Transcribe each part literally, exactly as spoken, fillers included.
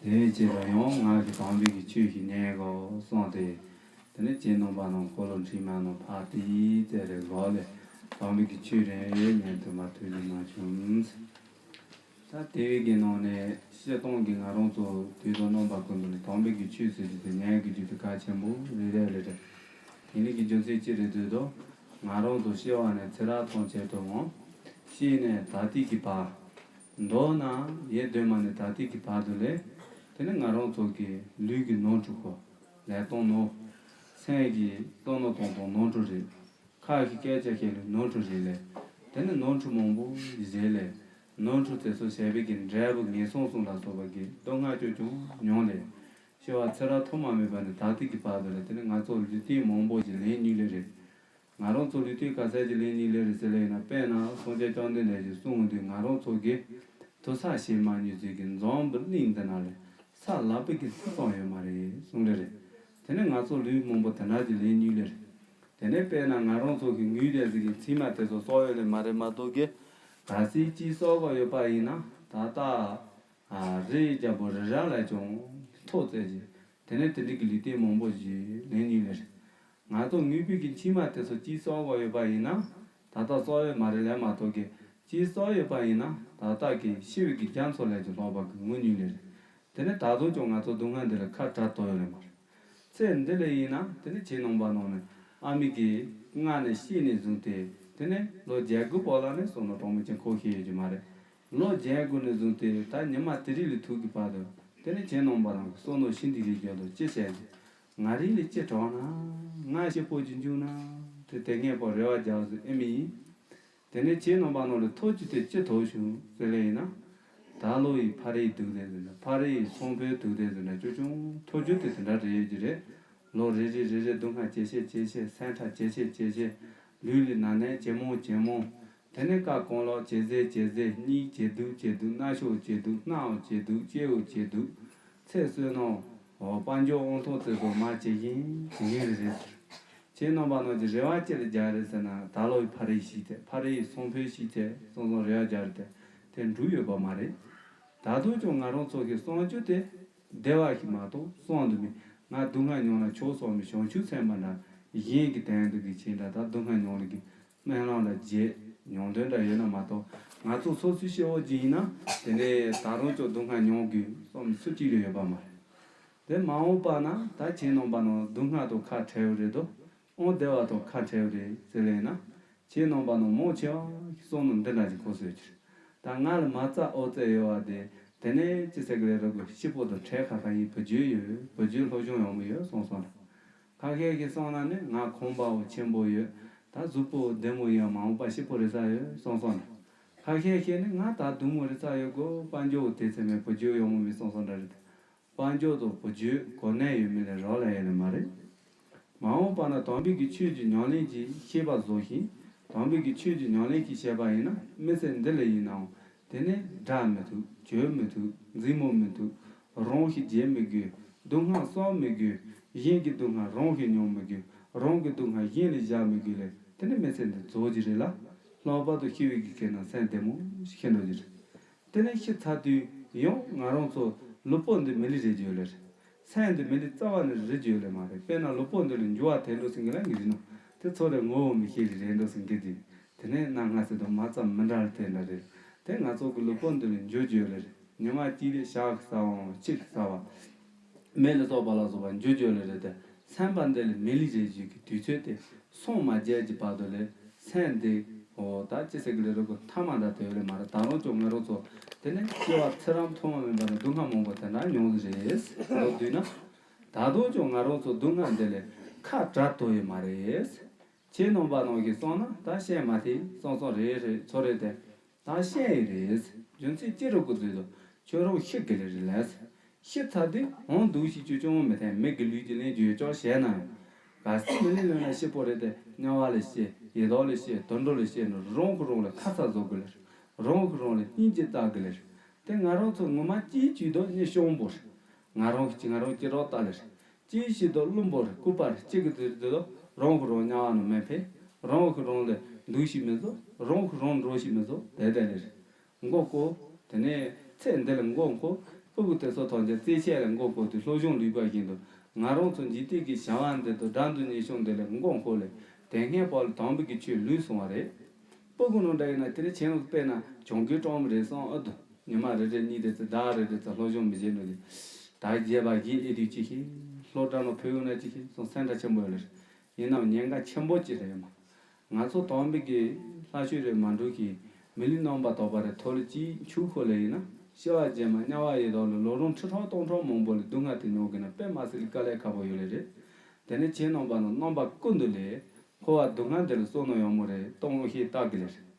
དེ་བས་ཅི་ལ་ཡང་ང་གི་དམ་པའི་གི་ཆོས་ཤིག་ཉན་དགོས་གསུངས་ཏེ། དེ་ནས་ཁྱེད་རྣམ་པ་རྣམས་འཁོར་ལོ་འཁྲིག་མ་རྣམས་ཕར་དེའི་རྩེ་རེ་སྒོ་ལས་དམ་པའི་གི་ཆོས་རེ་ཉན་ཐུབ་པ་ཐུགས་རྗེ་མ་བྱུང་། ད་དེ་བས་ཀྱི་ནང་ནས་སྤྱིར་བཏང་གི་ང་རང་ཚོ་དུས་དང་རྣམ་པ་ཀུན་ཏུ་ནས་དམ་པའི་གི་ཆོས་ཟེར་རྒྱུ་དེ་ཉན་དགོས་རྒྱུ་དེ་གལ་ཆེན་པོ་རེད་རེད་རེད། དེ་ནི་གི་རྒྱུ་མཚན་ཅི་རེད་ཟེར་དུས། ང་རང་ཚོ་སྐྱེ་བ་ནས་ཚེ་རབས་ཐམས་ཅད་དུའང་སྐྱེས་ནས་ད་ལྟའི་གི་བར། མདོར་ན་ཡེ་གདོད་མ་ནས་ད་ལྟའི་གི་བར་དུ་ལས། དེ་ནི་ང་རང་ཚོ་གི་ལུས་ཀྱི་ནོར་འཁྲུལ་ཁོ། ལས་སྟོང་ནོར། སེམས་ཀྱི་བསམ་མནོ་གཏོང་སྟངས་ནོར་འཁྲུལ་རེད། ཁ་གི་སྐད་ཆ་བཤད་ལུགས་ནོར་འཁྲུལ་རེད་ལས། དེ་ནི་ནོར་འཁྲུལ་མང་པོ་བཞེས་ལས། ནོར་འཁྲུལ་དེ་ཚོ་བྱས་པའི་གི་འབྲས་བུ་ངན་སོང་གསུམ་ལ་སོགས་པ་གི་སྡུག་བསྔལ་ཅུང་ཅུང་མྱོང་ལས། སྐྱེ་བ་ཚེ་རབས་ཐོག་མ་མེད་པ་ནས་ད་ལྟའི་གི་བར་དུ་ལས། དེ་ནི་ང་ཚོ་ལུས་རྟེན་མང་པོ་ཞིག་ལེན་མྱོང་ལེ་རེད། ང་རང་ཚོ་ལུས་རྟེན་ག་ཚད་ཅིག་ལེན་མྱོང་ལེ་རེད་ཟེར་ལེ་ཡིན་ན། དཔེར་ན་སངས་རྒྱས་བཅོམ་ལྡན་འདས་ཀྱིས་གསུངས་དུས། ང་རང་ཚོ་གིས་དུར་ས་བྱེད་མ་མྱོང་ཚུལ་གྱི་འཛམ་བུ་གླིང་འདི་ན་ལས་ས་ལྷག་པའི་གི་ས་ཙམ་ཡོད་མ་རེད་གསུངས་ལེ་རེད། དེ་ནི་ང་ཚོ་ལུས་མང་པོ་དེ་འདྲ་ཅིག་ལེན་མྱོང་ལེ་རེད། དེ་ནས་དཔེར་ན་ང་རང་ཚོ་གི་ངུས་དེ་ཟིག་གི་མཚན་མ་དེ་ཚོ་གསོག་ཡོད་ལེ་མ་རེད་མ་གཏོགས་གི། གལ་སྲིད་ཅིག་གསོག་གི་ཡོད་པ་ཡིན་ན་ད་ལྟ། ཨ། རི་རྒྱལ་པོ་རི་རབ་ལས་ཀྱང་མཐོ་ཚད་ཅིག་དེ་ནས་དེ་འདྲའི་གི་ལུས་རྟེན་མང་པོ་ཞིག་ལེན་མྱོང་ལེ་རེད། ང་ཚོ་ངུས་པའི་གི་མཆི་མ་དེ་ཚོ་ཅིག་གསོག་གི་ཡོད་པ་ཡིན་ན། ད་ལྟ་གསོག་ཡོད་མ་རེད་ལས་མ་གཏོགས་གི། ཅིག་གསོག་ཡོད་པ་ཡིན་ན་ད་ལྟ་གི་ཤི་བའི་གི་རྒྱ་མཚོ་ལས་ཀྱང་ལྷག་པ་གི་ངུ་མྱོང་ལེ་རེད། དེ་ནས་ད་དུང་ཀྱང་ང་ཚོ་སྡུག་བསྔལ་འདི་ལས་ཁ་བྲལ་ཐུབ་ཡོད་ལེ་མ་རེད། ཚེ་འདི་ལ་ཡིན་ན་དེ་ནི་ཁྱེད་རྣམ་པ་རྣམས་ནི་ཨ་མའི་གི་མངལ་ནས་སྐྱེས་ནས་བཟུང་སྟེ། དེ་ནས་ལོ་བརྒྱད་དགུ་བར་ལ་ནི་བསམ་མནོ་དྲང་མོ་ཅན་ཁོ་ཤེས་ཡོད་ཀྱི་མ་རེད། ལོ་བརྒྱད་དགུ་ནས་བཟུང་སྟེ་ད་ཉི་མ་དེ་རིང་ལ་ཐུག་གི་བར་དུ། དེ་ནི་ཁྱེད་རྣམ་པ་རང་གི་བསམ་མནོ་ཤིན་ཏུ་རེ་བརྗོད་དོ་ཅི་བྱས་ཀྱི། ང་རང་ལ་ཅི་དྲག་ན། ང་སྐྱིད་པོ་ཅིག་འབྱུང་ན། དེ་དེ་སྔས་པོ་རེ་བ་རྒྱག་ཟིག་ཨེ་མི་ཡིན། དེ་ནས་ཁྱེད་རྣམ་པ་རྣམས་ལ་ཐོབ་རྒྱུ་དེ་ཅི་ཐོབ་བྱུང་ཟེར་ལེ་ཡིན་ན། ད་ལོ་ཡི་ཕ་རི་ཡི་སྡུག་དེ་ཟེར་ན། ཕ་རི་ཡི་སང་ཕོད་སྡུག་དེ་ཟེར་ན། ཅུང་ཅུང་ཐོབ་རྒྱུ་དེ་དེ་འདྲ་རེ་ཡོད་ཀྱི་རེད། ལོ་རེ་རེ་རེ་རེ་སྡུག་བསྔལ་ཇེ་ཆེ་ཇེ་ཆེ། སེམས་ཁྲལ་ཇེ་ཆེ་ཇེ་ཆེ། ལུས་ལ་ན་ནད་ཇེ་མང་ཇེ་མང་། དེ་ནས་ཀ་རྐང་ལག་ཇེ་ཟད་ཇེ་ཟད། སྙིང་ཇེ་སྡུག་ཇེ་སྡུག། རྣ་ཤོག་ཇེ་སྡུག། སྣའུ་ཇེ་སྡུག། ལྕེའུ་ཇེ་སྡུག། ཚེ་བསོད་ནམས། འོ། དཔལ་འབྱོར་དབང་ཐང་དེ་ཚོ་མར་ཇེ་ཞན་ཇེ་ཞན་རེད་ཟེར། ཁྱེད་རྣམ་པ་རྣམས་ཀྱིས་རེ་བ་ཅི་ལ་རྒྱག་རེད་ཟེར་ན། ད་ལོ་ཡི་ཕ་རི་ཡི་ཤི་ཚེ། ཕ་རི་ཡི་སང་ཕོད་ཤི་ཚེ་བསམ་བསམ་རེ་བ་རྒྱག་རེད་དེ། དེ་འགྲུབ་ཡོད་པ་མ་རེད། ད་དུང་ཀྱང་ང་རང་ཚོ་གི་བསམ་རྒྱུ་དེ་བདེ་བ་ཞིག་མ་གཏོགས་བསམ་དུ་མེད། ང་སྡུག་བསྔལ་མྱོང་ན་ཆོག་བསམ་མི་བྱང་ཆུབ་སེམས་དཔའ་འདྲ་གཞན་གྱི་དོན་དུ་གི་ཆེད་འདྲ། ད་སྡུག་བསྔལ་མྱོང་ལ་གི་སྨོན་ལམ་ལ་རྗེས་མྱོང་དོན་འདྲ་ཡོད་ན་མ་གཏོགས། ང་ཚོ་སོ་སོའི་སྐྱེ་བོ་ཅིག་ཡིན་ན་དེ་འདྲའི་ད་རུང་ཀྱང་སྡུག་བསྔལ་མྱོང་དགོས་བསམ་སུ་གཅིག་ལས་ཡོད་པ་མ་རེད། དེ་མ་འོངས་པ་ན་ད་ཁྱེད་རྣམ་པ་རྣམས་སྡུག་བསྔལ་དང་ཁ་བྲལ་བ་རེད་དོ། ཨང་བདེ་བ་དང་ཁ་བྲལ་བ་རེད་ཟེར་ལེ་ན། ཁྱེད་རྣམ་པ་རྣམས་མང་ཆེ་བ་ཞིག་བསམ་མནོ་འདི་འདྲ་ཞིག་འཁོར་སྲོལ་གྱི་རེད། ད་ང་ལ་མ་རྩ་ཨོ་རྩལ་ཡོད་བ་དེ། དེ་ནས་ཅི་ཟེར་གི་རེད་རོ་གི། སྐྱིད་པོ་དང་འཕྲད་ཁ་ཁ་ཡིན། བུ་རྒྱུད་ཡོད། བུ་རྒྱུད་སློབ་སྦྱོང་ཡག་མོ་ཡོད་བསམ་བསམ་ན། ཁ་ཤས་ཀྱིས་བསམ་ན་ནི་ང་ཁང་པའོ་ཆེན་པོ་ཡོད། ད་གཟུགས་པོ་བདེ་མོ་ཡོད། མ་འོངས་པ་སྐྱིད་པོ་རེད་ས་ཡོད་བསམ་བསམ་ན། ཁ་ཤས་ཤིག་ནི་ང་ད་སྡུག་མོ་རེད་ས་ཡོད་གོ། དཔལ་འབྱོར་དེ་ཚད་མེད། བུ་རྒྱུད་ཡག་མོ་མེད་བསམ་བསམ་འདྲ་རེད། དཔལ་འབྱོར་དང་བུ་རྒྱུད་གོ་གནས་ཡོད་མེད་ལས་རག་ལས་ཡོད་ནི་མ་རེད། མ་འོངས་པ་ན་དམ་པའི་གི་ཆོས་ཀྱི་ཉམས་ལེན་གྱི་ཤེས་པ་བཟོ་ཞིང་། དམ་པའི་གི་ཆོས་ཀྱི་ཉམས་ལེན་གྱི་ཤེས་པ་ཡིན་ན། མི་ཚེ་འདི་ལ་ཡིན་ནའང་དེ་ནས་དགྲ་མི་ཐུབ། གྱོད་མི་ཐུབ། འཛིང་མོ་མི་ཐུབ། རང་ཞིག་བརྗེད་མི་དགོས། སྡུག་བསྔལ་བསམ་མི་དགོས། གཞན་གྱི་སྡུག་བསྔལ་རང་ཞིག་མྱོང་མི་དགོས། རང་གི་སྡུག་བསྔལ་གཞན་ལ་བཞག་མི་དགོས་ལས། དེ་ནས་མི་ཚེ་འདི་རྫོགས་ཀྱི་རེད་ལ། ལྷག་པར་དུ་ཤི་བའི་གི་ཁེ་ན་སེམས་བདེ་མོ་ཞིག་ཤི་འགྲོ་གི་རེད། དེ་ནས་ཤི་ཚར་དུས་ཡང་ང་རང་ཚོ་ལུས་པོ་འདི་མི་ལུས་རེད་ཀྱི་ཡོད་ལེ་རེད། སེམས་འདི་མི་ལུས་རྩ་བ་ནས་རེད་ཀྱི་ཡོད་ལེ་མ་རེད། དཔེར་ན་ལུས་པོ་འདི་ལ་འགྱུར་བ་ཐེབས་འགྲོ་ཟིན་གི་ལ་ངེས་རེད་ནོ། དེ་ཚོ་རེ་ངོ་བོ་མི་ཤེས་ལེ་རེད་འགྲོ་ཟིན་གི་དེ། དེ་ནས་གནའ་སྔ་ཚེ་དང་མ་ཙམ་མི་འདྲ་ལ་དེ་འདྲ་རེད། དེ་ང་ཚོ་གི་ལུས་པོ་འདི་ལ་འགྱུར་ཀྱི་ཡོད་ལེ་རེད། ཉི་མ་གཅིག་ལ་ཞག་གི་ཟ་བའམ་ཕྱེད་ཀྱི་ཟ་བ། མེ་ལ་སོགས་པ་ལ་སོགས་པ་འགྱུར་ཀྱི་ཡོད་ལེ་རེད་དེ། སེམས་པ་འདི་ལ་མི་ལུས་རེད་ཀྱི་དུས་ཚོད་དེ་སངས་མ་རྒྱས་ཀྱི་བར་དུ་ལས་སེམས་འདི། འོ། ད་ཅི་ཟེར་གི་ལེ་རོ་གི་ཐ་མ་འདྲ་དེ་ཡོད་ལེ་མ་རེད། ད་རུང་ཀྱང་ང་རང་ཚོ་དེ་ནས་སྐྱེ་བ་ཚེ་རབས་ཐོག་མ་མེད་པ་ནས་སྡུག་བསྔལ་མང་པོ་དེ་འདྲ་མྱོང་གི་རེད། ལོ་བསྡུས་ན། ད་དུང་ཀྱང་ང་རང་ཚོ་སྡུག་བསྔལ་འདི་ལས་ཁ་བྲལ་ཐུབ་ཡོད་མ་རེད། ཁྱེད་རྣམ་པ་རྣམས་ཀྱིས་བསམ་ན་ད་ཤེས་མ་ཐེ་བསམ་བསམ་རེད་རེད་ཚོ་རེད་དེ། ད་ཤེས་ཡི་རེད། རྒྱུ་མཚན་ཅི་རུ་གི་ཟེར་དུས། ཁྱོད་རང་ཤི་གི་ལེ་རེད་ལས། ཤི་ཚར་དུས་འོང་སྡུག་ཤི་ཅུ་ཅུང་མི་ཐེན། མི་གི་ལུས་ཀྱི་ལེན་རྒྱུ་ཡོད་ཅོག་བྱས་ན་ཡང་། གལ་སྲིད་མི་ལུས་ལེན་ན་སྐྱིད་པོ་རེད་དེ། དམྱལ་བ་ལ་སྐྱེ། ཡི་དྭགས་ལ་སྐྱེ། དུད་འགྲོ་ལ་སྐྱེ་ནས་རང་གི་རང་ལ་ཁ་ཚ་བཟོ་གི་ལེ་རེད། རང་གི་རང་ལ་སྙིང་རྗེ་ལྟ་གི་ལེ་རེད། དེ་ང་རང་ཚོ་ངོ་མ་སྐྱིད་ཀྱི་དོ་ནི་གཤོང་པོ་རེད། ང་རང་གཅིག་ང་རང་སྐྱིད་རོགས་ལྟ་ལེ་རེད། སྐྱིད་ཤི་དོ་བླུན་པོ་རེད། ལྐུགས་པ་རེད། གཅིག་གི་དུས་དུས་དོ་རང་གི་རང་དམྱལ་བ་ནང་མི་ཕེབས། རང་གི་རང་ལ་སྡུག་ཤི་མི་བཟོ། རང་གི་རང་འགྲོ་ཤི་མི་བཟོ། དེ་དེ་ལེ་རེད། མགོ་བསྐོར། དེ་ནས་ཚེ་འདི་ལ་མགོ་འཁོར། སྤུ་གུ་དེ་ཚོ་ཐམས་ཅད་རྩེད་ཆས་ལ་མགོ་འཁོར་དུས་སློབ་སྦྱོང་ལུས་པ་བཞིན་དུ། ང་རང་ཚོ་འཇིག་རྟེན་གྱི་བྱ་བ་འདི་དང་དགྲ་འདུལ་གཉེན་སྐྱོང་འདི་ལ་མགོ་འཁོར་ལས་དེ་སྔའི་བར་ལ་དམ་པའི་གི་ཆོས་ལུས་སོང་བ་རེད། སྤུ་གུ་ནང་འདྲ་ཡིན་ན་དེ་ནི་ཁྱེད་རང་དཔེར་ན་གྱོང་གུན་སྤྲོད་མི་རེད་བསམ་ཨ་དུ། ཉི་མ་རེ་རེ་གཉིས་དེ་ཚོ་ཟླ་རེ་རེ་ཚོ་སློབ་སྦྱོང་མི་བྱེད་ནོ་དེ། ད་རྒྱས་པ་ཞིག་ཨེ་དུས་ཅི་ཤེས། སློབ་གྲྭ་ནང་ཕེབས་ཡོང་ན་ཅི་ཤེས་སོང་སེམས་ཁྲལ་ཆེན་པོ་ཡོད་ལེ། ཡིན་ནའང་ཉེན་ཁ་ཆེན་པོ་ཅིག་རེད་མ། ང་ཚོ་དམ་པའི་གི་ལྷ་ཆོས་རེད་མ་འགྲོ་གི། མི་ལུས་རྣམ་པར་དག་པ་རེད། ཐོག་ལ་ཅིག་ཆུ་ཁོལ་ལེ་ཡིན་ན་ཤི་བ་རྗེས་མ་དམྱལ་བ་ཡི་དྭགས་ལ་ལོ་རིམ་ཁྲི་ཕྲག་སྟོང་ཕྲག་མང་པོ་ལ་སྡུག་བསྔལ་དེ་མྱོང་གི་ན་དཔེ་མ་སྲིད་ལ་དཀའ་ལས་ཁག་པོ་ཡོད་ལེ་རེད། དེ་ནས་ཁྱེད་རྣམ་པ་ནང་རྣམ་པ་ཀུན་ཏུ་ལས་འཁོར་བ་སྡུག་བསྔལ་འདི་ལ་བསོད་ནམས་ཡག་མོ་རེད་གཏོང་ཤེས་བལྟ་གི་ལེ་རེད།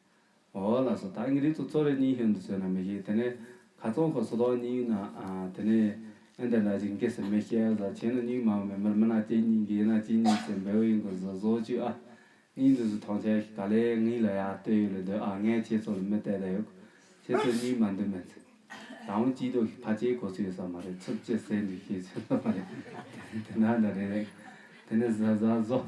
འོ་ལགས་སོ། ད་ངེད་རིགས་ཚོ་ཚོ་རེ་གཉིས་ཤོད་འདུག་ཟེར་ན་མི་ཤེས། དེ་ནས་ཁ་ཚང་ཁོ་སོ་ཐོག་གཉིས་ན་ཨ་དེ་ནས་ཨེ་འདྲ་འདྲ་ཞིག་འགེ་སེ་མི་ཤེས་ཟ་བྱས་ན་གཉིས་མ་མེད་མར་མི་ན་གཅིག་གཉིས་འགེ་ན་གཅིག་གཉིས་ཟེར་འབེལ་བ་ཡིན་དགོས་ཟ་བཟོ་བཅུག་ཨ། གཉིས་འདུག་ཟེར་ཐང་ཆེན་ག་ལེ་ངའི་ལ་ཡ་ལྟོས་ཡོད་ལ་འདོད་ཨ། ངས་ཁྱེད་ཚོ་ལ་མི་བལྟས་ད་ཡོད། ཁྱེད་ཚོ་གཉིས་མ་འདུག་མེད་ཚེ། ད་འོང་གཅིག་ཏོ་ཕ་ཆེ་གོ་ཚོད་ཡོད་ས་མ་རེད། ཚུབ་ཅེ་ཟེར་འདི་ཤེས་ཚོད་ས་མ་རེད། དེ་ན་འདྲ་རེད་རེད། དེ་ནས་ཟ་ཟ་བཟོ།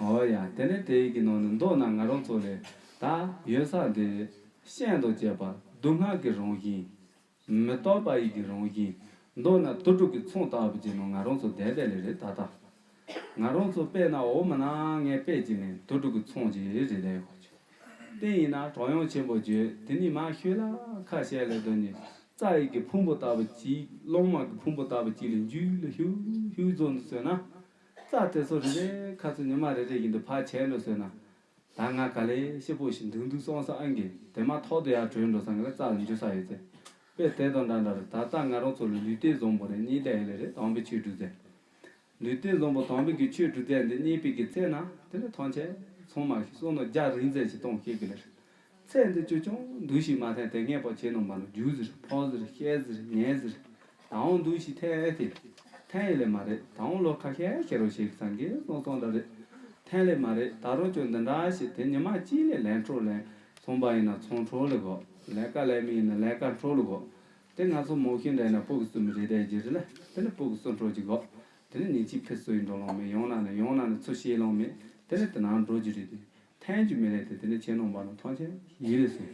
འོ་ཡ་དེ་ནས་དེ་ཡི་གི་ནང་ནས་མདོར་ན་ང་རང་ཚོ་ལས་ད་ཡོད་ས་འདི་ཤིན་ཏུ་བཅས་པ་སྡུག་བསྔལ་གྱི་རང་བཞིན། མི་རྟག་པ་ཡི་གི་རང་བཞིན། མདོར་ན་དུད་འགྲོ་གི་ཚོང་ལྟ་བུ་ཅིག་ནང་ང་རང་ཚོ་བསྡད་བསྡད་ལེ་རེད་ད་ལྟ། ང་རང་ཚོ་དཔེར་ན་འོ་མ་ན་ངས་དཔེ་ཅིག་ནས་དུད་འགྲོ་གི་ཚོང་ཅིག་རེད་ལེ་ཁོ་ཅིག་དེ་ཡིན་ན་གྲོང་ཡོང་ཆེན་པོ་བརྗོད་དེ་ནི་མ་ཤོད་ལ་ཁ་བཤད་ལེ་དོན་ནི་རྩྭ་ཡི་གི་ཕུང་པོ་ལྟ་བུ་ཅིག་གླང་མ་གི་ཕུང་པོ་ལྟ་བུ་ཅིག་ལ་འཇུས་ལ་ཤུག་ཤུག་བཟོ་འདུག་ཟེར་ན། རྩྭ་དེ་ཚོ་རེ་རེ་ཁ་ཚོ་ཉི་མ་རེ་རེ་བཞིན་དུ་ཕར་ཆད་ལོ་ཟེར་ན། ད་ང་ག་ལེ་ཤི་པོ་ཞིག་འདུག་འདུག་སོང་ས་ཨང་གི་དེ་མ་ཐོག་ཏུ་ཡར་བྲོས་འགྲོ་ས་ང་ལ་རྩ་ལ་འཇུ་ས་ཡོད་ཚེ། དཔེ་དེ་དང་འདྲ་འདྲ་རེད། ད་ལྟ་ང་རང་ཚོ་ལ་ལུས་རྟེན་བཟང་པོ་རེད་གཉིས་ལྡན་ཡོད་ལེ་རེད་དམ་པའི་ཆོས་སྒྲུབ་ཚེ། ལུས་རྟེན་བཟང་པོ་དམ་པའི་གི་ཆོས་སྒྲུབ་ཚེ་འདི་རྙེད་པའི་གི་ཚེ་ན་དེ་ནི་ཐང་ཆད་ཚང་མ་ཞིག་བསམ་མནོ་རྒྱ་རིང་ཚད་ཞིག་གཏོང་ཤེས་གི་ལེ་རེད། ཚེ་འདི་ཅོ་ཅོང་འདུག་ཞིག་མ་ཐན་དེ་ངེས་པ་བྱས་ནོ་མ་ནོ་རྒྱུ་ཟེར་ཕོ་ཟེར་ཤེས་ཟེར་ཉན་ཟེར། ད་འོང་འདུག་ཞིག་ཐལ་ཨེ་ཐལ། ཐལ་ཡི་ལེ་མ་རེད། ད་འོང་ལོ་ཁ་ཤས་ཤེས་རོགས་ཞིག་སང་གི་སོང་སོང་འདྲ་རེད། ཐལ་ལེ་མ་རེད། ད་རུང་ཅོ་འདི་འདྲ་ཞིག་དེ་ཉི་མ་གཅིག་ལས་ལན་འཕྲོ་ལན་ཚོང་པ་ཡིན་ན་ཚོང་འཕྲོ་ལ་གོ། ལས་ཀ་ལས་མི་ཡིན་ན་ལས་ཀ་འཕྲོ་ལ་གོ། དེ་ང་ཚོ་མོ་ཤིང་འདྲ་ཡིན་ན་སྤུ་གུ་གསུམ་རེ་རེ་གྱི་རེ་ལ་དེ་ནི་སྤུ་གུ་གསུམ་འཕྲོ་གྱི་གོ། དེ་ནི་ཉིན་གཅིག་ཕི་སུ་ཡིན་འགྲོ་ལོང་མེད་ཡོང་ན་ནི་ཡོང་ན་ནི་ཚུར་ཤེས་ལོང་མེད། དེ་ནི་དེ་ནང་འགྲོ་རྒྱུ་རེད་དེ། ཐན་རྒྱུ་མེད་ལས་དེ་དེ་ནི་ཁྱེད་ནང་པ་ནི་ཐོང་ཆེན་ཡིན་རེད་ཟེར།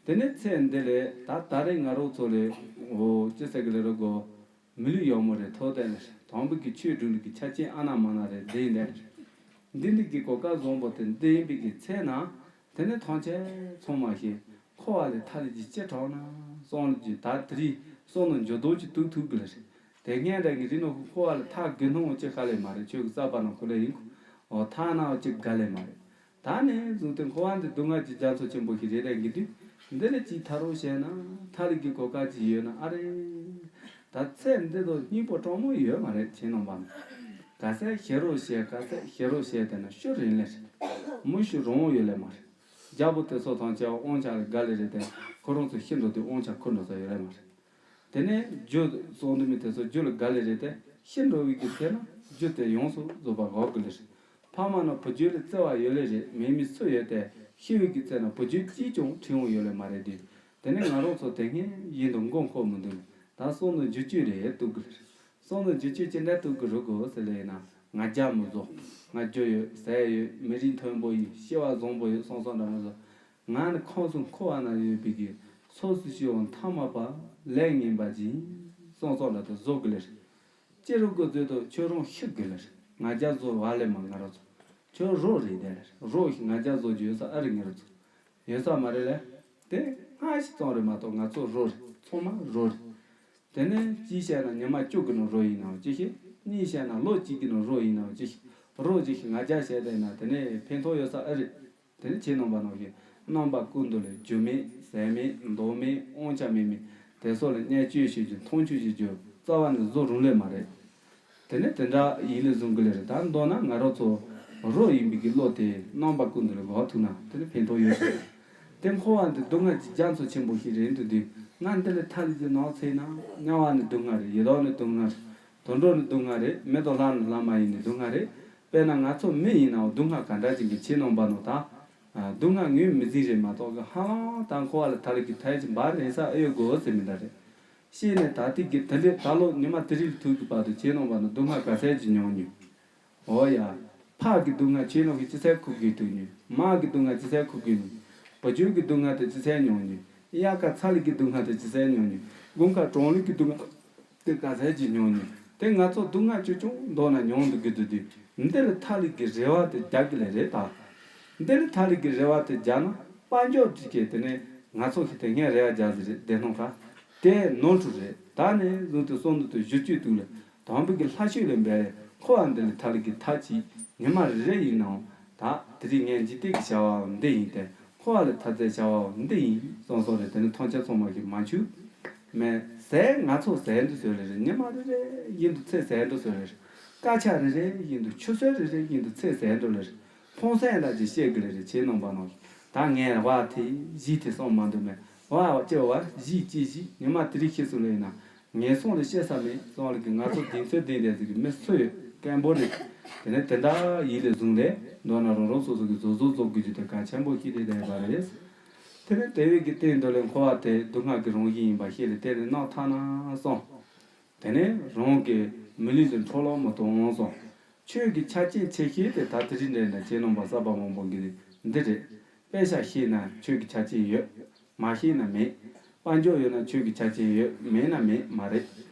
དེ་ནས་ཚེ་འདི་ལས་ད་ད་རེས་ང་རང་ཚོ་ལས་འོ་ཅི་ཟེར་གི་ལེ་རོ་གོ། མི་ལུས་ཡག་མོ་རེད་ཐོག་དེ་ལས་དམ་པའི་གི་ཆོས་སྒྲུབ་ལུགས་ཀྱི་ཆ་རྐྱེན་ཨ་ན་མ་ན་རེད་འདི་ཡིན་དེ་ལས། འདི་འདི་གི་གོ་སྐབས་བཟང་པོ་དེ་འདི་ཡིན་པའི་གི་ཚེ་ན། དེ་ནས་ཐམས་ཅད་ཚང་མ་ཞིག་འཁོར་བ་ལས་ཐར་ལས་ཀྱི་ཅི་དྲག་ན་བསམ་ལ་རྒྱུ་ད་དེ་རིང་བསམ་ནོ་འཇོ་དོ་ཅི་ཐུག་ཐུག་གི་ལེ་རེད། དེ་སྔས་འདྲ་གི་རིང་ནོ་འཁོར་བ་ལས་ཐར་དགོས་སྣང་ཅི་ཧ་ལས་མ་རེད། ཁྱོད་ཀྱི་རྩ་བ་ན་ཁོ་ལས་ཡིན་ཁོ། འོ་ཐར་ན་ཅི་དགའ་ལས་མ་རེད། ད་ནས་བཟུང་སྟེ་འཁོར་བ་འདི་སྡུག་བསྔལ་གྱི་རྒྱ་མཚོ་ཆེན་པོ་ཞིག་རེད་དེ་གི་དུས་འདི་ལས་ཅིག་ཐར་རོགས་བྱས་ན་ཐར་ལས་ཀྱི་གོ་སྐབས་ཅིག་ཡོད་ན་ཨ་རེད། ད་ཚེ་འདི་དང་སྙིང་པོ་གྲོགས་མོ་ཡོད་མ་རེད་ཁྱེད་རྣམ་པ་ནི། ག་ཚད་ཤེས་རོགས་བྱས་ག་ཚད་ཤེས་རོགས་བྱས་དེ་ན་ཤུ་རིང་ལས་རེད། མུ་ཤུ་རོང་ཡོད་ལས་མ་རེད། རྒྱལ་པོ་དེ་ཚོ་དང་བཅས་པ་དབང་ཆ་ལ་དགའ་ལས་རེད་དེ་ཁོ་རང་ཚོ་ཤི་འགྲོ་དུས་དབང་ཆ་ཁུར་འགྲོ་ས་ཡོད་ལས་མ་རེད། དེ་ནས་རྒྱུ་སོང་དུ་མི་དེ་ཚོ་རྒྱུ་ལ་དགའ་ལས་རེད་དེ་ཤི་འགྲོ་བའི་གི་ཚེ་ན་རྒྱུ་དེ་ཡོངས་སུ་རྫོགས་པ་འགོག་གི་ལས་རེད། ཕ་མ་ན་བུ་རྒྱུད་ལ་བརྩེ་བ་ཡོད་ལས་རེད་མེད་མི་སུ་ཡོད་དེ་ཤི་བའི་གི་ཚེ་ན་བུ་རྒྱུད་གཅིག་ཀྱང་ཁྲིད་འོང་ཡོད་ལས་མ་རེད་དེ། དེ་ནས་ང་རང་ཚོ་དེ་སྔའི་བཞིན་དུ་མགོ་འཁོར་མི་འདུག་ད་སོང་དུ་འགྱུར་བཅོས་རེད་འདུག་གི་ལས་རེད། སོང་དུ་འགྱུར་བཅོས་ཅི་འདྲ་ཐུབ་ཀྱི་རེད་གོ་ཟེར་ལས་ན་ང་རྒྱ་མི་བཟོ། ང་རྒྱུ་ཡོད་ཟས་ཡོད་མི་རིགས་མཐོན་པོ་ཡིན་སྐྱེ་བ་བཟང་པོ་ཡོད་སོང་སོང་འདྲ་མི་བཟོ། ང་ནི་ཁམས་གསུམ་འཁོར་བ་ན་ཡོད་པའི་གི་ཚོགས་སུ་ཞི་བ་མཐའ་མ་པ་ལས་ངན་པ་ཅིག་སོང་སོང་འདྲ་དུ་བཟོ་གི་ལེར། ཅི་རུ་གོ་ཚོད་དུ་ཁྱོད་རང་ཤི་གི་ལེར་ང་རྒྱ་བཟོ་བ་ལས་མ་ང་རོ་ཚོ། ཁྱོད་རོ་རེད་དེ་ལེར་རོ་ཞིག་ང་རྒྱ་བཟོ་རྒྱུ་ཡོད་ས་ཨ་རི་ངེ་རོ་ཚོ། ཡོད་ས་མ་རེད་ལེ། དེ་སྔ་ཞིག་ཙང་རེད་མ་གཏོགས་ང་ཚོ་རོ་རེད་ཚང་མ་རོ་རེད། དེ་ནས་གཅིག་བཤད་ན་ཉི་མ་བཅུ་གི་ནང་རོ་ཡིན་ནའང་ཅི་ཞིག་གཉིས་བཤད་ན་ལོ་གཅིག་གི་ནང་རོ་ཡིན་ནའང་ཅི་ཞིག་རོ་ཅི་ཞིག་ང་རྒྱ་བཤད་བསྡད་ན་དེ་ནས་ཕན་ཐོགས་ཡོད་ས་ཨེ་རེད། དེ་ནས་ཁྱེད་རྣམ་པ་ནང་བཞིན་རྣམ་པ་ཀུན་ཏུ་ལས་རྒྱུ་མེད་ཟས་མེད་མདོག་མེད་དབང་ཆ་མེད་མེད་དེ་སོགས་ལ་བརྙས་བཅོས་བྱེད་རྒྱུ་མཐོང་ཆུང་བྱེད་རྒྱུ་རྩ་བ་ནས་བཟོ་རུང་ལས་མ་རེད། དེ་ནས་དེ་འདྲ་ཡིན་ལས་བཟུང་གི་ལས་རེད། ད་མདོར་ན་ང་རང་ཚོ་རོ་ཡིན་པའི་གི་བློ་དེ་རྣམ་པ་ཀུན་ཏུ་ལས་འགོག་ཐུབ་ན་དེ་ནས་ཕན་ཐོགས་ཡོད་ས་རེད། དེ་འཁོར་བ་འདི་སྡུག་བསྔལ་གྱི་རྒྱ་མཚོ་ཆེན་པོ་ཞིག་རེད་འདུག་དུས་ང་འདི་ལས་ཐར་ལས་ཀྱི་ནང་ཚེ་ན་དམྱལ་བ་ནི་སྡུག་བསྔལ་རེད། ཡི་དྭགས་ནི་སྡུག་བསྔལ་རེད། དུད་འགྲོ་ནི་སྡུག་བསྔལ་རེད། མི་དང་ལྷ་ནི་ལྷ་མ་ཡིན་ནི་སྡུག་བསྔལ་རེད། དཔེར་ན་ང་ཚོ་མི་ཡིན་ནའང་སྡུག་བསྔལ་ག་འདྲ་ཅིག་གི་ཁྱེད་རྣམ་པ་ནོ་ད། སྡུག་བསྔལ་ངོས་མི་འཛིན་རེད་མ་གཏོགས་གི་ཧ་ལམ་ད་འཁོར་བ་ལ་ཐར་ལས་ཀྱི་ཐལ་གྱི་འབའ་རེད་ས་ཨེ་ཡོད་དགོས་ཟེར་མི་འདྲ་རེད། ཤེས་ནས་ད་ལྟའི་གི་ད་ལོ་ད་ལོ་ཉི་མ་དེ་རིང་ལ་ཐུག་གི་བར་དུ་ཁྱེད་རྣམ་པ་ནི་སྡུག་བསྔལ་ག་ཚད་ཅིག་མྱོང་མྱོང་། འོ་ཡ། ཕ་གི་སྡུག་བསྔལ་ཁྱེད་རྣམ་གི་ཅི་ཚད་ཁུར་དགོས་ཐུག་མྱོང་། མ་གི་སྡུག་བསྔལ་ཅི་ཚད་ཁུར་དགོས་མྱོང་། བུ་ཆུང་གི་སྡུག་བསྔལ་དེ་ཅི་ཚད་མྱོང་མྱོང་། དབྱར་ཁ་ཚ་ལུག་གི་སྡུག་བསྔལ་དེ་ཅི་ཚད་མྱོང་མྱོང་ དགུན་ཁ་གྲང་ལུགས་ཀྱི་སྡུག་བསྔལ་དེ་ག་ཚད་ཅིག་མྱོང་མྱོང་། དེ་ང་ཚོ་སྡུག་བསྔལ་ཆུང་ཆུང་མདོར་ན་མྱོང་འདུག་གི་འདུག་དུས། འདི་ལ་ཐར་ལུགས་ཀྱི་རེ་བ་དེ་རྒྱག་གི་ལེ་རེད་ད། འདི་ལ་ཐར་ལུགས་ཀྱི་རེ་བ་དེ་རྒྱག་ན། དཔལ་འབྱོར་དེ་གས་དེ་ནས་ང་ཚོ་གི་དེ་སྔའི་རེ་བ་རྒྱག་ཟིག་རེད། བདེ་སྣང་ཁ་དེ་ནོར་འཁྲུལ་རེད། ད་ནས་བཟུང་སྟེ་སོང་དུས་དུ་བཞི་བཅུ་དུས་ལ་དམ་པའི་གི་ལྷ་ཆོས་ལས་འབད་རེ་འཁོར་བ་འདི་ལས་ཐར་ལུགས་ཀྱི་ཐབས་ཅིག་ཉི་མ་རེ་རེ་ཡིན་ནའང་། ད་དེ་རིང་ངས་འཇིག་རྟེན་གྱི་བྱ་བའང་འདི་ཡིན་ཏེ། འཁོར་བ་ལས་ཐར་ཚེ་བྱ་བའང་འདི་ཡིན་སོང་སོང་རེད། དེ་ནི་ཐམས་ཅད་ཚང་མ་གི་མ་འཆུག་མེད་ཟས། ང་ཚོ་ཟས་འདི་ཟོས་ལེ་རེད། ཉི་མ་རེ་རེ་ཡིན་དུ་ཚེ་ཟས་འདི་ཟོས་ལེ་རེད། སྐར་ཆ་རེ་རེ་ཡིན་དུ་ཆུ་ཚོད་རེ་རེ་ཡིན་དུ་ཚེ་ཟས་འདི་ལེ་རེད། ཕུང་སེམས་ལ་ཅིག་བཤད་གི་ལེ་རེད། ཁྱེད་རྣམ་པ་རྣམས་ཀྱིས་ད་ངས་བ་དེ་བཞི་དེ་གསུངས་མ་འདུག་མེད། བ་ཅི་བ་བཞི་ཅི་བཞི་ཉི་མ་དེ་རིང་ཤི་སོང་ལེ་ཡིན་ན། ངན་སོང་ལ་སྐྱེ་ས་མེད་སོང་ལ་གི། ང་ཚོ་གདེང་ཚོད་ལྡན་ལྡན་ཟིག་གི་མི་སུ་ཡོད། སྐད་འབོད་རེད། དེ་ནས་དེ་འདྲ་ཡིད་ལ་བཟུང་ནས་མདོར་ན་རང་རང་སོ་སོ་གི་བཟོ་བཟོ་བཟོ་དགོས་རྒྱུ་དེ་གལ་ཆེན་པོ་ཞིག་རེད་བསྡད་པ་རེད། དེ་ནས་དེ་བས་ཀྱི་སྟེང་དུ་ལས་འཁོར་བ་དེ་སྡུག་བསྔལ་གྱི་རང་བཞིན་ཡིན་པ་ཤེས་ལ་དེ་ལས་རྣག་ཐར་ན་སོང་། དེ་ནས་རང་གི་མི་ལུས་དེ་འཕྲོ་བརླག་མི་གཏོང་སོང་། ཆོས་ཀྱི་ཆ་རྐྱེན་ཆེ་ཤོས་དེ་ད་དེ་རིང་འདྲ་ན་ཁྱེད་རྣམ་པ་གསར་པ་མང་པོ་གི་འདི་རེད། དཔེ་ཆ་ཤེས་ན་ཆོས་ཀྱི་ཆ་རྐྱེན་ཡོད། མ་ཤེས་ན་མེད། དཔལ་འབྱོར་ཡོད་ན་ཆོས་ཀྱི་ཆ་རྐྱེན་ཡོད། མེད་ན་མེད་མ་རེད།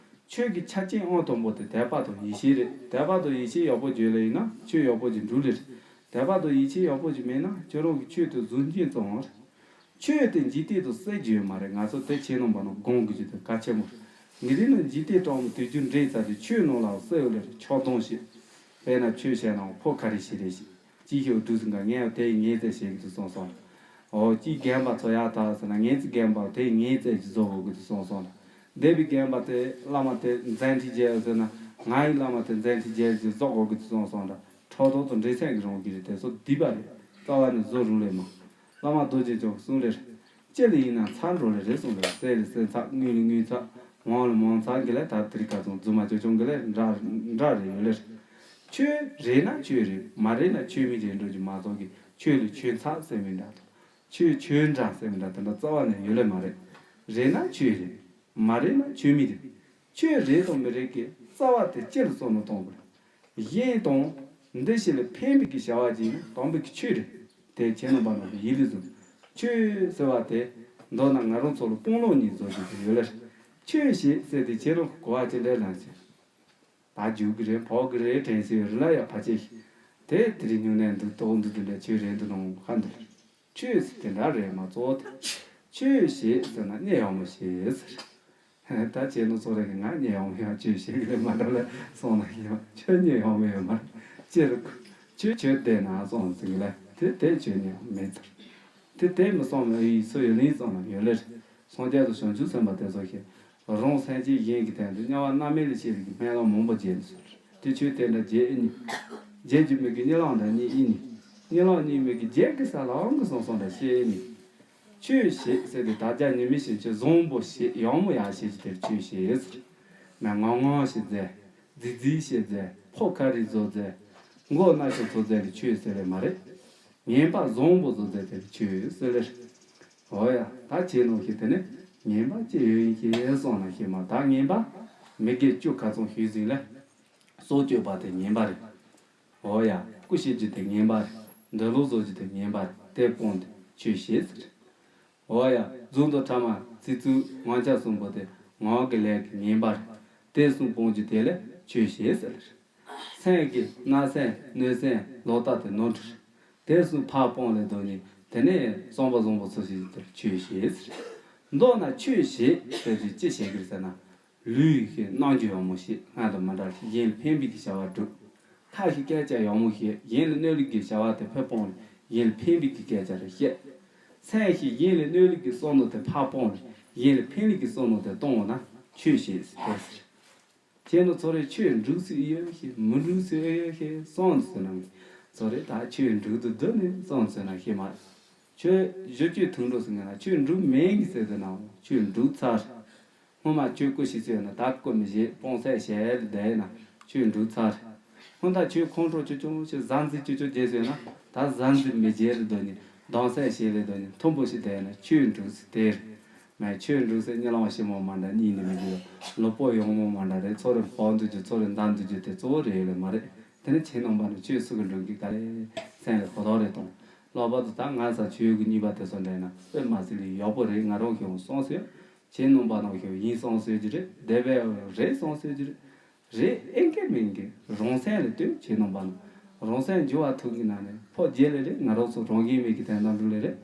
ཆོས་ཀྱི་ཆ་རྐྱེན་ཨང་དང་པོ་དེ་དད་པ་དང་ཡིད་ཆེས་རེད། དད་པ་དང་ཡིད་ཆེས་ཡག་པོ་བྱོས་ལེ་ཡིན་ན་ཆོས་ཡག་པོ་ཅིག་འགྲུབ་ལེ་རེད། དད་པ་དང་ཡིད་ཆེས་ཡག་པོ་ཅིག་མེད་ན་ཁྱོད་རང་གི་ཆོས་དེ་གཟུགས་འཛིན་ཙམ་རེད། ཆོས་དེ་འཇིག་རྟེན་དུ་གསལ་རྒྱུ་ཡོད་མ་རེད། ང་ཚོ་དེ་ཁྱེད་རྣམ་པ་རྣམས་དགོངས་དགོས་རྒྱུ་དེ་གལ་ཆེན་པོ་རེད། ངས་དེ་ནི་འཇིག་རྟེན་གྲོང་མི་དུས་རྒྱུན་འདྲེས་ཚར་དུས་ཆོས་ནང་ལ་གསལ་ཡོད་ལེ་རེད། ཆགས་སྡང་ཞེས། དཔེར་ན་ཆོས་བཤད་ནའང་ཕོ་ག་རེ་བྱེད་རེད་ཞེས། ཅི་ཞིག་འདུག་ཟིན་ག་ངས་དེ་ཡི་ངས་བཙལ་བྱེད་ཀྱི་དུ་སོང་སོང་། འོ་ཅི་རྒན་པ་ཚོ་ཡག་ཐག་ཟེར་ན་ངས་ཅི་རྒན་པ་དེ་ཡི་ངས་བཙལ་གྱི་བཟོ་དགོས་ཀྱི་དུ་སོང་སོང་། འདས་པའི་རྒན་པ་དེ་བླ་མ་དེ་མཛད་འཕྲིན་རྒྱས་ཟེར་ན་ང་ཡི་བླ་མ་དེ་མཛད་འཕྲིན་རྒྱས་ཀྱི་བཟོ་དགོས་ཀྱི་དུ་སོང་སོང་ད། ཕྲག་དོག་ཏུ་འདྲེ་སེམས་ཀྱི་རང་གི་རེད། དེ་ཚོ་སྡིག་པ་རེད། རྩ་བ་ནས་བཟོ་རུང་ལས་མ། བླ་མ་རྡོ་རྗེ་འཆང་གསུང་ལེར། ལྕེ་ལ་ཡིན་ན་ཚ་འགྲོ་ལེ་རེད་གསུངས་ལེར། ཟས་ལ་ཟས་ཚ། དངུལ་ལ་དངུལ་ཚ། མང་ལ་མང་ཚ་གི་ལ་ད་དེ་རིང་ཁ་སང་རྫུན་མ་ཅོ་ཅོང་གི་ལ་འདྲ་འདྲ་རེ་ཡོད་ལེར། ཆོས་རེད་ན་ཆོས་རེད། མ་རེད་ན་ཆོས་མིན་རེད་འགྲོ་རྒྱུ་མ་གཏོགས་ཀྱི་ཆོས་ལ་ཆོས་ཚ་ཟེར་མི་འདྲ་དང་། ཆོས་ཆོས་འདྲ་ཟེར་མི་འདྲ་དེ་འདྲ་རྩ་བ་ནས་ཡོད་ལེ་མ་རེད། རེད་ན་ཆོས་རེད། མ་རེད་ན་ཆོས་མིན་རེད། ཆོས་རེད་དང་མི་རེད་ཀྱི་རྩ་བ་དེ་ལྕེ་ལ་བསམ་བློ་གཏོང་དགོས། གཞན་དང་། འདི་ཞིག་ལ་ཕན་པའི་གི་བྱ་བ་ཅིག་ནི་དམ་པའི་གི་ཆོས་རེད། དེ་ཁྱེད་རྣམ་པ་རྣམས་ཀྱི་ཡིད་ལ་བཟུང་། ཆོས་ཟེར་བ་དེ། མདོར་ན་ང་རང་ཚོ་ལ་སྤང་བླང་གཉིས་བཟོ་བཞིན་དུ་ཡོད་ལེར། ཆོས་ཞེས་ཟེར་ཏེ་ཁྱེད་རང་གི་གོ་བ་ཅི་འདྲ་ལངས་ཟེར། ད་རྒྱུག་གི་རེད་ཕོག་གི་རེད་དྲན་སྲིད་རེད་ལ་ཡ་ཕ་ཆེ་ཞིག་དེ་དེ་རིང་ཉུང་ནས་འདུག་ཏོག་འདུག་དེ་འདྲ་ཆོས་རེད་འདུག་ནང་ཧ་འདུག་ཆོས་ཟེར་དེ་འདྲ་རེད་མ་གཙོ་བོ་དེ། ཆོས་ཞེས་ཟེར་ན་གཉིད་ཡོང་མོ་ཞེས་ཟེར། ད་ཁྱེད་ནོ་ཚོ་རེ་གི་ང་གཉིད་ཡོང་མོ་ཡང་ཆོས་ཞེས་གི་ལས་མ་འདྲ་ལ་སོང་ན་ཡང་ཁྱོད་གཉིད་ཡོང་མོ་ཡོད་མ་རེད། ཅེར་ཁུ་ཆོས་ཆོས་བལྟས་ན་སོང་ཟིན་གི་ལ་དེ་དེ་ཆོས་གཉིད་ཡོང་མེད་ཚར། དེ་དེ་མི་སོང་ན་ཡི་སུ་ཡོད་ལིང་སོང་ན་ཡོད་ལེར། སངས་རྒྱས་དང་བྱང་ཆུབ་སེམས་དཔའ་དེ་ཚོ་ཞེས། རང་སེམས་ཅན་གཞན་གྱི་དོན་དུ་དམྱལ་བ་མནར་མེད་ལ་སྐྱེ་བའི་སྨོན་ལམ་མང་པོ་བརྗོད་ནས་སོ། དེ་ཆོས་དེ་འདྲ་བརྗོད་ཨེ་ནི། བརྗོད་རྒྱུ་མེད་ཀི་གཉིད་ལམ་དང་གཉིད་ཨེ་ནི། གཉིད་ལམ་གཉིད་མེད་ཀི་བརྗོད་ཀི་ས་ལམ་གི་སོང་སོང་འདྲ་བཤད་ཨེ་ནི། ཆོས་ཞེས་ཟེར་ཏེ་ད་ལྟ་ཉི་མ་ཞིག་ཆོས་བཟང་པོ་ཞེས་ཡག་མོ་ཡག་ཞེས་ཀྱི་དེར་ཆོས་ཞེས་ཟེར། མ་ངང་ངང་ཞེས་ཟེར། རྫི་རྫི་ཞེས་ཟེར། ཕོ་ཁ་རི་བཟོ་ཟེར། མགོ་སྣ་ཤོག་བཟོ་ཟེར་ལ་ཆོས་ཟེར་ལེ་མ་རེད། ངན་པ་བཟང་པོ་བཟོ་ཟེར་དེར་ཆོས་ཟེར་ལེ། འོ་ཡ། ད་ཁྱེད་ནང་བཞིན་དེ་ནི་ངན་པ་ཅི་ཡོད་ཡིན་ཞེས་སོང་ན་ཤེས་མ། ད་ངན་པ་མི་དགེ་བཅུ་ཁ་ཚང་ཞུས་ཟིན་ལ། སྲོག་གཅོད་པ་དེ་ངན་པ་རེད། འོ་ཡ། རྐུ་བྱེད་རྒྱུ་དེ་ངན་པ་རེད། འདོད་ལོག་བཟོ་རྒྱུ་དེ་ངན་པ་རེད། དེ་སྤོང་དེ་ཆོས་ཞེས་ཟེར། འོ་ཡ། རྫུན་དང་ཕྲ་མ་ཚིག་རྩུབ་ངན་ཆ་གསུམ་པོ་དེ་ངག་གི་ལས་ཀྱི་ངན་པ་རེད། དེ་གསུམ་སྤོང་རྒྱུ་དེ་ལ་ཆོས་ཞེས་ཟེར། སེམས་ཀྱི་བརྣབ་སེམས་གནོད་སེམས་ལོག་ལྟ་དེ་ནོར་འཁྲུལ། དེ་གསུམ་ཕར་སྤངས་ལས་དོན་ནི་དེ་ནས་བསམ་པ་བཟང་པོ་ཚོ་ཞིག་དེར་ཆོས་ཞེས་ཟེར། མདོར་ན་ཆོས་ཞེས་ཟེར་དུས་ཅི་བྱེད་ཀྱི་ཟེར་ན། ལུས་ཀྱི་རྣམ་འགྱུར་ཡག་མོ་ཞིག་སྔར་དང་མ་འདྲ་ཞིག་གཞན་ལ་ཕན་པའི་གི་བྱ་བ་སྒྲུབ། ཁ་གི་སྐད་ཆ་ཡག་མོ་ཞིག་གཞན་ལ་གནོད་ལུགས་ཀྱི་བྱ་བ་དེ་ཕར་སྤངས་ནས་གཞན་ལ་ཕན་པའི་གི་སྐད་ཆ་རེ་བཤད། སེམས་ཀྱིས་གཞན་ལ་གནོད་ལུགས་ཀྱི་བསམ་བློ་དེ་ཕར་སྤངས་ནས་གཞན་ལ་ཕན་ལུགས་ཀྱི་བསམ་བློ་དེ་གཏོང་བ་ན་ཆོས་ཞེས་ཟེར་ཟེར། ཁྱེད་ནི་ཚོ་རེ་ཆོས་འགྲིག་སྲིད་ཡོད་ཤེས་མི་འགྲིག་སྲིད་ཡོད་ཤེས་སོང་ཟེར་ན། ཚོ་རེ་ད་ཆོས་འགྲིག་ཏུ་སྡོད་ནས་སོང་ཟེར་ན་ཤེས་མ། ཆོས་བཞི་བཅུ་ཐུང་འགྲོ་ཟེར་ན་ཆོས་འགྲིག་མེད་གི་ཟེར་ཟེར་ན་ཆོས་འགྲིག་ཚར། སྔོན་མ་ཆོས་སྐུ་ཞིག་ཟེར་ན་ད་སྐུ་མི་བཞེས་སྤོང་སེམས་བྱས་ལ་བསྡད་ན་ཆོས་འགྲིག་ཚར། སྔོན་ད་ཆོས་ཁོང་ཁྲོ་ཆུ་ཆུང་ཞིག་གཟའ་འཛིན་ཆུ་ཆུང་རྒྱས་ཟེར་ན་ད་གཟའ་འཛིན་མི་བརྗེད་རེ་སྡོད་ནས་སྡང་སེམས་བྱས་ལ་སྡོད་ནས་མཐུན་པོ་ཞིག་བསྡད་ན་ཆོས་འགྲིག་ཟེར་དེ་རེད། མ་ཆོས་འགྲིག་ཟེར་གཉིད་ལམ་ཞིམ་མོ་མ་འདྲ་གཉིད་ནི་མི་འགྱུར། ལུས་པོ་ཡང་མོ་མ་འདྲ་རེད། ཚོ་རེ་བག་འདུག་རྒྱུ་ཚོ་རེ་འདར་འདུག་རྒྱུ་དེ་གཙོ་བོ་རེད་ལ་མ་རེད། དེ་ནི་ཁྱེད་རྣམ་པ་ནི་ཆོས་སུ་གི་འགྲོ་གི་ག་ལེ་སེམས་ལ་གོ་ཐོག་རེ་གཏོང་། ལྷག་པར་དུ་ད་ང་ས་ཆོས་ཀྱི་གཉིས་པ་དེ་ཚོ་འདྲ་ན་དཔེ་མ་སྲིད་ལས་ཡག་པོ་རེད། ང་རང་གི་འོང་སོང་ཟེར། ཁྱེད་རྣམ་པ་ནང་བཞིན་ཡིན་སོང་ཟེར་གྱི་རེད། བསྡད་པའི་རེད་སོང་ཟེར་གྱི་རེད། རེད་ཨེ་འགལ་མིན་གྱི་རང་སེམས་ལ་ལྟོས། ཁྱེད་རྣམ་པ་ནང་རང་སེམས་འགྱུར་བ་ཐུག་གི་ན་ནས་ཕོ་རྒྱལ་ལེ་རེད། ང་རང་ཚོ་རང་གིས་མེད་ཀྱི་དོན་དག་འགྲུལ་ལེ་རེད།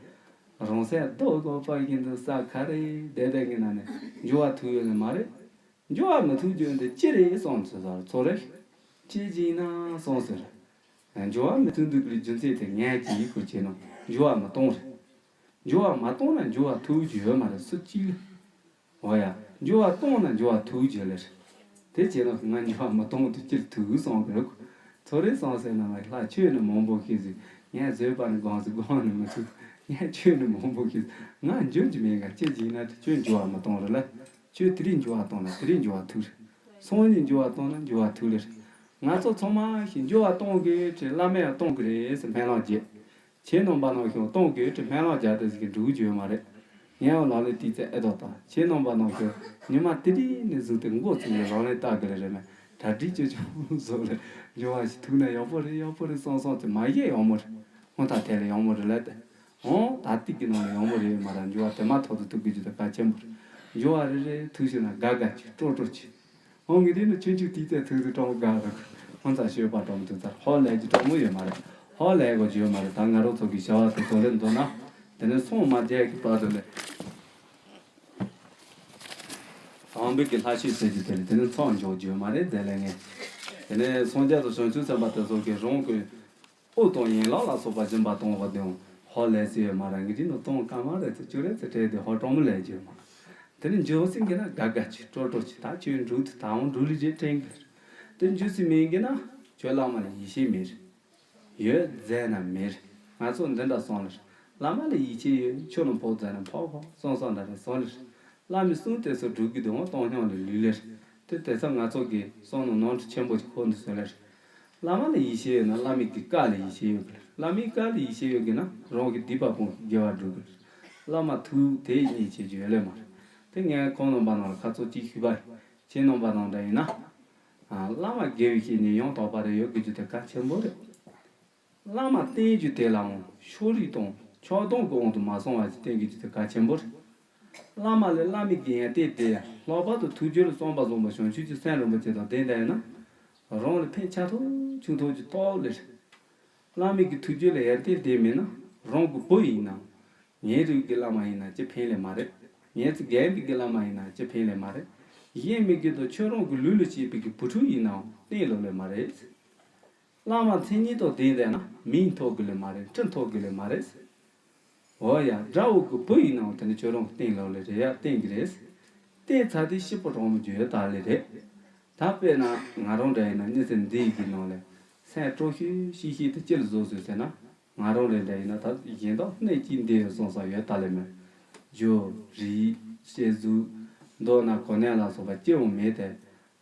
རང་སེམས་རྡོ་གོ་པ་བཞིན་དུ་ས་ཁ་རེ་བསྡད་བསྡད་གི་ན་ནས་འགྱུར་བ་ཐུག་ཡོད་ནི་མ་རེད། འགྱུར་བ་མི་ཐུག་རྒྱུ་འདི་ཅི་རེད་སོང་ཚོད་ཟ་ཚོ་རེད། ཅི་ཅི་ན་སོང་ཟེར། འགྱུར་བ་མི་ཐུག་འདུག་པའི་རྒྱུ་མཚན་དེ་ངས་ཅི་ཡིག་གོ་བྱས་ནོ། འགྱུར་བ་མི་གཏོང་རེད། འགྱུར་བ་མ་གཏོང་ན་འགྱུར་བ་ཐུག་རྒྱུ་ཡོད་མ་རེད། སུ་གཅིག་ལ། འོ་ཡ། འགྱུར་བ་གཏོང་ན་འགྱུར་བ་ཐུག་རྒྱུ་ལེ་རེད། དེ་བྱས་ན་ང་འགྱུར་བ་མི་གཏོང་དུས་སྤྱིར་ཐུག་སོང་གི་རེད། ཚོ་རེ་སོང་ཟེར་ན་ང་ལྷ་ཆོས་ནི་མང་པོ་ཤེས་ཟིན། ངས་བཟོས་པ་ནི་གང་ཟིག་གང་ནི་མི་ཐུག་ངས་ཆོས་ནི་མང་པོ་ཤེས་ཟིན། ང་འགྱུར་གྱི་མེད། ང་ཅི་ཡིན་ན་དེ་ཁྱོད་འགྱུར་བ་མི་གཏོང་རེད་ལ། ཁྱོད་དེ་རིང་འགྱུར་བ་གཏོང་ན་དེ་རིང་འགྱུར་བ་ཐུག་རེད། སང་ཉིན་འགྱུར་བ་གཏོང་ན་འགྱུར་བ་ཐུག་ལེ་རེད། ང་ཚོ་ཚང་མ་ཞིག་འགྱུར་བ་གཏོང་དགོས་དྲི་བླ་མས་གཏོང་གི་རེད་ཟེར་སྨོན་ལམ་རྒྱག་ཁྱེད་རྣམ་པ་ནང་བཞིན་གཏོང་དགོས་དྲི་སྨོན་ལམ་རྒྱག་དེ་ཟིག་གི་འགྲུལ་རྒྱུ་ཡོད་མ་རེད། ངས་ཡང་ལག་ལེན་དེའི་ཚེ་ཨེ་ཐོག་དང་ཁྱེད་རྣམ་པ་ནང་བཞིན་ཉི་མ་དེ་རིང་ནས་བཟུང་སྟེ་འགོ་ཚུགས་ནས་ལག་ལེན་བསྟར་དགོས་ལེ་རེད་མེད། གྲ་སྒྲིག་ཅོ་ཅོ་བཟོ་ལེ། འགྱུར་བ་ཞིག་ཐུག་ན་ཡག་པོ་རེད། ཡག་པོ་རེད་སོང་སོང་དེ་མ་བཤད་ཡག་མོ་རེད། སྔོན་ཐག་དེ་ལས་ཡག་མོ་རེད་ལ་དེ། འོང་ད་ཏིག་གི་ནང་ལ་ཡག་མོ་རེད་མ་ར། འགྱུར་བ་དེ་མ་ཐག་ཏུ་ཐུག་དགོས་རྒྱུ་དེ་གལ་ཆེན་པོ་རེད། འགྱུར་བ་རེ་རེ་ཐུག་ཤེ་ན་དགའ་དགའ་ཅིག་སྤྲོ་སྤྲོ་ཅིག་འོང་ངས་དེ་ནི་ཆུང་ཆུང་དེའི་ཚེ་ཐུག་དུས་གྲོགས་པོ་དགའ་འདུག་ཧོན་ཚ་ཤོད་པ་གྲོགས་མི་ཐུག་ཚར་ཧོ་ལས་ཀྱི་གྲོགས་མོ་ཡོད་མ་རེད། ཧོ་ལས་གོ་རྒྱུ་ཡོད་མ་རེད། ད་ང་རང་ཚོ་གི་བྱ་བ་དེ་ཚོ་ལས་འདོད་ན། དེ་ནས་སོང་མ་རྒྱལ་གྱི་བར་དུ་ལས། དམ་པའི་གི་ལྷ་ཆོས་ཟེར་གྱི་དེ་ལས་དེ་ནས་ཚང་འཇོག་རྒྱུ་ཡོད་མ་རེད། དེ་ལས་ངས། དེ་ནས་སངས་རྒྱས་དང་བྱང་ཆུབ་སེམས་དཔའ་དེ་ཚོ་གི་རང་གི་དབུ་དང་ཡན་ལག་ལ་སོགས་པ་སྦྱིན་པ་གཏོང་བ་དང་ཧོ་ལས་ཟེར་ཡོད་མ་ར། ངས་དེ་ནས་གཏོང་ཀ་མ་རེད་ཚེ་ཅུ་རེད་ཚེ་སྤྲད་དེ་ཧོ་གྲོགས་མོ་ལས་རྒྱུ་ཡོད་མ་རེད། དེ་ནས་འཇོག་སེང་གི་ན་དགའ་དགའ་ཅིག་སྤྲོ་སྤྲོ་ཅིག་ད་ཁྱོད་འགྲུལ་དུ་ད་འོང་འགྲུལ་ལི་རྗེས་དྲན་གི་རེད། དེ་འཇུ་སི་མིན་གི་ན་ཁྱོད་བླ་མ་ལ་ཡིད་ཆེས་མེད་རེད། ཡོད་ཟེར་ན་མེད་རེད། ང་ཚོ་འདི་འདྲ་སོང་ལེ་རེད། བླ་མ་ལ་ཡིད་ཆེས་ཡོད་ཁྱོད་ལ་ཕོག་ཟེར་ན་ཕོག་ཕོག་སོང་སོང་འདྲ་རེད་སོང་ལེ་རེད། བླ་མའི་གསུང་དེ་ཚོ་སྒྲུབ་གི་འདུག་འོང་གཏོང་སྙོམས་ལ་ལུས་ལེ་རེད། དེ་དེ་ཚོ་ང་ཚོ་གི་སོང་ནོ་ནོར་འཁྲུལ་ཆེན་པོ་ཅིག་ཁོ་འདུག་ཟེར་ལེ་རེད། བླ་མ་ལ་ཡིད་ཆེས་ཡོད་ན་བླ་མའི་གི་བཀའ་ལ་ཡིད་ཆེས་ཡོད་གི་རེད། བླ་མའི་བཀའ་ལ་ཡིད་ཆེས་ཡོད་གི་ན་རང་གི་སྡིག་པ་སྤོང་གི་དགེ་བ་སྒྲུབ་གི་རེད། བླ་མ་ཐུག་དེ་ཡིད་ཆེས་རྒྱུ་ཡོད་ལེ་མ་རེད། དེ་ངས་ཁོང་རྣམ་པ་ནང་ལ་ཁ་ཚོ་གཅིག་ཞུས་པ་ཡིན། ཁྱེད་རྣམ་པ་ནང་འདྲ་ཡིན་ན། ཨ། བླ་མ་དགེ་བའི་བཤེས་གཉེན་ཡང་དག་པ་རེ་ཡོད་དགོས་རྒྱུ་དེ་གལ་ཆེན་པོ་རེད། བླ་མ་བསྟེན་རྒྱུ་དེ་ལའང་ཕྱོགས་རིས་དང་ཆགས་སྡང་གི་དབང་དུ་མ་སོང་བ་ཞིག་བསྟེན་དགོས་རྒྱུ་དེ་གལ་ཆེན་པོ་རེད། བླ་མ་ལས་བླ་མའི་གི་ཡོན་ཏན་དེ་ལྷག་པར་དུ་ཐུགས་རྒྱུད་ལ་བསམ་པ་བཟང་པོ་བྱང་ཆུབ་ཀྱི་སེམས་རིན་པོ་ཆེ་དང་ལྡན་བསྡད་ཡོད་ན། རང་ལ་ཕན་ཆེ་ཐོག་ཆུང་ཐོག་ཅིག་ཐོབ་ལེ་རེད། བླ་མའི་གི་ཐུགས་རྒྱུད་ལ་ཡོན་ཏན་དེ་མེད་ན་རང་གི་བུ་ཡིན་ནའང་། ངའི་རིགས་ཀྱི་བླ་མ་ཡིན་ན་ཅི་ཕན་ལེ་མ་རེད། ངའི་ཚེ་རྒན་པའི་གི་བླ་མ་ཡིན་ན་ཅི་ཕན་ལེ་མ་རེད། གཞན་མི་སྒེར་དང་ཁྱོད་རང་གི་ལུས་ལ་བྱས་པའི་གི་བུ་ཕྲུག་ཡིན་ནའང་བསྟེན་ལོ་ལེ་མ་རེད། བླ་མ་མཚན་ཉིད་དང་ལྡན་བསྡད་ན་མིང་ཐོབ་གི་ལེ་མ་རེད། འཁྲི་ཐོབ་གི་ལེ་མ་རེད། འོ་ཡ། དགྲ་བོ་གི་བུ་ཡིན་ནའང་དེ་ནི་ཁྱོད་རང་གི་བསྟེན་ལོ་ལེ་རེད་ཡ། བསྟེན་གི་རེད། བསྟེན་ཚར་དུས་སྐྱིད་པོ་གྲོགས་མོ་རྒྱུ་ཡོད་ད་ལེ་རེད། ད་དཔེར་ན་ང་རང་འདྲ་ཡིན་ན་མི་ཚེ་འདིའི་གི་ནང་ལ་སེམས་སྤྲོ་ཤུལ་ཤིག་ཤིག་དེ་ཅི་ལ་བཟོ་བཟོས་ཟེར་ན། ང་རང་ལས་འདྲ་ཡིན་ན་ད་གཞན་དག་སྣེ་གཅིག་འདི་ཡོད་སོང་ས་ཡོད་ད་ལེ་མེད། རྒྱུ་རིག་བྱེད་གཟུགས་མདོར་ན་གོ་གནས་ལ་སོགས་པ་སྐྱེ་བོ་མེད་དེ།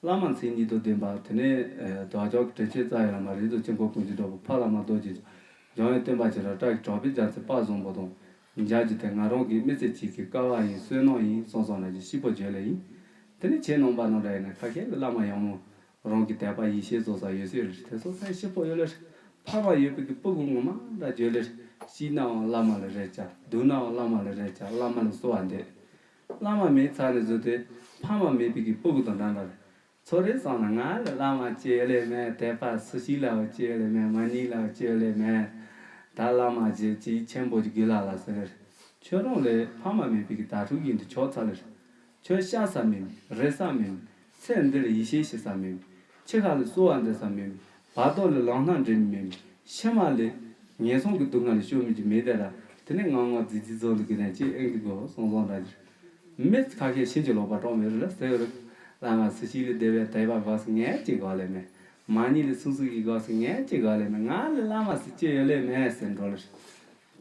བླ་མ་མཚན་ཉིད་དང་ལྡན་པ་དེ་ནས་དོལ་རྒྱལ་གྱི་དྲིན་ཆེན་རྩ་བའི་བླ་མ་རིགས་དྲུག་ཆེན་པོ་ཀུན་གྱི་གྲོགས་པོ་ཕ་བླ་མ་རྡོ་རྗེ་འཆང་། འཇམ་དབྱངས་སྟོན་པ་ཆེ་རབ་བཀྲ་ཤིས་གྲགས་པའི་རྒྱལ་མཚན་དཔལ་བཟང་པོ་དང་། མཇལ་རྒྱུ་དེ་ང་རང་གི་མི་ཚེ་གཅིག་གི་སྐལ་བ་ཡིན་བསོད་ནམས་ཡིན་སོང་སོང་ན་ཅི་སྐྱིད་པོ་བརྗོད་ལེ་ཡིན། དེ་ནས་ཁྱེད་རྣམ་པ་ནང་འདྲ་ཡིན་ན་ཁ་ཤས་ལ་བླ་མ་ཡག་མོ། རང་གི་དད་པ་ཡིད་ཆེས་བཟོ་ས་ཡོད་སྲིད་རེད། དེ་ཚོ་སེམས་སྐྱིད་པོ་ཡོད་ལེ་རེད། ཕ་མ་ཡོད་པའི་གི་སྤུ་གུ་ངོ་མ་འདྲ་བརྗོད་ལེ་རེད། སྐྱིད་ནའང་བླ་མ་ལ་རེ་བྱ། སྡུག་ནའང་བླ་མ་ལ་རེ་བྱ། བླ་མ་ལ་གསོལ་བ་འདེབས། བླ་མ་མེད་ཚར་ནས་བཟོས་ཏེ་ཕ་མ་མེད་པའི་གི་སྤུ་གུ་དང་འདྲ་འདྲ་རེད། ཚོ་རེ་སོང་ན་ང་ལ་བླ་མ་ཅི་ཡོད་ལེ་མེད། དད་པ་སུ་ཞིག་ལའང་ཅི་ཡོད་ལེ་མེད། མ་ཎི་ལའང་ཅི་ཡོད་ལེ་མེད། ད་བླ་མ་ཅི་ཅི་ཆེན་པོ་ཅིག་དགོས་ལ་ལ་ཟེར་ལེ་རེད། ཁྱོད་རང་ལས་ཕ་མ་མེད་པའི་གི་དྭ་ཕྲུག་ཡིན་དུ་ཆོག་ཚར་ལེ་རེད། ཁྱོད་ཤ་ཟ་མེད། རེ་ཟ་མེད། ཚེ་འདིར་ཡིད་ཆེས་བྱེད་ས་མེད། འཆི་ཁ་ལ་གསོལ་བ་འདེབས་ས་མེད། བར་དོ་ལ་ལམ་སྣ་འདྲེན་མེད། ཕྱི་མ་ལ་ངན་སོང་གི་སྡུག་བསྔལ་ལ་སྐྱོ་མེད་ཀྱི་མེད་དེ་ར། དེ་ནས་ངང་ངང་རྫིག་རྫིག་བཟོ་འདུག་གི་ནས་ཅི་ཨེ་འདུག་གོ་སོང་སོང་འདྲ་གི་རེད། མི་ཁ་ཤས་ཕྱིན་ཅི་ལོག་པ་གྲོགས་མེད་རེད་ལ་ཟེར་རེད། བླ་མ་སུ་ཞིག་ལ་བདེ་བའི་དད་པ་དགོས་སུ་ངས་ཅི་དགོས་ལེ་མེད། མ་ཎི་ལ་སུ་སུ་ཞིག་དགོས་སུ་ངས་ཅི་དགོས་ལེ་མེད། ང་ལ་བླ་མ་སུ་ཅི་ཡོད་ལེ་མེད་ཟེར་འགྲོ་ལེ་རེད།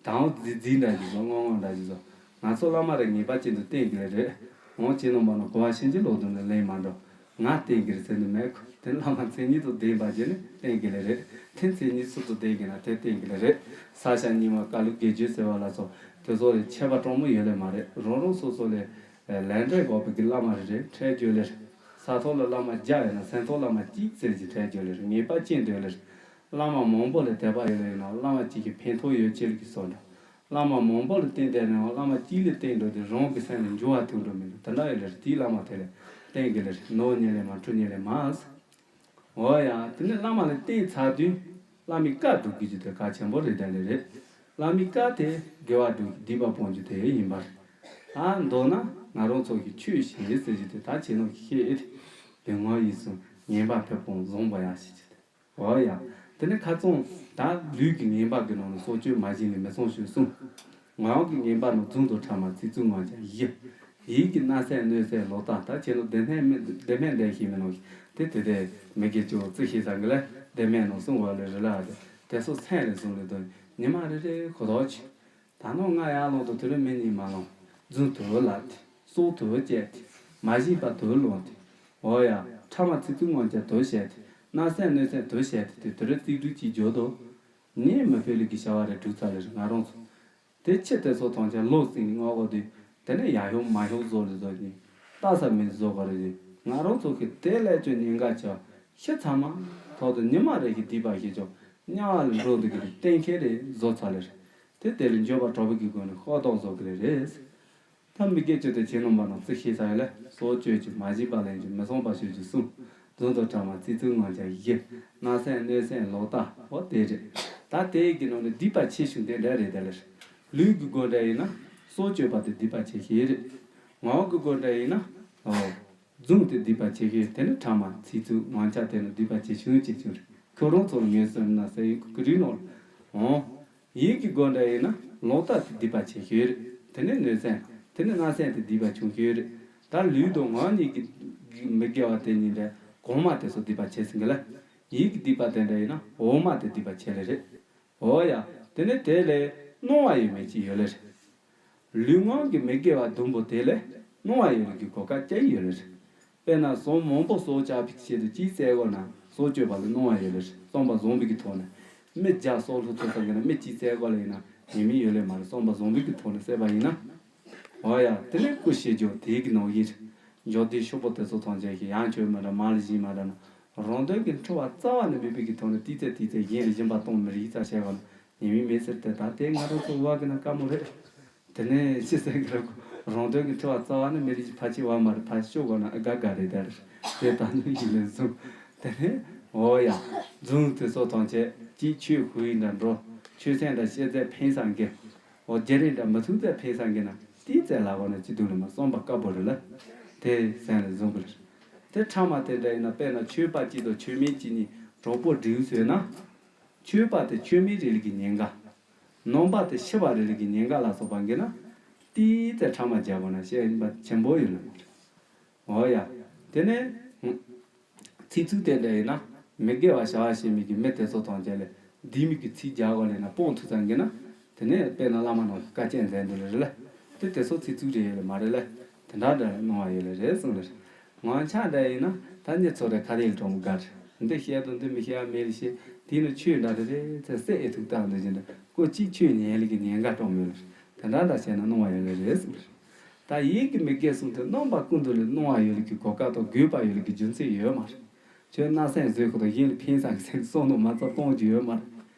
དང་རྫིག་རྫིག་འདྲ་ཞིག་བཟོ། ངོ་ངོ་འདྲ་ཞིག་བཟོ། ང་ཚོ་བླ་མ་རེ་ངེས་པ་ཅན་དུ་བསྟེན་དགོས་ལེ་རེད། འོང་ཁྱེད་རྣམ་པ་ནང་གོ་བ་ཕྱིན་ཅི་ལོག་འདུག་ན་ལེན་མ་འགྲོ། ང་བསྟེན་གྱི་རེད་ཟེར་ནི་མེད་ཁོ། དེ་བླ་མ་མཚན་ཉིད་དུ་ལྡན་པ་བྱས་ནས་བསྟེན་གྱི་ལེ་རེད། དེ་མཚན་ཉིད་སུ་དུ་ལྡན་གྱི་ན་དེ་བསྟེན་གྱི་ལེ་རེད། ས་ཞབས་ཉི་མ་ཀ་ལུ་དགེ་བཅུ་ཟེར་བ་ལ་སོགས་དེ་ཚོ་ལས་ཆད་པ་གྲོགས་མོ་ཡོད་ལེ་མ་རེད། རང་རང་སོ་སོ་ལས་ལས་འབྲས་འགོག་པའི་གི་བླ་མ་རེ་རེ་འཕྲད་རྒྱུ་ལེ་རེད། ས་ཐོག་ལ་བླ་མ་བརྒྱ་ཡོད་ན་སེམས་ཐོག་བླ་མ་གཅིག་ཟེར་གྱི་འཕྲད་རྒྱུ་ལེ་རེད། ངེས་པ་ཅན་དུ་ཡོད་ལེ་རེད། བླ་མ་མང་པོ་ལས་དད་པ་ཡོད་ལེ་ཡིན་ན་བླ་མ་གཅིག་གི་ཕན་ཐོགས་ཡོད་ཅེས་ལ་གི་སོགས་འདྲ། བླ་མ་མང་པོ་ལ་བསྟེན་བསྡད་ནའང་བླ་མ་གཅིག་ལ་བསྟེན་འགྲོ་དུས་རང་གི་སེམས་ལ་འགྱུར་བ་ཐེབས་འགྲོ་མི་འདུག་དེ་འདྲ་ཡོད་ལེ་རེད། དེའི་བླ་མ་དེ་ལ་བསྟེན་དགོས་ལེ་རེད། ནོར་ཉེས་ལས་མ་འཁྲུལ་ཉེས་ལས་མ། འོ་ཡ། དེ་ནས་བླ་མ་ལ་བསྟེན་ཚར་དུས་བླ་མའི་བཀའ་སྒྲུབ་དགོས་རྒྱུ་དེ་གལ་ཆེན་པོ་རེད་དེ་ལེ་རེད། བླ་མའི་བཀའ་དེ་དགེ་བ་སྒྲུབ་སྡིག་པ་སྤོང་རྒྱུ་དེ་ཡིན་པ་རེད། ད་མདོར་ན་ང་རང་ཚོ་གི་ཆོས་བྱེད་ཟེར་རྒྱུ་དེ་ད་བྱས་ནོ་ཤེས་ཨེ་ཐི། ལུས་ངག་ཡིད་གསུམ་ངན་པ་ཕར་སྤོང་བཟང་པོ་ཡར་ཞེས་བྱས་ཏེ། འོ་ཡ། དེ་ནས་ཁ་ཚང་ད་ལུས་ཀྱི་ངན་པ་གི་ནང་ནས་སྲོག་གཅོད་མ་བྱིན་ལས་མི་གསུང་ཞེས་གསུངས། ངག་གི་ངན་པ་ནི་རྫུན་དང་ཕྲ་མ་ཚིག་རྩུབ་ངག་འཁྱལ་བཞི། ཡིད་ཀྱི་མནའ་ཟན་གནོད་ཟན་ལོག་ལྟ། ད་ཁྱེད་ནི་བདེན་སྨད་མི་བདེན་སྨད་འདས་ཤེས་མི་ནོ། དེ་དེ་དེ་མི་དགེ་བཅུ་རྩི་ཤེས་ས་གི་ལ་བདེན་སྨད་ནང་གསུང་བ་ལས་རི་ལ་དེ་དེ་སོགས་སེམས་ལས་བཟུང་ལས་དོན་ཉི་མ་རེ་རེ་ཁོ་ཐག་ཆོད། ད་ནངས་ང་ཡར་ལངས་དང་དེ་རིང་མི་གཉིས་མ་ལངས། རྫུན་དུ་ལབ་སྟེ། སྲོག་དུ་བཅད་དེ། མ་བྱིན་པ་དུ་ལོངས་ཏེ། འོ་ཡ། ཕྲ་མ་ཚིག་རྩུབ་ངག་འཁྱལ་དུ་བཤད་དེ། མནའ་ཟན་གནོད་ཟན་དུ་བཤད་དེ་དེ་དེ་རིང་རྩིས་སྤྲོད་ཅིག་འཇོག་དོ། ཉན་མི་ཕོད་ལས་ཀྱི་བྱ་བ་རེ་སྒྲུབ་ཚར་ལེ་རེད་ང་རང་ཚོ། དེ་ཕྱི་དེ་ཚོ་ཐམས་ཅད་ལོག་ཟིན་ནས་སྔ་གོ་དུས་དེ་ནས་ཡར་ཤོག་མར་ཤོག་བཟོ་ལེ་བཟོ་ནས་ལྟ་ས་མེད་བཟོ་ག་རེ་རེད། ང་རང་ཚོ་གི་དེ་ལས་ཀྱང་ཉེན་ཁ་ཆེ་བ་ཤི་ཚང་མ་ཐོག་ཏུ་ཉི་མ་རེ་གི་སྡིག་པ་ཞིག་ཀྱང་དམྱལ་བ་ལ་འགྲོ་འདུག་གི་རེད། གཏན་འཁེལ་རེ་བཟོ་ཚར་ལེ་རེད། དེ་དེ་ལས་འགྱོད་པ་དྲག་པོ་གི་སྒོ་ནས་ཤོག་ཐོག་བཟོ་གི་རེད་རེད། ད་མི་དགེ་བཅུ་དེ་ཁྱེད་རྣམ་པ་རྣམས་རྩི་ཤེས་ས་ཡོད་ལ། སྲོག་གཅོད་རྒྱུ། མ་བྱིན་པ་ལེན་རྒྱུ། མི་གསུང་བ་ཤོད་རྒྱུ་གསུམ། རྫུན་དང་ཕྲ་མ་ཚིག་རྩུབ་ངག་འཁྱལ་བཞི། མནའ་ཟན་གནོད་ཟན་ལོག་ལྟ། འོ་དེ་རེད། ད་དེའི་གི་ནང་ནས་སྡིག་པ་ཆེ་ཤོས་དེ་འདྲ་རེད་ད་ལེ། ལུས་ཀྱི་སྒོ་འདྲ་ཡིན་ན་སྲོག་གཅོད་པ་དེ་སྡིག་པ་ཆེ་ཤོས་རེད། ངག་གི་སྒོ་འདྲ་ཡིན་ན་འོ་རྫུན་དེ་སྡིག་པ་ཆེ་ཤོས། དེ་ནི་ཕྲ་མ་ཚིག་རྩུབ་ངག་འཁྱལ་དེ་ནི་སྡིག་པ་ཆེ་ཆུང་ཆེ་ཆུང་རེད། ཁྱོད་རང་ཚོར་ངོས་ཟིན་ན་ཟེར་ཡིན་གི་རིགས་ནོར། འོང་། ཡིད་ཀྱི་སྒོ་འདྲ་ཡིན་ན་ལོག་ལྟ་དེ་སྡིག་པ་ཆེ་ཤོས་རེད། དེ་ནས་གནོད་སེམས། དེ་ནས་མནའ་སེམས་དེ་སྡིག་པ་ཆུང་ཤོས་རེད། ད་ལུས་དང་ངག་གཉིས་ཀྱི་མི་དགེ་བ་དེ་གཉིས་འདྲ་གོང་མ་དེ་ཚོ་སྡིག་པ་ཆེ་ཟིན་གི་ལ། ཡིད་ཀྱི་སྡིག་པ་དེ་འདྲ་ཡིན་ན་འོག་མ་དེ་སྡིག་པ་ཆེ་ལེ་རེད། འོ་ཡ། དེ་ནས་དེ་ལས་སྣང་བ་ཡོད་མེད་ཅིག་ཡོད་ལེ་རེད། ལུས་ངག་གི་མི་དགེ་བ་བདུན་པོ་དེ་ལས་སྣང་བ་ཡོད་ལེ་གི་གོ་སྐབས་ཅིག་ཡོད་ལེ་རེད། དཔེར་ན་ཟོང་མང་པོ་སྲོག་བཅད་པའི་ཆེད་དུ་གཅིག་བསད་དགོས་ན་སྲོག་གཅོད་པ་ལ་སྣང་བ་ཡོད་ལེ་རེད། བསམ་པ་བཟང་པོའི་གི་ཐོག་ནས། མི་བརྒྱ་སྲོག་ལུས་ཐོབ་ས་གི་ན་མི་གཅིག་བསད་དགོས་ལེ་ཡིན་ན་ཉེས་དམིགས་ཡོད་ལེ་མ་རེད། བསམ་པ་བཟང་པོའི་གི་ཐོག་ནས་བསད་པ་ཡིན་ན། འོ་ཡ། དེ་ནས་སྐུ་ཞེས་བརྗོད་དེའི་གི་ནང་བཞིན་རེད། འཇོག་དེའི་ཤོག་བུ་དེ་ཚོ་ཐམས་ཅད་ཀྱི་ཡང་བྱོས་མ་འདྲ་མ་ལ་བཞིན་མ་འདྲ་ན། རང་དོན་གྱི་འཁྲུལ་བ་རྩ་བ་ནས་མེད་པའི་གི་ཐོག་ནས་ཏིག་ཙེ་ཏིག་ཙེ་གཞན་ལ་སྦྱིན་པ་གཏོང་མི་རིགས་རྩ་བཤད་པ་ན་ཉེས་དམིགས་མེད་ཟེར་ཏེ། ད་དེ་ང་རང་ཚོ་བ་གི་ན་དཀའ་མོ་རེད། དེ་ནས་ཅི་ཟེར་གི་རེད་གོ། རང་དོན་གྱི་འཁྲུལ་བ་རྩ་བ་ནས་མི་རིགས་ཀྱི་ཕ་ཆེ་བ་མ་རེད། ཕ་ཤོག་གོ་ན་ཨ་དགའ་དགའ་རེད་ད་རེད། དེ་ད་ནི་ཡིན་ལས་བཟུང་། དེ་ནས་འོ་ཡ། རྫུན་དེ་ཚོ་ཐམས་ཅད་ཀྱིས་ཆོས་ཧུའི་འདྲ་འགྲོ། ཆོས་སེམས་འདྲ་བཤད་ཚད་ཕན་སང་གི། འོ་རྒྱ་རིགས་འདྲ་མི་ཐུག་ཚད་ཕན་སང་གི་ན་ཏིག་ཙེ་ལ་གོ་ན་ཅི་འདུག་ལ་མ་བསམ་པ་དཀའ་པོ་རེད་ལ། དེ་སེམས་ལ་བཟུང་གི་རེད། དེ་ཕྲ་མ་དེ་འདྲ་ཡིན་ན་དཔེར་ན་ཆོས་པ་གཅིག་དང་ཆོས་མེད་གཅིག་གཉིས་གྲོགས་པོ་སྒྲིག་ཟེར་ན། ཆོས་པ་དེ་ཆོས་མེད་རེ་ལ་གི་ཉེན་ཁ། ནང་པ་དེ་ཤི་བ་རེ་ལ་གི་ཉེན་ཁ་ལ་སོགས་པ་འགི་ན། ཏིག་ཙེ་ཕྲ་མ་རྒྱག་དགོས་ན་ཤེས་ཡོན་པ་ཆེན་པོ་ཡོད་ལ། འོ་ཡ། དེ་ནས་ཚིག་རྩུབ་དེ་འདྲ་ཡིན་ན་མི་དགེ་བ་བྱ་བ་བྱེད་མི་གི་མི་དེ་ཚོ་ཐམས་ཅད་ལ་སྡིག་མི་གི་ཚིག་རྒྱག་དགོས་ལས་ན་སྤོང་ཐུབ་ཙང་གི་ན། དེ་ནས་དཔེར་ན་བླ་མ་ནང་བཀའ་བཅད་མཛད་འདུག་ལ་རེད་ལ། དེ་དེ་ཚོ་ཚིག་རྩུབ་རེད་ཡོད་ལ་མ་རེད་ལ། དེ་འདྲ་འདྲ་སྣང་བ་ཡོད་ལ་རེད་གསུངས་ལ་རེད། ངག་འཁྱལ་འདྲ་ཡིན་ན་ད་ཉི་ཚོ་རེ་ཁ་རེ་ལ་གྲོང་གར། འདི་བཤད་དང་འདི་མི་བཤད་མེད་ལ་བཤད། དེ་ནི་ཆོས་འདྲ་རེ་རེད་ཚེ་སྲེད་ཨེ་ཐུག་བཏང་འདི་བཞིན་དུ་ཀོ་གཅིག་ཆོས་ཉན་ལ་གི་ཉེན་ཁ་གྲོང་མོད་ལ་རེད། དེ་འདྲ་འདྲ་བྱས་ན་སྣང་བ་ཡོད་ལ་རེད་གསུངས་ལ་རེད། ད་ཡིད་ཀྱི་མི་དགེ་གསུམ་དེ་རྣམ་པ་ཀུན་ཏུ་ལ་སྣང་བ་ཡོད་ལ་གི་གོ་སྐབས་དང་དགོས་པ་ཡོད་ལ་གི་རྒྱུ་མཚན་ཡོད་མ་རེད། ཁྱོད་མནའ་ཟན་བཟོས་ཁོ་ཐག་གཞན་ལ་ཕན་སང་གི་ཟེར་བསམ་བློ་མ་རྩ་གཏོང་རྒྱུ་ཡོད་མ་རེད།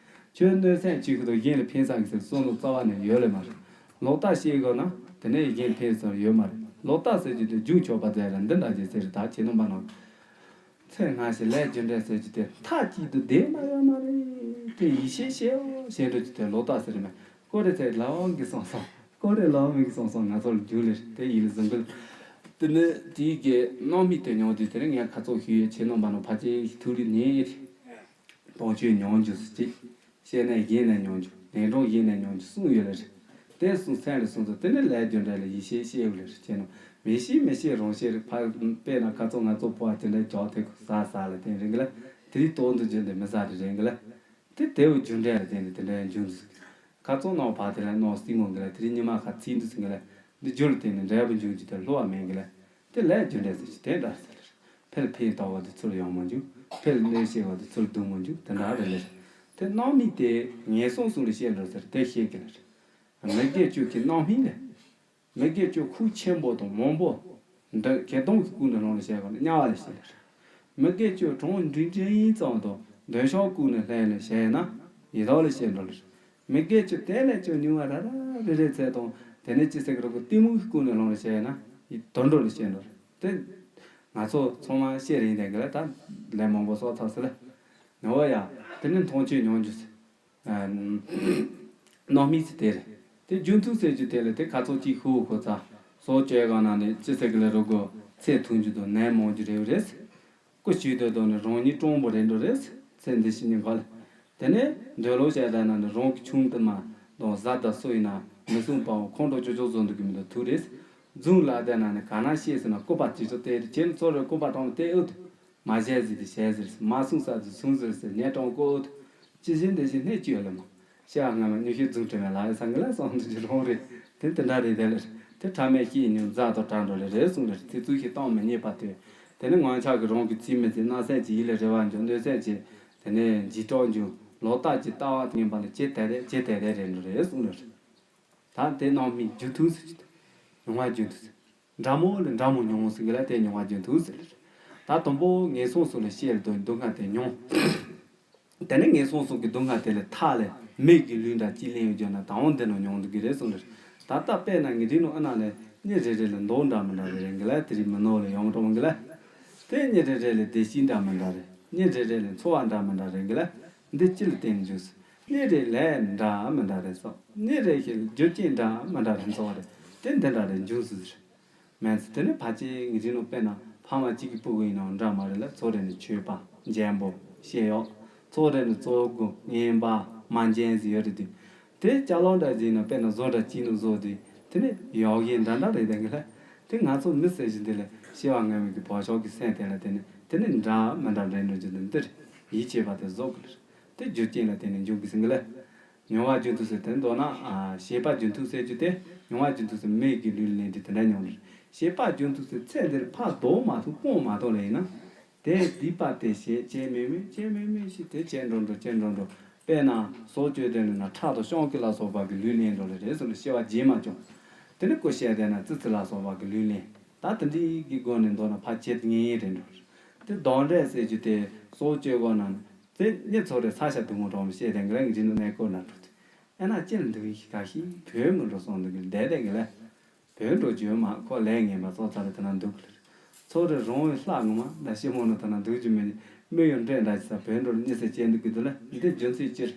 ཁྱོད་གནོད་སེམས་བྱེད་ཁོ་ཐག་གཞན་ལ་ཕན་སང་གི་ཟེར་བསམ་བློ་རྩ་བ་ནས་ཡོད་ལེ་མ་རེད། ལོག་ལྟ་བཤད་དགོས་ན་དེ་ནས་གཞན་ལ་ཕན་སང་ཡོད་མ་རེད། ལོག་ལྟ་ཟེར་རྒྱུ་དེ་རྒྱུ་ཆོག་པ་ཟེར་ར་འདི་འདྲ་ཅིག་ཟེར་རེད། ད་ཁྱེད་རྣམ་པ་རྣམས་ཚེ་སྔ་ཕྱི་ལས་རྒྱུ་འབྲས་ཟེར་རྒྱུ་དེ་མཐའ་གཅིག་ཏུ་བསྡད་མ་ཡོད་མ་རེད། དེ་ཡིད་ཆེས་བྱེད་འོ་ཞེས་འགྲོ་རྒྱུ་དེ་ལོག་ལྟ་ཟེར་རེད་མ། ཀོ་རེ་ཚེ་ལའོ་གི་སོང་སོང་། ཀོ་རེ་ལའོ་མི་གི་སོང་སོང་ང་ཚོར་རྒྱུ་ལེར་དེ་ཡིད་ལ་བཟུང་གི། དེ་ནི་དེའི་གི་སྣང་མེད་དེ་མྱོང་དུས་དེ་རིང་ངས་ཁ་ཚོགས་ཞུས་ཡོད། ཁྱེད་རྣམ་པ་རྣམས་ཕལ་ཆེར་ཐུགས་རིག་ནས་དང་ཆོས་མྱོང་རྒྱུ་ཟེར་ཅིག་བཤད་ནས་གཞན་ནས་མྱོང་རྒྱུ། ལན་གྲངས་གཞན་ནས་མྱོང་རྒྱུ་གསུངས་ཡོད་ལེ་རེད། དེ་གསུངས་ཚན་ལ་སོང་ཙང་དེ་ནི་ལས་རྒྱུ་འབྲས་ལ་ཡིད་ཆེས་བྱེད་དགོས་ལེ་རེད། ཁྱེད་རྣམས་མི་ཤེས་མི་ཤེས་རང་ཤེས་རེད། ཕ་དཔེར་ན་ཁ་ཚོགས་ང་ཚོ་ཕོ་བ་དེ་འདྲའི་ཇག་ཐེ་ཁུ་ཟ་ཟ་ལ་བརྟེན་རེད་གི་ལ། དེ་རིགས་ཏོག་འདུ་རྒྱུ་འདི་མི་ཟ་རེ་རེད་གི་ལ། དེ་དེའུ་རྒྱུ་འབྲས་ལ་བརྟེན་ནས་དེ་འདྲའི་འབྱུང་འདུག་ཁ་ཚོགས་ནང་བ་དེ་ལ་ནང་སྲིད་ངོ་གི་ལ་དེ་རིང་ཉི་མ་ཁ་ཚིག་འདུག་ཟིན་གི་ལ། འདི་རྒྱུ་ལ་བརྟེན་ནས་འབྲས་བུ་འབྱུང་རྒྱུ་དེ་བསླུ་བ་མེད་གི་ལ། དེ་ལས་རྒྱུ་འབྲས་ཟེར་གྱི་དེ་འདྲ་ཟེར། ཕལ་ཕན་བཏགས་པ་དེ་ཚུར་ཡོང་མ་འཇུག་ཕལ་གནོད་བྱེད་པ་དེ་ཚུར་སྡུག་མ་འཇུག་དེ་འདྲ་རེད་ལེ། དེ་སྣང་མེད་དེ་ངན་སོང་གསུམ་ལ་བཤད་འགྲོ་ཟེར་དེ་བཤད་གི་ལ། མི་དགེ་བཅུ་གི་སྣང་མེད་ལས། མི་དགེ་བཅུ་ཁུག་ཆེན་པོ་དང་མང་པོ། འདི་སྐྱེ་སྟོང་གི་ཀུན་ནས་ལོངས་ལ་བཤད་གོ་ན་དམྱལ་བ་ལ་བཤད་ལེ། མི་དགེ་བཅུ་གྲངས་འབྲིང་འབྲིང་ཙམ་དང་འདོད་ཆགས་ཀུན་ནས་ལྷན་ལ་བཤད་ན་ཡི་དྭགས་ལ་བཤད་འགྲོ་ལེ། མི་དགེ་བཅུ་དེ་ལས་ཀྱང་ཉུང་བ་ར་ར་ རེ་རེ་ཚད་དང་དེ་ནས་ཅི་ཟེར་གི་རོ་གི་གཏི་མུག་ཀུན་ནས་སློང་རེ་བྱས་ན་ཡི་དོན་འགྲོ་ལ་བཤད་འགྲོ་རེད་དེ། ང་ཚོ་ཚང་མ་བཤད་རེད་དེ་གི་ལ་ད་ལན་མང་པོ་གསོག་ཚར་སི་ལ། ནོ་བ་ཡ། དེ་ནས་མཐོང་ཆོས་མྱོང་རྒྱུ་ཟེར། རྣམ་སྨིན་ཟེར་དེ་རེད། དེ་རྒྱུ་མཐུན་ཟེར་རྒྱུ་དེ་ལ་དེ་ཁ་ཚོགས་གཅིག་ཤུ་ཁོ་ཚ། སོགས་བཅོས་གང་ན་ནི་ཅི་ཟེར་གི་ལ་རོ་གོ་ཚེ་ཐུང་རྒྱུ་དང་ནད་མང་རྒྱུ་རེད་རེད། སྐུ་ཞིག་སྡོད་དོ་ནི་རང་ཉིད་སྤྲང་པོ་རེད་འགྲོ་རེད། ཚེ་འདི་ཕྱི་གཉིས་ག་ལ། དེ་ནས་འདོད་ལོ་བྱས་ད་ན་ནི་རང་གི་ཆུང་དུ་མ་དང་བཟའ་ཟླ་སུ་ཡིན་ན་མི་སྲུང་པའོ་ཁོང་ཁྲོ་ཅོ་ཅོ་བཟོ་འདུག་གི་མི་འདུག་ཐུག་རེད། རྫུན་ལ་བསྡད་ན་ནི་ག་ན་ཤེས་ཟེར་ན་སྐུད་པ་དེ་ཚོ་དེ་རེད་ཁྱེད་ཚོ་རེ་སྐུད་པ་དང་དེ་ཨུད། མ་བྱས་ཟེར་དེ་བྱས་ཟེར་མ་སྲུང་ས་དེ་སྲུང་ཟེར་ཟེར་ཉལ་གྲོང་ཀོ་ཨུད། ཅི་བཞིན་དེ་བཞིན་གནས་བཅུ་ལ་མ། ཤ་ང་མ་ཉུ་ཤེས་རྫུན་དྲི་མེད་ལ་ཡི་ས་ངི་ལ་སོང་དུ་ཅི་རོང་རེད། དེ་དེ་འདྲ་རེད་དེ་ལེར། དེ་ཕྲ་མའི་ཤེས་ཉུང་རྫ་དང་བྲལ་འགྲོ་ལེ་རེད་གསུངས་ལེར་དེ་ཚུལ་ཤེས་སྟངས་མི་རྙེད་པ་དེ། དེ་ནི་ངང་ཆགས་ཀྱི་རང་གི་རྩིས་མི་ཚེ་སྣང་སེམས་ཀྱི་ཡིད་ལ་རེ་བ་འཇོག་གནོད་སེམས་ཀྱི། དེ་ནས་འཇིགས་སྐྲག་འཇུག་ལོག་ལྟ་གྱི་ལྟ་བ་དེ་ངན་པ་ལ་ཇེ་དལ་དལ་ཇེ་དལ་དལ་རེད་འགྲོ་རེད་གསུངས་ལེར། ད་དེ་རྣམ་སྨིན་རྒྱུ་མཐུན་ཟེར་གྱི་འདུག་མྱོང་བ་རྒྱུ་མཐུན་ཟེར། འདྲ་མོ་ལ་འདྲ་མོ་མྱོང་ཟེར་གི་ལ་དེ་མྱོང་བ་རྒྱུ་མཐུན་ཟེར་ལེར། ད་དང་པོ་ངན་སོང་སོགས་ལ་སྐྱེས་ལ་སྡུག་སྡུག་བསྔལ་དེ་མྱོང་། དེ་ནས་ངན་སོང་གསུམ་གྱི་སྡུག་བསྔལ་དེ་ལས་ཐར་ལས་མིག་གི་ལུས་འདྲ་ཅི་ལེན་ཡོད་ཀྱང་ན་དང་པོ་འདི་ནང་མྱོང་འདུག་གི་རེད་གསུངས་རེད། ད་ལྟ་དཔེར་ན་ངས་འདི་ནང་ཨ་ན་ལས་གཉིས་རེ་རེ་ལ་མདོག་འདྲ་མི་འདྲ་རེ་རེ་འགི་ལ་དེ་རིང་མི་ནོར་ལ་ཡོང་འགྲོ་འགི་ལ། དེ་གཉིས་རེ་རེ་ལ་བདེ་སྐྱིད་འདྲ་མི་འདྲ་རེ་གཉིས་རེ་རེ་ལ་འཚོ་བ་འདྲ་མི་འདྲ་རེ་འགི་ལ། འདི་ཅི་ལ་བརྟེན་འཇུག་སི་གཉིས་རེ་ལས་འདྲ་མི་འདྲ་རེ་སོགས་གཉིས་རེ་ཞིག་ལ་རྒྱུ་རྐྱེན་འདྲ་མི་འདྲ་རེ་འཚོ་བ་རེ་དེ་འདི་འདྲ་རེ་འབྱུང་སྲིད་ཟེར། མེད་ཚེ་དེ་ནི་ཕལ་ཆེར་ངེས་འབྱིན་ནོ་དཔེར་ན་ཕ་མ་གཅིག་གི་སྤུ་གུ་ཡིན་ནའང་འདྲ་མ་རེད་ལ་ཚོ་རེ་ནི་ཆོས་པ་འཇམ་པོ་ཤེས་ཡོད། ཚོ་རེ་ནི་གཙོ་བོ་ངན་པ་མ་འཇམ་ཟིག་ཡོད་རེད་དེ། དེ་ཅ་ལག་འདྲ་ཟིག་ན་དཔེར་ན་བཟོ་འདྲ་གཅིག་ནི་བཟོ་དེ་དེ་ནི་ཡོག་ཡེ་འདྲ་འདྲ་རེད་དེ་གི་ལ། དེ་ང་ཚོ་མི་ཟེར་བཞིན་དེ་ལ་ཤེས་པ་ངན་མི་གི་བག་ཆགས་ཀྱི་སེམས་དེ་ལ་དེ་ནི་དེ་ནི་འདྲ་མི་འདྲ་རེད་འགྲོ་རྒྱུ་དེ་འདིར་ཡིད་ཆེས་པ་དེ་བཟོ་གི་ལ། དེ་རྒྱུ་རྐྱེན་ལ་དེ་ནི་འཇུག་གི་ཟིན་གི་ལ། མྱོང་བ་རྒྱུ་མཐུན་ཟེར་དེ་མདོར་ན་ཨ་བྱེད་པ་རྒྱུ་མཐུན་ཟེར་རྒྱུ་དེ་མྱོང་བ་རྒྱུ་མཐུན་ཟེར་མིག་གི་ལུས་ལེན་དུས་དེ་འདྲ་མྱོང་ལེ། བྱེད་པ་རྒྱུ་མཐུན་ཟེར་ཚེ་འདིར་ཕར་ལྡོག་མ་ཐུབ་སྤོང་མ་ཐུབ་ལེ་ཡིན་ན། དེ་སྡིག་པ་དེ་བྱེད་བྱེད་མེད་མེད་བྱེད་མེད་མེད་ཞིག་དེ་བྱེད་འགྲོ་འགྲོ་བྱེད་འགྲོ་འགྲོ། དཔེར་ན་སྲོག་གཅོད་དེ་ནི་ན་ཁྲག་དང་བཤང་གི་ལ་སོགས་པ་གི་ལུས་ལེན་འགྲོ་ལེ་རེད་ཟེར་ནས་སྐྱེ་བ་རྗེས་མ་བྱུང་། དེ་ནི་ཀུ་ཤ་དེ་ན་ཙི་ཙི་ལ་སོགས་པ་གི་ལུས་ལེན། ད་དེ་འདྲའི་གི་སྒོ་ནས་མདོར་ན་ཕར་བྱེད་ངེས་ཡིན་རེད་འགྲོ། དེ་གདོན་འདྲེ་ཟེར་རྒྱུ་དེ་སྲོག་གཅོད་སྒོ་ན་ནི། དེ་ཉིད་ཚོ་རེ་ས་ཆ་སྡུག་མོ་གྲོང་བཤད་དེ་འགྲེང་འདི་ནི་གནས་སྐོར་ན་འགྲོ་དེ། ཨེ་ན་ཅི་ལ་འདུག་ཡིན་ཞིག་ག་ཤི་བོད་མི་འགྲོ་སོང་འདུག་གི་བསྡད་དེ་གི་ལ། བོད་འགྲོ་རྒྱུ་མ་ཁོ་ལས་ངན་པ་སོགས་ཚ་རེ་དེ་ན་འདུག་གི་ལ། ཚོ་རེ་རོང་བའི་ལྷ་ངོ་མ་ད་ཤི་མོ་ནི་དེ་ན་འདུག་རྒྱུ་མེད་ནི་མི་ཡོད་འདྲེ་འདྲ་ཅི་ས་བོད་འགྲོ་གཉིས་སེ་བྱས་འདུག་གི་འདུག་ལ་འདི་རྒྱུ་མཚན་ཅིར།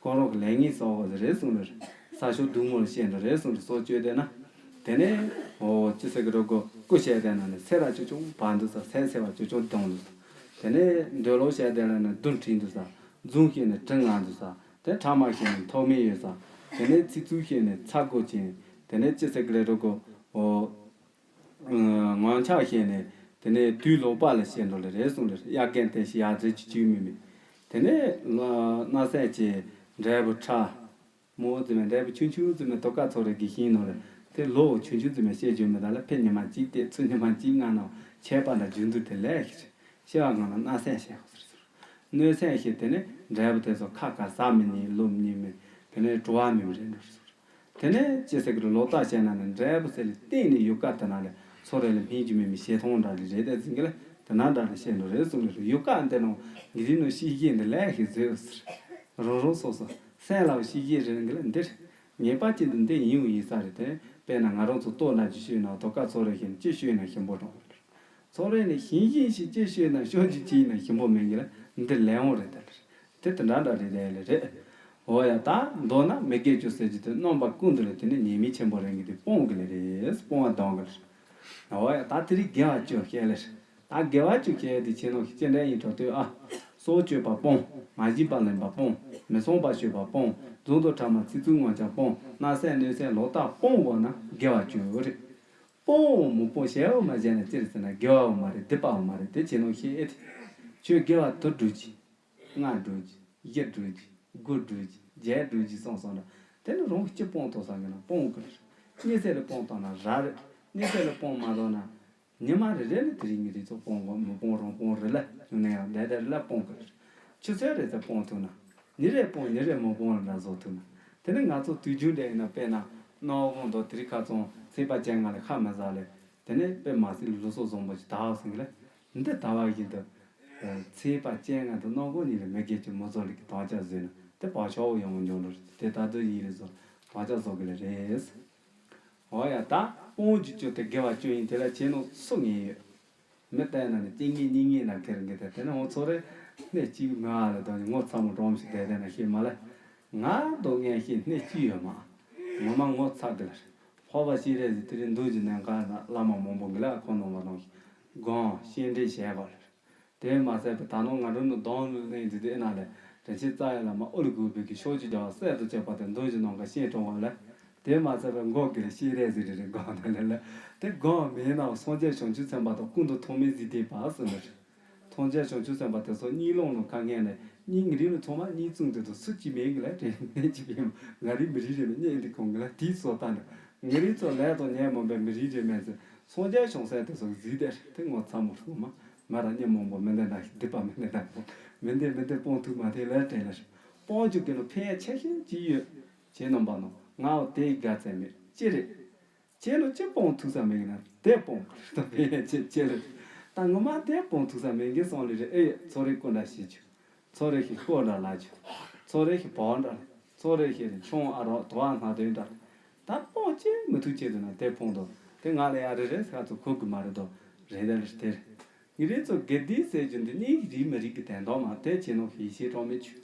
ཁོང་རང་གི་ལས་ངན་གསོག་པ་རེད་གསུངས་རེད། ས་ཕྱོགས་སྡུག་མོ་ལ་བཤད་འགྲོ་རེད་གསུངས་རེད་སྲོག་གཅོད་དེ་ན། དེ་ནས་འོ་ཅི་ཟེར་གི་རོ་གོ་སྐུ་བཤད་དེ་ན་ནི་སེ་ར་ཅུ་ཅུང་བར་འདུག་ས་སེ་སེ་བ་ཅུ་ཅུང་གདོང་འདུག་ས། དེ་ནས་འདོད་ལོ་བཤད་དེ་ན་ནི་བདུན་ཁྲི་འདུག་ས། རྫུན་བཤད་ནི་གྲི་ལྔ་འདུག་ས། དེ་ཕྲ་མ་བཤད་ནི་ཐོགས་མེད་ཡོད་ས། དེ་ནས་ཚིག་རྩུབ་བཤད་ནི་ཚ་གོ་ཅན། དེ་ནས་ཅི་ཟེར་གི་རེད་རོ་གོ་འོ། ངང་ཆགས་བཤད་ནས་དེ་ནས་དུས་ལོག་པ་ལ་བཤད་འགྲོ་ལེ་རེད་གསུངས་ལེ་དབྱར་རྒན་བསྟན་ཞིང་ཡར་རྩེ་ཆུ་ཆུ་མི་མི། དེ་ནས་ལ་སྣ་སད་ཀྱི་འབྲས་བུ་ཁྲ། མོ་ཙི་མས་འབྲས་བུ་ཆུང་ཆུང་ཙི་མས་དོ་ཀ་ཚོ་རེ་གི་ཤིང་ནོ་རེ། དེ་ལོ་ཆུང་ཆུང་ཙི་མས་བཤད་རྒྱུ་མི་ད་ལ་ཕེ་ཉི་མ་གཅིག་དེ་ཚུ་ཉི་མ་གཅིག་ང་ནོ་ཆད་པ་འདྲ་རྒྱུན་དུ་དེ་ལས་ཤི། ཤི་བ་ང་ལ་སྣ་སད་བཤད་ཧོ་ཟེར་ཟེར། གནོད་སེམས་ཤིག་དེ་ནས་འབྲས་བུ་དེ་ཚོ་ཁ་ཁ་ཟ་མི་ཉན་ལོབ་ཉན་མི། དེ་ནས་བྲོ་བ་མི་མི་རེད་འགྲོ་ཟེར། དེ་ནས་ཅི་ཟེར་གི་རེད་ལོག་ལྟ་བྱས་ན་ནི་འབྲས་བུ་ཟེར་ལ་བརྟེན་ནས་ཡུལ་ཀ་དེ་ན་ལས་ཚོ་རེ་ལ་སྨིན་རྒྱུ་མེད་མི་ཞེ་མཐོང་འདྲ་ལི་རེད་དེ་ཟིན་གི་ལ་དེ་ན་འདྲ་ལ་བཤད་འགྲོ་རེད་གསུངས་ལ་རེད་ཡུལ་ཀ་འདི་ནང་གི་རིགས་ནང་ཤི་རྒྱས་འདི་ལས་ཤི་ཟེར་ཟེར། རང་རང་སོ་སོ་སེམས་ལ་ཤི་རྒྱས་རེད་གི་ལ་འདིར་ངེས་པ་ཅན་དུ་འདི་ཡིན་འུ་ཡིན་ས་རེད་དེ་དཔེར་ན་ང་རང་ཚོ་ལྟོ་ན་ཅི་ཤོད་ན་དོ་ཀ་ཚོ་རེ་ཤེས་ན་ཅི་ཤོད་ན་ཞིམ་པོ་གྲོང་། ཚོ་རེ་ནི་ཤིང་ཤིང་ཞིག་ཅི་ཤོད་ན་ཤོད་ཅི་ཅི་ཡིན་ན་ཞིམ་པོ་མིན་གི་ལ་འདི་ལས་འོང་རེད་དེ་ལ་དེ་དེ་འདྲ་འདྲ་རེད་དེ་ལ་རེད། འོ་ཡ་ད་མདོར་ན་མི་དགེ་བཅུ་ཟེར་གྱི་དེ་རྣམ་པ་ཀུན་ཏུ་ལ་དེ་ནི་ཉེས་དམིགས་ཆེན་པོ་རེད་གི་དེ་སྤོང་གི་ལ་རེད་སྤོང་བ་གདོང་གི་ལ། འོ་ཡ་ད་དེ་རིགས་དགེ་བ་བཅུ་བཤད་ལ་རེད། ད་དགེ་བ་བཅུ་བཤད་དེ་ཆེ་ནོ་ཞིག་ཅི་འདྲ་ཡིན་དྲོ་ལྟོས་ཨ། སྲོག་གཅོད་པ་སྤོང་། མ་བྱིན་པ་ལེན་པ་སྤོང་། མི་བསྲུང་བ་སྤྱོད་པ་སྤོང་། རྫུན་དང་ཕྲ་མ་ཚིག་རྩུབ་ངོ་ཆག་སྤོང་། སྣ་སེམས་གནོད་སེམས་ལོག་ལྟ་སྤོང་དགོས་ན་དགེ་བ་བཅུ་རེད། སྤོང་མི་སྤོང་བཤད་འོ་མ་བྱས་ན་ཅིར་ཟེར་ན་དགེ་བའོ་མ་རེད་སྡིག་པའོ་མ་རེད་དེ་བྱས་ནོ་ཤེས་ཨེ་ཐི། ཁྱོད་དགེ་བ་དུ་སྒྲུབ་ཀྱི། ལྔ་སྒྲུབ་ཀྱི། བཞི་སྒྲུབ་ཀྱི། དགུ་སྒྲུབ་ཀྱི། བརྒྱད་སྒྲུབ་ཀྱི་སོང་སོང་ན། དེ་ནི་རང་གི་སྤྱི་སྤོང་ཐོག་ས་གི་ན་སྤོང་གི་རེད། གཉིད་སད་ལ་སྤོང་ཐོག་ན་ར་རེད། གཉིད་སད་ལ་སྤོང་མ་ཐོག་ན། ཉི་མ་རེ་རེ་ནི་དེ་རིང་གི་རིགས་ཚོགས་སྤོང་གོ་མི་སྤོང་རང་སྤོང་རེ་ལ་བྱུང་ན་ཡང་བསྡད་བསྡད་རེ་ལ་སྤོང་གི་རེད། ཆུ་ཚོད་རེ་ཚོད་སྤོང་ཐུབ་ན། ཉིན་རེ་སྤོང་ཉིན་རེ་མི་སྤོང་ལ་འདྲ་བཟོ་ཐུབ་ན། དེ་ནི་ང་ཚོ་དུས་རྒྱུན་འདྲ་ཡིན་ན་དཔེར་ན་སྣང་བ་དང་དེ་རིགས་ཁ་ཚང་ཚེས་པ་བཅོ་ལྔ་ལ་ཁ་མི་ཟ་ལེ། དེ་ནས་དཔེ་མ་སྲིད་ལུས་སྲོག་བཟང་པོ་ཞིག་དག་ཟིན་གི་ལ། འདི་ལྟ་བ་བཞིན་དུ། ཚེས་པ་བཅོ་ལྔ་དང་སྣང་གོ་གཉིས་ལ་མི་དགེ་བཅུ་མི་བཟོ་ལེགས་ཀྱི་དམ་བཅའ་བཟོས་ན་དེ་བག་ཆགས་ཡོང་འཇོག་ལོ་རེད་དེ་ད་དུ་ཡིན་རེད་བཟོ། བག་ཆགས་བཟོ་གི་ལེ་རེད། འོ་ཡ། ད་སྤོང་རྒྱུ་བཅུ་དེ་དགེ་བ་བཅུ་ཡིན། དེ་ལ་བྱས་ནོ་སུ་ངེས་ཡོད། མི་བལྟས་ན་ནི་སྐྱེ་ངེས་རྙེད་ངེས་ན་ཁེར་འགི་དེ་དེ་ནི་འོ་ཚོ་རེ་སྣེ་གཅིག་མི་ཨ་ལ་དང་ངོ་ཚ་མོ་འགྲོམ་ཞིག་དེ་དེ་ན་ཤེས་མ་ལ། ང་དོ་ངས་ཤེས་སྣེ་གཅིག་ཡོད་མ། ངོ་མ་ངོ་ཚ་དེ་ལ་རེད། འཕགས་པ་སྤྱན་རས་གཟིགས་དེ་རིང་འདུལ་གྱི་ནམ་མཁའ་ན་བླ་མ་མང་པོ་འགི་ལ་ཁོང་ནང་བ་ནང་གི་སྒོམ་སྤྱན་འདྲེན་བྱས་པ་ལ་རེད། དེ་མ་ཟད་པའི་ད་ནང་ང་རང་ནི་གདོང་ལུས་གླིང་འདི་དེ་ན་ལས་དྲིན་ཆེན་རྩ་ཡ་ལ་མ་ཨོ་ལི་གུ་བོད་ཀྱི་ཤོག་ཅུ་རྒྱ་བ་གསེར་དུ་བྱས་པ་དེ་འདོན་ཞིང་ནང་ག་ཤེས་གྲོང་བ་ལ། དེ་མ་ཟད་པའི་མགོ་གི་རེ་ཤེས་རེ་ཟི་རི་རེ་གང་དེ་ལ་ལ། དེ་གང་མེད་ན་སངས་རྒྱས་བྱང་ཆུབ་སེམས་དཔའ་དང་ཀུན་ཏུ་ཐོགས་མེད་གཟིགས་ལྡན་པ་ཟེར་ནི་རེད། སངས་རྒྱས་བྱང་ཆུབ་སེམས་དཔའ་དེ་ཚོ་གཉིད་ལོག་ནང་ཁ་ངན་ནས་གཉིད་ངི་རི་ནི་ཚང་མ་གཉིད་བཙུམ་དེ་དང་སུ་གཅིག་མེད་གི་ལ་དྲན་ནས་གཅིག་པའི་ང་རི་མི་རི་རེ་མེད་གཉིད་འདི་གང་གི་ལ་དེའི་སོ་ལྟ་ནས་ངི་རི་ཚོ་ལས་དང་ཉལ་མོ་པའི་མི་རི་རེ་མེད་ཟེར། སངས་རྒྱས་བྱང་སེམས་དེ་ཚོ་གཟིགས་དེ་དེ་ངོ་ཚ་མོ་སོང་མ། མ་ར་སྙེ་མང་པོ་མི་འདི་འདྲ་ཞིག་སྡིག་པ་མི་འདི་འདྲ་པོ་མི་འདི་མི་འདི་སྤོང་ཐུབ་མ་དེ་ལས་དྲན་ལ་ཞིག་སྤོང་རྒྱུ་གི་ནི་ཕན་ཡ་ཆེ་ཤོས་ཅི་ཡོད། ཁྱེད་རྣམ་པ་ནང་ང་འོ་དེ་དགའ་ཚད་མེད་ཅི་རེད། ཁྱེད་ནི་ཅི་སྤོང་ཐུབ་ས་མེད་ན་དེ་སྤོང་ད་ཕན་ཡ་ཆེ་ཆེ་རེད། ད་ངོ་མ་དེ་སྤོང་ཐུབ་ས་མེད་གི་སོང་ལེ་རེད། ཨེ་ཡོད་ཚོ་རེ་ཀུན་འདྲ་ཤེས་རྒྱུ། ཚོ་རེ་ཞིག་ཤོག་འདྲ་ལ་རྒྱུ། ཚོ་རེ་ཞིག་བག་འདྲ། ཚོ་རེ་ཞིག་ཆུང་ཨ་རོགས་དོ་ཨ་སྣ་དོན་འདྲ། ད་སྤོང་ཅི་མི་ཐུབ་ཆེད་དུ་ན་དེ་སྤོང་དོ། དེ་ང་ལ་ཡ་རེ་རེ་ས་ཚོ་ཁོ་གི་མ་རེད་དོ། རེད་ད་རེད་དེ་རེད། ངི་རེ་ཚོ་དགེ་སྡིག་ཟེར་རྒྱུ་འདི་གཉིས་རིགས་མི་རིགས་ཀྱི་དན་དོག་མ་དེ་བྱེད་ནོ་ཤེས་ཤེས་གྲོགས་མེད་ཆུ།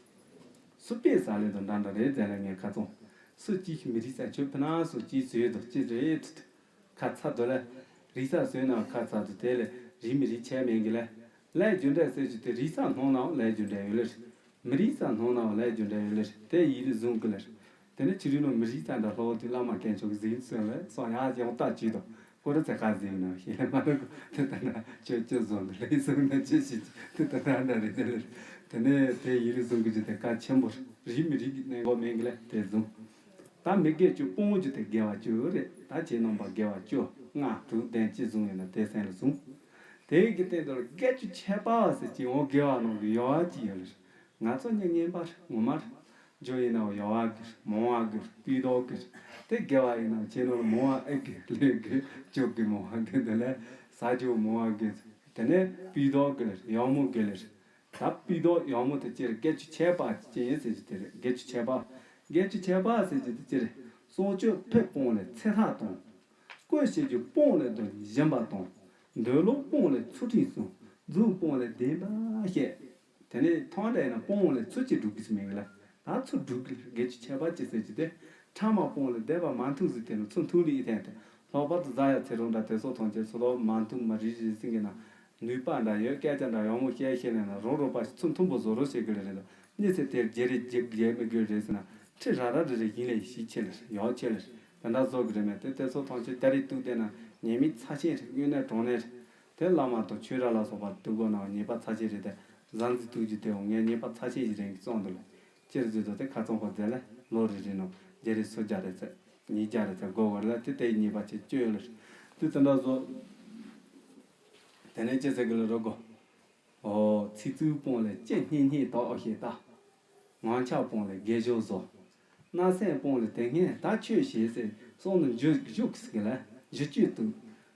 སུ་པས་ཟ་ལེ་དང་འདྲ་འདྲ་རེད་ཟེར་ལ་ངས་ཁ་ཚོང་། སུ་གཅིག་མི་རིགས་ས་ཆོད་ཕི་ན་སུ་གཅིག་ཟོས་དོ་གཅིག་རེད་དུ་དུ། ཁ་ཚ་དོ་ལ། རིག་ས་བཟོས་ན་ཁ་ཚ་དོ་དེ་ལས་རིག་མི་རིག་ཆད་མེད་གི་ལ། ལས་རྒྱུ་འབྲས་ཟེར་རྒྱུ་དེ་རིག་ས་སྣང་ནའང་ལས་རྒྱུ་འབྲས་ཡོད་ལེ། མི་རིག་ས་སྣང་ནའང་ལས་རྒྱུ་འབྲས་ཡོད་ལེ། དེ་ཡིད་ལ་བཟུང་གི་ལེ། དེ་ནི་ཕྱི་རིག་ནང་མི་རིག་ས་འདྲ་ལྷོ་དེ་བླ་མ་མཁན་མཆོག་གི་གཟིགས་སོན་ལེ་སོང་ཡ་ཡང་ལྟ་ཅི་དང་ཀོ་ར་ཚེ་ཁ་གཟིགས་ནོ་ཞེས་ལེ་མ་རེད་གོ། དེ་ལྟ་ན་ཁྱོད་ཁྱོད་བཟུང་གི་ལེ་བཟུང་ན་ཅི་ཞིག་དེ་ལྟ་ན་འདྲ་རེད་དེ་ལེ། དེ་ནས་དེ་ཡིད་ལ་བཟུང་གི་ཅི་དེ་གལ་ཆེན་པོ་རིག་མི་རིག་གི་གནས་འགོག་མེད་གི་ལེ་དེ་བཟུང་། ད་མི་དགེ་བཅུ་སྤོང་རྒྱུ་དེ་དགེ་བ་བཅུ་རེད། ད་ཁྱེད་རྣམ་པ་དགེ་བ་བཅུ་ལྔ་དྲུག་བདུན་ཅི་བཟུང་ཡོད་ན་དེ་སེམས་ལ་བཟུང་། དེའི་གི་སྟེང་དུ་དགེ་བཅུ་ཁྱད་པར་བ་ཟེར་གྱི་འོ་དགེ་བ་ནང་གི་ཡོ་བ་ཅི་ཡོད་ལེ། ང་ཚོ་ཉིད་ངན་པ་རེད་ངོ་མ་རེད། འཇོ་ཡིན་ནའང་ཡོ་བ་དགེ་རེད་མང་བ་དགེ་རེད་སྤུས་དག་དགེ་རེད། དེ་དགེ་བ་ཡིན་ནའང་ཁྱེད་རྣམ་པ་མང་བ་ཨེ་དགེ་ལས་དགེ་བཅུ་དགེ་མང་བ་དགེ་དེ་ལས་ཟ་རྒྱུ་མང་བ་དགེ་རེད། དེ་ནས་སྤུས་དག་དགེ་རེད་ཡག་མོ་དགེ་ལེ་རེད། ད་སྤུས་དག་ཡག་མོ་དེ་ཅི་རེད། དགེ་བཅུ་ཁྱད་པར་ཅི་ཡིན་ཟེར་རྒྱུ་དེ་རེད། དགེ་བཅུ་ཁྱད་པར། དགེ་བཅུ་ཁྱད་པར་ཟེར་རྒྱུ་དེ་ཅི་རེད། སྲོག་གཅོད་ཕེབས་སྤོང་ལས་ཚེ་ཐར་དང་། བཀོལ་སྤྱོད་རྒྱུ་སྤོང་ལས་དང་སྦྱིན་པ་དང་། འདོད་ལོག་སྤོང་ལས་ཚུལ་ཁྲིམས་སྲུང་། རྫུན་སྤོང་ལས་བདེན་པ་བཤད། དེ་ནས་ཐོག་འདྲ་ཡིན་ན་སྤོང་ལས་ཚུལ་གཅིག་སྒྲུབ་དགོས་སུ་མེད་གི་ལ། ད་ཚུལ་སྒྲུབ་དགོས་ལ་དགེ་བཅུ་ཁྱད་པར་ཅི་ཟེར་རྒྱུ་དེ། ཕྲ་མ་སྤོང་ལས་སྡེ་པ་མ་མཐུན་ཟེར་དེ་ནི་ཚུལ་མཐུན་ལས་ཡིན་ཐན་ཏེ། ལྷག་པར་དུ་ཟ་ཡ་ཚེ་རོགས་འདྲ་དེ་སོགས་ཐམས་ཅད་ཚུལ་ལོག་མ་མཐུན་མ་རིག་རིག་ཟིན་གི་ན། ནུས་པ་འདྲ་ཡོད་སྐད་ཆ་འདྲ་ཡག་མོ་བཤད་ཤེས་ལེ་ན་རོགས་རོགས་པ་ཞིག་ཚུལ་མཐུན་པོ་བཟོ་རོགས་བྱེད་གི་ལེ་རེད་དོ། གཉིས་ཚེ་དེར་རྒྱལ་རེ་རྒྱལ་རྒྱལ་མི་དགོས་རེད་ཟེར་ན། ཁྲི་ར་ར་རེ་རེ་ཡིན་ལེ་ཤི་ཆེ་ལེ་ཡག་ཆེ་ལེ། དེ་འདྲ་བཟོ་གི་རེད་མེད་དེ་དེ་ཚོ་ཐམས་ཅད་ད་རེས་ཐུག་བསྡད་ན་ཉེས་དམིགས་ཚབས་ཆེན་རེད། དངོས་གནས་དྲང་གནས་རེད། དེ་བླ་མ་དང་ཆོས་གྲྭ་ལ་སོགས་པ་ཐུག་དགོས་ན་ཉེས་པ་ཚབས་ཆེན་རེད་དེ། བཟང་ཟི་ཐུག་རྒྱུ་དེ་འོང་ངས་ཉེས་པ་ཚབས་ཆེན་ཞིག་རེད་གི་བཙོང་འདུག་ལེ། སྤྱིར་བརྗོད་དོ་དེ་ཁ་ཚོང་ཁོ་རྫས་ལས་ལོ་རེ་རེ་ནང་བརྒྱ་རེ་སུམ་བརྒྱ་རེ་ཚད་ཉིས་བརྒྱ་རེ་ཚད་དགོས་བར་ལ་དེ་ལྟའི་ཉེས་པ་ཆེ་བཅོས་ཡོད་ལ། དེ་དེ་འདྲ་བཟོ། དེ་ནས་ཅི་ཟེར་གི་ལ་རོ་གོ། ཨོ་ཚིག་རྩུབ་སྤོང་ལས་ལྕེ་སྙིང་སྙིང་དོག་ཞེས་ལྟ། ངང་ཆགས་སྤོང་ལས་དགེ་སྦྱོར་བཟོ། བརྣབ་སེམས་སྤོང་ལས་དེ་སྔས་ད་ཆོས་བྱེད་ཟེར་གསུངས་ནས་འཇུ་འཇུག་ཟེར་གི་ལ་འཇུ་བཅུད་བཏུག་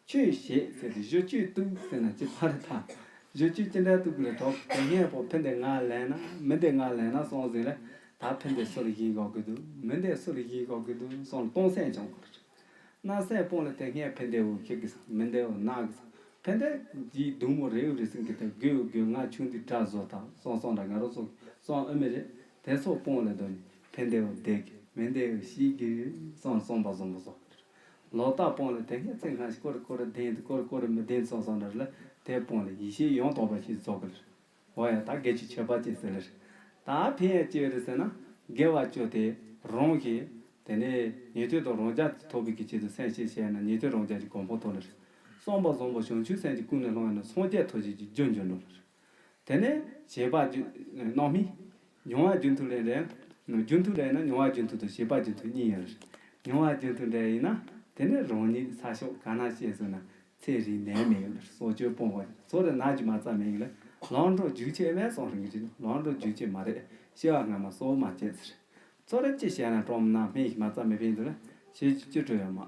ཆོས་བྱེད་ཟེར་ཏེ་བཞི་བཅུད་བཏུག་ཟེར་ན་ཅི་ཕ་རི་ཐ། བཞི་བཅུད་ཅི་འདྲ་བཏུག་གི་ལ་གྲོགས་དེ་སྔས་པོ་ཕན་བདེ་ང་ལེན་ན་མི་བདེ་ང་ལེན་ན་སོང་ཟིན་ལ་ད་ཕན་བདེ་སུ་ལ་བཞེས་དགོས་ཀྱི་འདུག་མི་བདེ་སུ་ལ་བཞེས་དགོས་ཀྱི་འདུག་སོང་གཏོང་སེམས་བྱུང་གི་རེད། བརྣབ་སེམས་སྤོང་ལ་དེ་སྔས་ཕན་བདེ་བོ་ཁྱེད་ཀྱི་སང་མི་བདེ་བོ་ནག་གི་སང་ཕན་བདེ་གྱི་སྡུག་མོ་རེའུ་རེ་སིང་གི་དེ་དགོས་དགོས་ང་ཆུང་དུས་དགྲ་བཟོ་དང་སོང་སོང་འདྲ་ང་རོ་སོང་སོང་ཨ་མི་རེད་དེ་སོགས་སྤོང་ལ་འདོན་ནས་ཕན་བདེ་བོ་བདེ་གི་མི་བདེ་བོ་ཤི་གི་སོང་སོང་པ་བཟང་པོ་སོང་། ལོག་ལྟ་སྤོང་ལ་དེ་སྔས་ཚེ་སྔ་ཞིག་སྐོར་སྐོར་བདེན་དུ་སྐོར་སྐོར་མི་བདེན་སོང་སོང་འདྲ་ལ་དེ་སྤོང་ལ་ཡིད་ཤེས་ཡོངས་རྟོག་པ་ཞིག་རྫོགས་གི་ལ། འོ་ཡ་ད་དགེ་བཅུ་ཁྱད་པར་ཅན་ཟེར་ལེ་རེད། ད་ཕན་ཡ་ཅི་ཡོད་རེད་ཟེར་ན་དགེ་བ་བཅུ་དེ་རང་གི་དེ་ནས་ཉན་ཐོས་དང་རང་རྒྱལ་ཐོབ་པའི་གི་ཆེད་དུ་སེམས་ཤེས་བྱས་ན་ཉན་ཐོས་རང་རྒྱལ་གྱི་གོ་འཕང་ཐོབ་ལེ་རེད། བསམ་པ་བཟང་པོ་བྱང་ཆུབ་སེམས་ཀྱི་ཀུན་ནས་བསླངས་ཡོད་ན་སངས་རྒྱས་ཐོབ་བྱེད་ཀྱི་རྒྱུར་འགྱུར་འགྲོ་ལེ་རེད། དེ་ནས་བྱེད་པ་རྒྱུ་རྣམ་སྨིན། མྱོང་བ་རྒྱུ་མཐུན་ལས་རེད། རྒྱུ་མཐུན་ལས་ན་མྱོང་བ་རྒྱུ་མཐུན་དང་བྱེད་པ་རྒྱུ་མཐུན་གཉིས་ཡོད་རེད། མྱོང་བ་རྒྱུ་མཐུན་འདྲ་ཡིན་ན་དེ་ནས་རང་ཉིད་ས་ཕྱོགས་ག་ན་སྐྱེས་སོང་ན། ཚེ་རིང་ནད་མེད་ཡོད་ལ་སྲོག་གཅོད་སྤོང་བ་ཚོ་རེ་ན་རྒྱུ་མ་རྩ་མེད་ཡིན་ལ་ལམ་འགྲོ་རྒྱུ་ཆེ་བས་སོང་རིང་རིང་ལམ་འགྲོ་རྒྱུ་ཆེ་མ་རེད་ཤེས་བ་སྔ་མ་གསོ་མ་བྱེད་ཟེར། ཚོ་རེ་ཅི་བྱས་ན་གྲོམ་ན་སྨན་ཞིག་མ་རྩ་མེད་པས་འདུག་ལ་ཞེས་ཀྱི་ཅི་སྤྲོ་ཡོད་མ།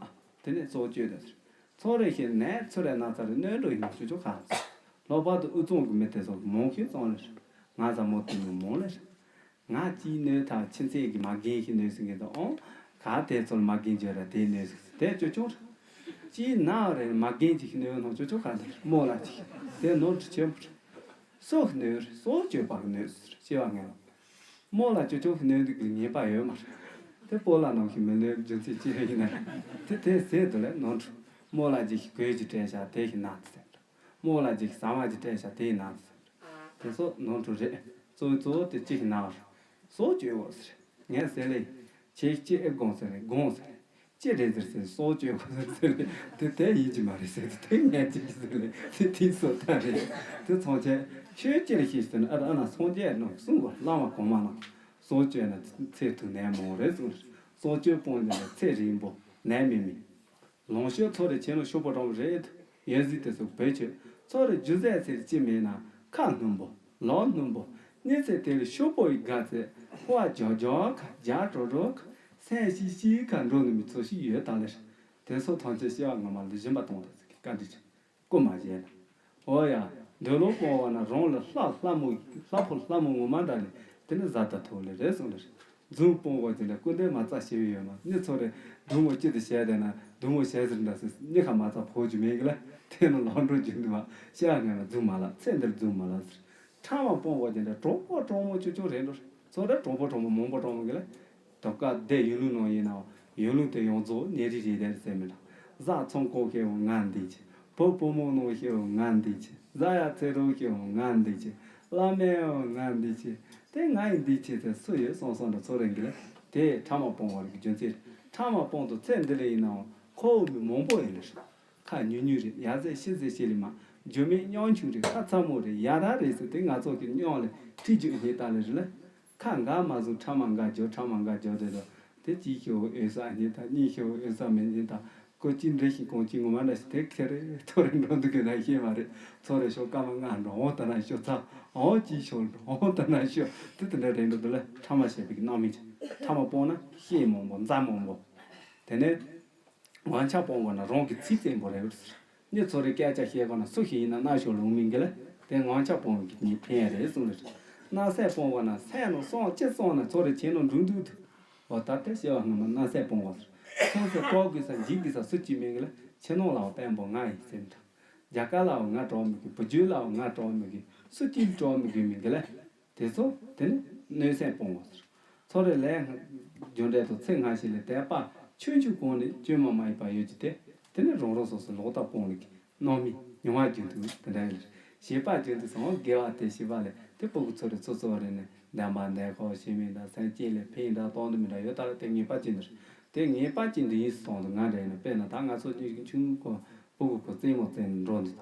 དེ་ནས་སྲོག་གཅོད་དེ་ཟེར། ཚོ་རེ་ཞིག་ནད་ཚོ་རེ་ན་ཚ་རེ་གནོད་འགྲོ་ཡིན་ན་ཅོ་ཅོ་ཁ། ལྷག་པར་དུ་དབུས་གཙང་གི་མི་དེ་ཚོ་མང་ཤོས་གཙང་ལ་ང་ཚ་མོ་དེ་མོ་མང་ལ། ང་གཅིག་གནོད་ཐག་ཕྱི་ཚེས་ཀྱི་མ་རྒན་ཞིག་གནོད་ཟིན་གི་འདུག་ཨང་། ག་དེ་ཚོར་མ་རྒན་བརྗོད་ར་དེ་གནོད་ཟིག་དེ་ཅོ་ཅོ་ར། ཅིའི་ནང་རེ་མ་རྒན་ཅིག་གནོད་ནོ་ཅོ་ཅོ་ག་འདི་རྨོ་ལ་ཅིག་དེ་ནོར་འཁྲུལ་ཆེན་པོ་ར། སྲོག་གནོད་ར་སྲོག་གཅོད་པ་གནོད་ཟེར་ཤེས་པ་ངན་ལ། རྨོ་ལ་ཅོ་ཅོ་གནོད་འདུག་གི་ངེས་པ་ཡོད་མ་རེད། དེ་སྤོ་ལ་ནང་གི་མི་གནོད་རྒྱུ་མཚན་ཅི་ཡིན་ན་རེད། དེ་དེ་ཟེར་དུ་ལས་ནོར་འཁྲུལ་རྨོ་ལ་ཅིག་གོས་ཅིག་སྤྲད་བཞག་དེ་གི་ནང་དུ་ཟེར། རྨོ་ལ་ཅིག་ཟ་མ་ཅིག་སྤྲད་བཞག་དེའི་ནང་དུ་ཟེར། དེ་སོགས་ནོར་འཁྲུལ་རེད། གཙོ་བོ་གཙོ་བོ་དེ་གཅིག་གི་ནང་རེད། སྲོག་གཅོད་འོ་ཟེར། ངས་ཟེར་ལེ། ཁྱེད་ཀྱིས་ཨེ་དགོངས་ཟེར་ལེ་དགོངས་ཟེར་ལེ། ཅི་རེད་ཟེར་ཟེར་སྲོག་གཅོད་དགོས་ཟེར་ཟེར་ལེ། དེ་དེ་ཡིན་གྱི་མ་རེད་ཟེར་དེ་དེ་ངས་ཅིག་ཟེར་ལེ་དེ་དེ་སོ་ད་རེད། དེ་ཚོང་ཆེན་ཁྱོད་ཅི་ལ་ཤེས་ཟེར་ན་ཨ་ད་ཨ་ན་སངས་རྒྱས་རྣམས་གསུངས་པ་བླ་མ་གོང་མ་རྣམས་སྲོག་གཅོད་ན་ཚེ་ཐུང་ནད་མང་རེད་གསུངས། སྲོག་གཅོད་སྤོང་ནས་ཚེ་རིང་པོ་ནད་མེད་མིན། ལོངས་སྤྱོད་ཚོ་རེ་ཆེ་ནོ་ཤོག་པོ་གྲོང་རེད། ཡོད་ཟིག་དེ་ཚོ་བེད་སྤྱོད་ཚོ་རེ་རྒྱུ་ཟས་ཟེར་ཅི་མེད་ན་ཁ་སྣུམ་པོ་ལོག་སྣུམ་པོ་གནས་ཚེ་དེ་ལ་ཤོག་པོ་ཡི་དགའ་ཚེ་ཕོ་བ་ཇོ་ཇོ་ཁ་རྒྱ་གྲོ་གྲོ་ཁ་སེམས་ཤི་ཤི་ཁ་འགྲོ་ནི་མི་ཚོ་ཞིག་ཡོད་དང་ལེར། དེ་ཚོ་ཐམས་ཅད་སྐྱེ་བ་སྔ་མ་ལ་སྦྱིན་པ་གཏོང་དགོས་ཟེར་གི་བཀའ་འདྲི་ཆེ། སྐུ་མ་བཞེས་ན། འོ་ཡ། འདོད་ལོག་སྤོང་བ་ན་རང་ལ་ལྷ་ལྷ་མོ་ལྷ་ཕོ་ལྷ་མོ་ངོ་མ་འདྲ་ལེ་དེ་ནི་བཟའ་ད་ཐུག་ལེ་རེད་གསུངས་ལེ་རེད། རྫུན་སྤོང་བ་དེ་འདྲ་སྐུ་འདྲ་མ་རྩ་ཞེ་བའི་ཡོད་མ་ནི་ཚོ་རེ་འབྲུ་མོ་གཅིག་ཏུ་བྱས་དེ་ན་འབྲུ་མོ་བྱས་ཟིན་འདྲ་སི་ནི་ཁ་མ་རྩ་ཕོ་རྒྱུ་མེད་གི་ལ་དེ་ནི་ལོག་འགྲོ་རྒྱུ་འདུག་མ་ཤ་ངན་ལ་རྫུན་མ་ལ་ཚེ་འདིར་རྫུན་མ་ལ་ཟེར། ཕྲ་མ་སྤོང་བ་དེ་འདྲ་གྲོགས་པོ་གྲོགས་མོ་ཅོ་ཅོ་རེད་འགྲོ་ཚོ་རེ་གྲོགས་པོ་གྲོགས་མོ་མང་པོ་གྲོགས་མོ་གི་ལ། དོ་ཀ་སྡེ་ཡུལ་ལུང་ནང་ཡིན་ནའང་ཡུལ་ལུང་དེ་ཡོངས་རྫོགས་གནས་རི་རི་དེར་ཟེར་མི་འདྲ། བཟའ་ཚང་ཀོ་ཤེའོ་ང་འདི་ཆེ། བུ་བུ་མོ་ནོ་ཤེའོ་ང་འདི་ཆེ། བཟའ་ཡ་ཚེ་རོ་ཤེའོ་ང་འདི་ཆེ། བླ་མའོ་ང་འདི་ཆེ། དེ་ང་ཡི་འདི་ཆེ་ཚེ་སུ་ཡོད་སོང་སོང་འདྲ་ཚོ་རེ་འགི་ལ། དེ་ཕྲ་མ་སྤོང་བ་རིག་རྒྱུ་མཚན་ཕྲ་མ་སྤོང་དུ་ཚེ་འདི་ལ་ཡིན་ནའང་ཁོ་བོ་མི་མང་པོ་ཡིན་ལ། ཁ་ཉུང་ཉུང་རེད་ཡ་ཟེ་ཤི་ཟེ་ཤི་ལི་མ། རྒྱུ་མེད་སྙོམ་ཆུང་རེད་ཁ་ཚ་མོ་རེད་ཡ་ར་རེད་ཟེར་དེ་ང་ཚོ་གི་སྙོམ་ལས་ཁྲི་རྒྱུ་སྙེ་ཏ་ལེ་རེད་ལ། ཁ་འགའ་མ་བཟུང་ཕྲ་མ་འགའ་འཇོག་ཕྲ་མ་འགའ་འཇོག་དེ་ལ། དེ་གཅིག་ཤོ་འོད་ས་རྙེད་དང་གཉིས་ཤོ་འོད་ས་མི་རྙེད་དང་ཀོ་གཅིག་འདྲེ་ཞིག་གོང་གཅིག་ངོ་མ་འདྲ་ཞིག་དེ་ཁེ་རེ་ཐོ་རེ་འགྲོ་འདུག་གི་ན་ཤེས་མ་རེད། ཚོ་རེ་ཤོ་ཀ་མ་ང་འགྲོ་འོང་ད་ན་ཤོ་ཚ་འོང་གཅིག་ཤོ་འགྲོ་འོང་ད་ན་ཤོ་དེ་དེ་འདྲ་རེད་འགྲོ་འདུག་ལ་ཕྲ་མ་བཤད་པའི་གི་རྣམ་སྨིན་ཕྲ་མ་སྤོང་ན་ཤེས་མང་པོ་མཛའ་མང་པོ། དེ་ནས། ངང་ཆ་སྤོང་བ་ན་རང་གི་ཚིག་བཙན་པོ་རེད་ཟེར། མྱི་ཚོ་རེ་སྐད་ཆ་བཤད་གོ་ན་སུ་ཞིག་ཡིན་ན་རྣ་ཤོར་ལུང་མིན་གི་ལ། དེ་ངང་ཆ་སྤོང་བའི་གི་ཕན་རེད་གསུངས་ལ། རྣ་སེ་སྤོང་བ་ན་སེ་ནོ་སོང་ཅི་སོང་ན་ཚོ་རེ་ཆེ་ནོ་འགྲུང་འདུག་ཏུ། འོ་ད་དེ་བཤད་བ་སྔ་མ་རྣ་སེ་སྤོང་བ་ཟེར། སོང་སེ་སྤོག་དགོས་ས་འཇིག་དགོས་ས་སུ་གཅིག་མིན་གི་ལ། ཆེ་ནོ་ལའོ་བེམ་པོ་ང་ཡིན་ཟེར་འདྲ། རྒྱ་གར་ལའོ་ང་གྲོགས་མི་དགོས་བུ་རྒྱུད་ལའོ་ང་གྲོགས་མི་དགོས་སུ་གཅིག་གྲོགས་མི་དགོས་མིན་གི་ལ། དེ་ཚོ་དེ་ནི་གནོད་སེམས་སྤོང་བ་ཟེར། ཚོ་རེ་ལས་རྒྱུ་འབྲས་དང་ཚེ་སྔ་ཕྱི་ལས་དད་པ་ཆུང་ཆུང་གོང་ནས་བཅོས་མ་མ་ཡིན་པ་ཡོད་ཀྱི་དེ་དེ་ནི་རང་རང་སོ་སོའི་ལོག་ལྟ་སྤོང་ལུགས་ཀྱི་རྣམ་སྨིན་མྱོང་བ་རྒྱུན་དུ་དེ་འདྲ་ཡིན། བྱེད་པ་རྒྱུན་དུ་སོང་དགེ་བ་དེ་བྱེད་པ་ལས་དེ་སྤུ་གུ་ཚོ་རེ་ཚོ་ཚོ་རེ་ནས་འདམ་པ་འདེགས་ཁོ་ཤེས་མིན་དང་སེམས་ཅན་ལས་ཕན་དང་གཏོང་དུ་མི་འདྲ་ཡོད་ད་ལ་དེ་ངེས་པ་ཅན་དུ་རེད། དེ་ངེས་པ་ཅན་དུ་ཡིན་སོང་དུ་ང་འདྲ་ཡིན་ན་དཔེར་ན་ད་ང་ཚོ་ཆུང་ཆུང་གོ་སྤུ་གུ་གོ་རྩེད་མོ་རྩེ་ནས་འགྲོ་འདུག་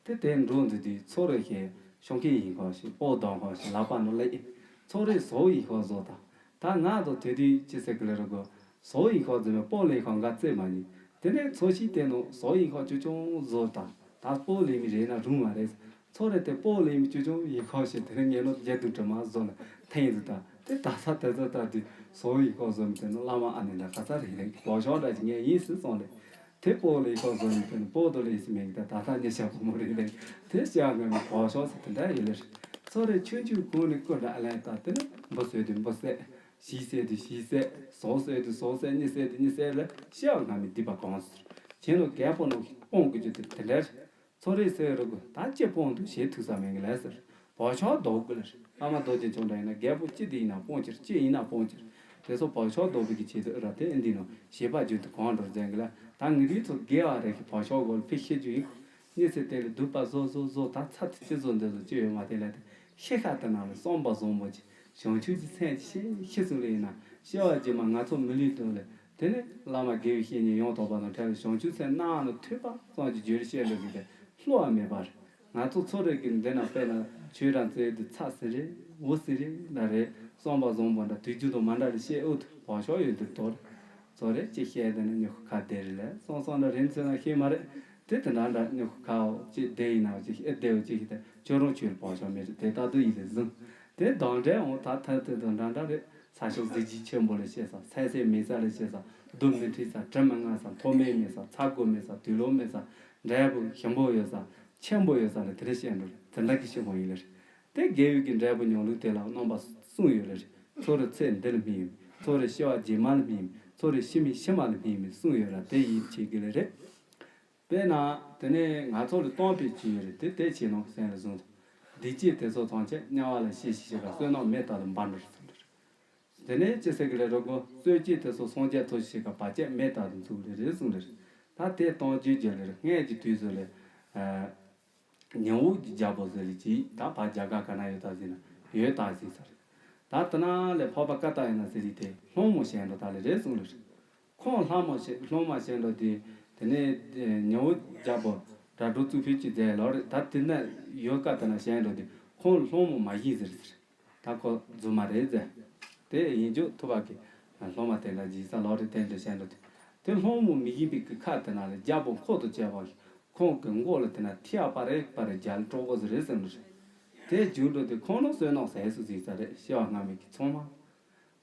ད། དེ་དེ་འགྲོ་འདུག་དུས་ཚོ་རེ་ཞིག་ཤོང་མཁན་ཡིན་ཁོ་ཞིག་སྤོ་གཏོང་ཁོ་ཞིག་ལག་པ་ནང་སླེབས་ཡིན། ཚོ་རེ་བཟོ་ཡིན་ཁོ་བཟོ་དང་། ད་ང་ཚོ་དེ་དུས་ཅི་ཟེར་གི་ལེ་རེད་གོ། བཟོ་ཡིན་ཁོ་བཟོ་ནས་སྤོ་ལེན་ཁོ་འགའ་རྩེ་མ་ཉིན། དེ་ནས་ཚོ་ཞིག་དེ་ནང་བཟོ་ཡིན་ཁོ་ཅུ་ཅུང་བཟོ་དང་། ད་སྤོ་ལེན་མི་རེད་ན་རུང་མ་རེད། ཚོ་རེ་དེ་སྤོ་ལེན་མི་ཅུ་ཅུང་ཡིན་ཁོ་ཞིག་དེ་ནས་ངས་ནོ་བརྒྱད་དུ་དྲི་མ་བཟོ་ལ་འཐེན་འདུག་ད། དེ་ད་ས་དེ་ཚོ་ད་དུས་བཟོ་ཡིན་ཁོ་བཟོ་མི་དེ་ནང་བླ་མ་ཨ་ནེ་འདྲ་ག་ས་རེད་ལེ་གོ་ཤོག་འདྲ་ཞིག་ངས་ཡིན་སྲིད་སོང་ལེ། དེ་སྤོ་ལེ་ཁོ་བཟོ་ནི་དེ་ནི་སྤོ་དོ་ལེ་ཞིག་མེད་ཀྱི་ད་ད་ལྟ་ཉེ་ཞག་བུ་མོ་རེད་ལེ། དེ་བཤད་ངོ་མི་གོ་ཤོག་ཟེར་དེ་འདྲ་ཡིན་ལེ། ཚོ་རེ་ཆུང་ཆུང་གོང་ནས་ཀུན་ད་ཨ་ལན་ད་དེ་ནི་འབུ་ཟོས་དུས་འབུ་བསད། ཞིག་བསད་དུས་ཞིག་བསད། ཟོག་ཟོས་དུས་ཟོག་བསད། གཉིད་སད་དུས་གཉིད་སད་ལེ་བཤད་ངོ་མི་སྡིག་པ་གང་ཟེར། ཁྱེད་ནོ་རྒད་པོ་ནོ་སྤོང་དགོས་རྒྱུ་དེ་དེ་འདྲ་རེད། ཚོ་རེ་ཟེར་རུ་གུ་ད་ཅི་སྤོང་དུ་བྱེད་ཐུག་ས་མེད་གི་ལས་ཟེར། བག་ཆགས་ལྡོག་དགོས་ལ་རེད། ཨ་མ་རྡོ་རྗེ་འཆང་འདྲ་ཡིན་ན་རྒད་པོ་ཅི་དེ་ཡིན་ན་སྤོང་ཕྱིར་ཅི་ཡིན་ན་སྤོང་ཕྱིར། དེ་ཚོ་བག་ཆགས་ལྡོག་པའི་གི་ཆེད་དུ་ཨ་ར་དེ་ཨེ་འདི་ནོ་བྱེད་པ་རྒྱུན་དུ་གང་འགྲོར་འཛིན་གི་ལ། ད་ངེད་རིགས་ཚོ་དགེ་བ་རེ་གི་བག་ཆགས་སྒོ་ལ་ཕི་ཤེས་རྒྱུ་ཡིན། གཉིད་སད་དེ་ལ་སྡུག་པ་བཟོ་བཟོ་བཟོ་ད་ཚ་དེ་ཅི་བཟོ་འདི་བཟོ་ཅི་ཡོད་མ་དེ་ལ་དེ་ཤེས་ཁ་དེ་ནང་ལ་བསམ་པ་བཟང་པོ་ཅིག་བྱང་ཆུབ་ཀྱི་སེམས་ཤེས་ཤེས་ཚུལ་ལ་ཡིན་ན་སྐྱེ་བ་རྗེས་མ་ང་ཚོ་མི་ལུས་དོན་ལས། དེ་ནས་བླ་མ་དགེ་བའི་བཤེས་གཉེན་ཡང་དག་པ་དང་འཕྲད་ལ་བྱང་ཆུབ་སེམས་སྣང་ནས་ཐོས་པ་ཙམ་གྱིས་བརྗོད་བཤད་འགྲོ་གི་དེ་བསླུ་བ་མེད་པ་རེད། ང་ཚོ་ཚོ་རེ་གི་འདི་ན་དཔེར་ན་ཆོས་རང་བཙལ་དུས་ཚ་ཟེར་རེད་འུ་ཟེར་རེད་ན་རེད་བསམ་པ་བཟང་པོ་འདྲ་དུས་རྒྱུན་དུ་མ་འདྲ་ལ་བཤད་ཨུ་ཐུ་བག་ཆགས་ཡོད་དུ་དོར། ཚོ་རེ་ཅི་བཤད་དེ་ན་ཉོ་ཁ་བདེ་རེད་ལས་སོང་སོང་འདྲ་རིན་ཚོད་ན་ཤེས་མ་རེད། དེ་དེ་འདྲ་འདྲ་ཉོ་ཁ་ཅི་བདེ་ཡིན་ན་ཅི་ཨེ་བདེ་བ་ཅི་ཞིག་དེ་ཁྱོད་རང་ཆོས་ལ་བག་ཆགས་མེད་རེད་དེ་ལྟ་དུ་ཡིན་ལས་ཟིན། དེ་དང་འདྲའི་འོང་ད་ཐ་དེ་དང་འདྲ་འདྲ་རེད། ས་ཕྱོགས་གཟི་བརྗིད་ཆེན་པོ་ལ་བཤད་ས་ཚ་སེ་མེད་ས་ལ་བཤད་ས་སྡུག་མི་འཁྲི་ས་དྲི་མི་ང་ས་མཐོ་དམན་མེད་ས་ཚ་དགོས་མེད་ས་དུད་ལོག་མེད་ས་འབྲས་བུ་ཞིམ་པོ་ཡོད་ས་ཆེན་པོ་ཡོད་ས་ལ་དེ་འདྲ་བཤད་འགྲོ་རེད་དེ་འདྲ་གི་ཤེས་དགོས་ཡིན་ལ་རེད། དེ་དགེ་བའི་གི་འབྲས་བུ་མྱོང་ལུགས་དེ་ལ་རྣམ་པ་གསུམ་ཡོད་ལ་རེད། ཚོ་རེ་ཚེ་འདི་ལ་སྨིན་ཡོད་ཚོ་རེ་སྐྱེ་བ་རྗེས་མ་ལ་སྨིན་ཡོད་ ཚོ་རེ་ཤི་མི་ཤི་མ་ལ་སྨིན་མི་གསུངས་ཡོད་ར། དེ་ཡིད་ཆེས་ཀྱི་ལེ་རེད། དཔེར་ན། དེ་ནས་ང་ཚོ་ལ་སྟོང་པའི་ཆོས་ཡོད་རེད། དེ་དེ་ཆེ་ནོ་སེམས་ལ་བཟུང་དང་། བདེ་སྐྱིད་དེ་ཚོ་ཐམས་ཅད་དམྱལ་བ་ལ་ཤི་ཞིག་ཞིག་ག་བསོད་ནམས་མེ་ལྟར་དུ་འབར་འགྲོ་རེད་གསུངས་རེད། དེ་ནས་ཅི་ཟེར་གི་ལེ་རོ་གོ། གསོད་བྱེད་དེ་ཚོ་སངས་རྒྱས་ཐོབ་ཞིག་ག་བར་ཆད་མེ་ལྟར་དུ་འཇུག་ལེ་རེད་གསུངས་རེད། ད་དེ་སྟོང་རྒྱུ་རྒྱུ་ལེ་རེད། སྔས་ཀྱི་དུས་སུ་ལེ། ཨ། ཉི་འོད་ཀྱི་རྒྱལ་པོ་ཟེར་ལེ་ཅིག་ད་ཕར་རྒྱ་གར་ག་ན་ཡོད་ད་ཟེར་ན་ཡོད་ད་ཟེར་ས་རེད། ད་དེ་ན་ལས་འཕགས་པ་ཀ་ཏ་ཡ་ན་ཟེར་ལེ་དེ་སློང་མོ་བྱས་འགྲོ་ད་ལེ་རེད་གསུངས་ལེ་རེད། ཁོང་སློང་མོ་བྱས་སློང་མ་བྱས་འགྲོ་དེ། དེ་ནས་ཉི་འོད་རྒྱལ་པོ་སྒྲ་སྒྲོག་གཙུག་ཕུད་ཀྱི་མཛད་ལོ་རེད། ད་དེ་ན་ཡོད་ཀ་དེ་ན་བྱས་འགྲོ་དེ་ཁོང་སློང་མོ་མ་ཡིན་ཟེར་ཟེར། ད་ཁོ་རྫུན་མ་རེད་ཟེར། དེ་ཡིན་རྒྱུ་ཐུབ་པ་གི་སློབ་མ་དེ་འདྲ་སྦྱིན་བདག་ལོ་རེ་དེ་འདྲ་བྱས་འགྲོ་དེ། དེ་སློང་མོ་མི་ཡིན་པའི་གི་ཁ་དེ་ན་ལ་རྒྱལ་པོ་འཁོར་དུ་བཅས་པ་ཁོང་གི་མགོ་ལ་དེ་ན་ཐིག་ཡ་པ་རེ་པ་རེ་རྒྱལ་གྲོགས་པོ་ཟེར་རེད་ཟེར་འགྲོ་རེད། དེ་རྒྱུན་དུ་དེ་ཁོང་ནང་བསོད་ནམས་ཟད་སུ་ཟིག་ས་རེད། སྐྱེ་བ་སྔ་མའི་གི་ཚང་མ།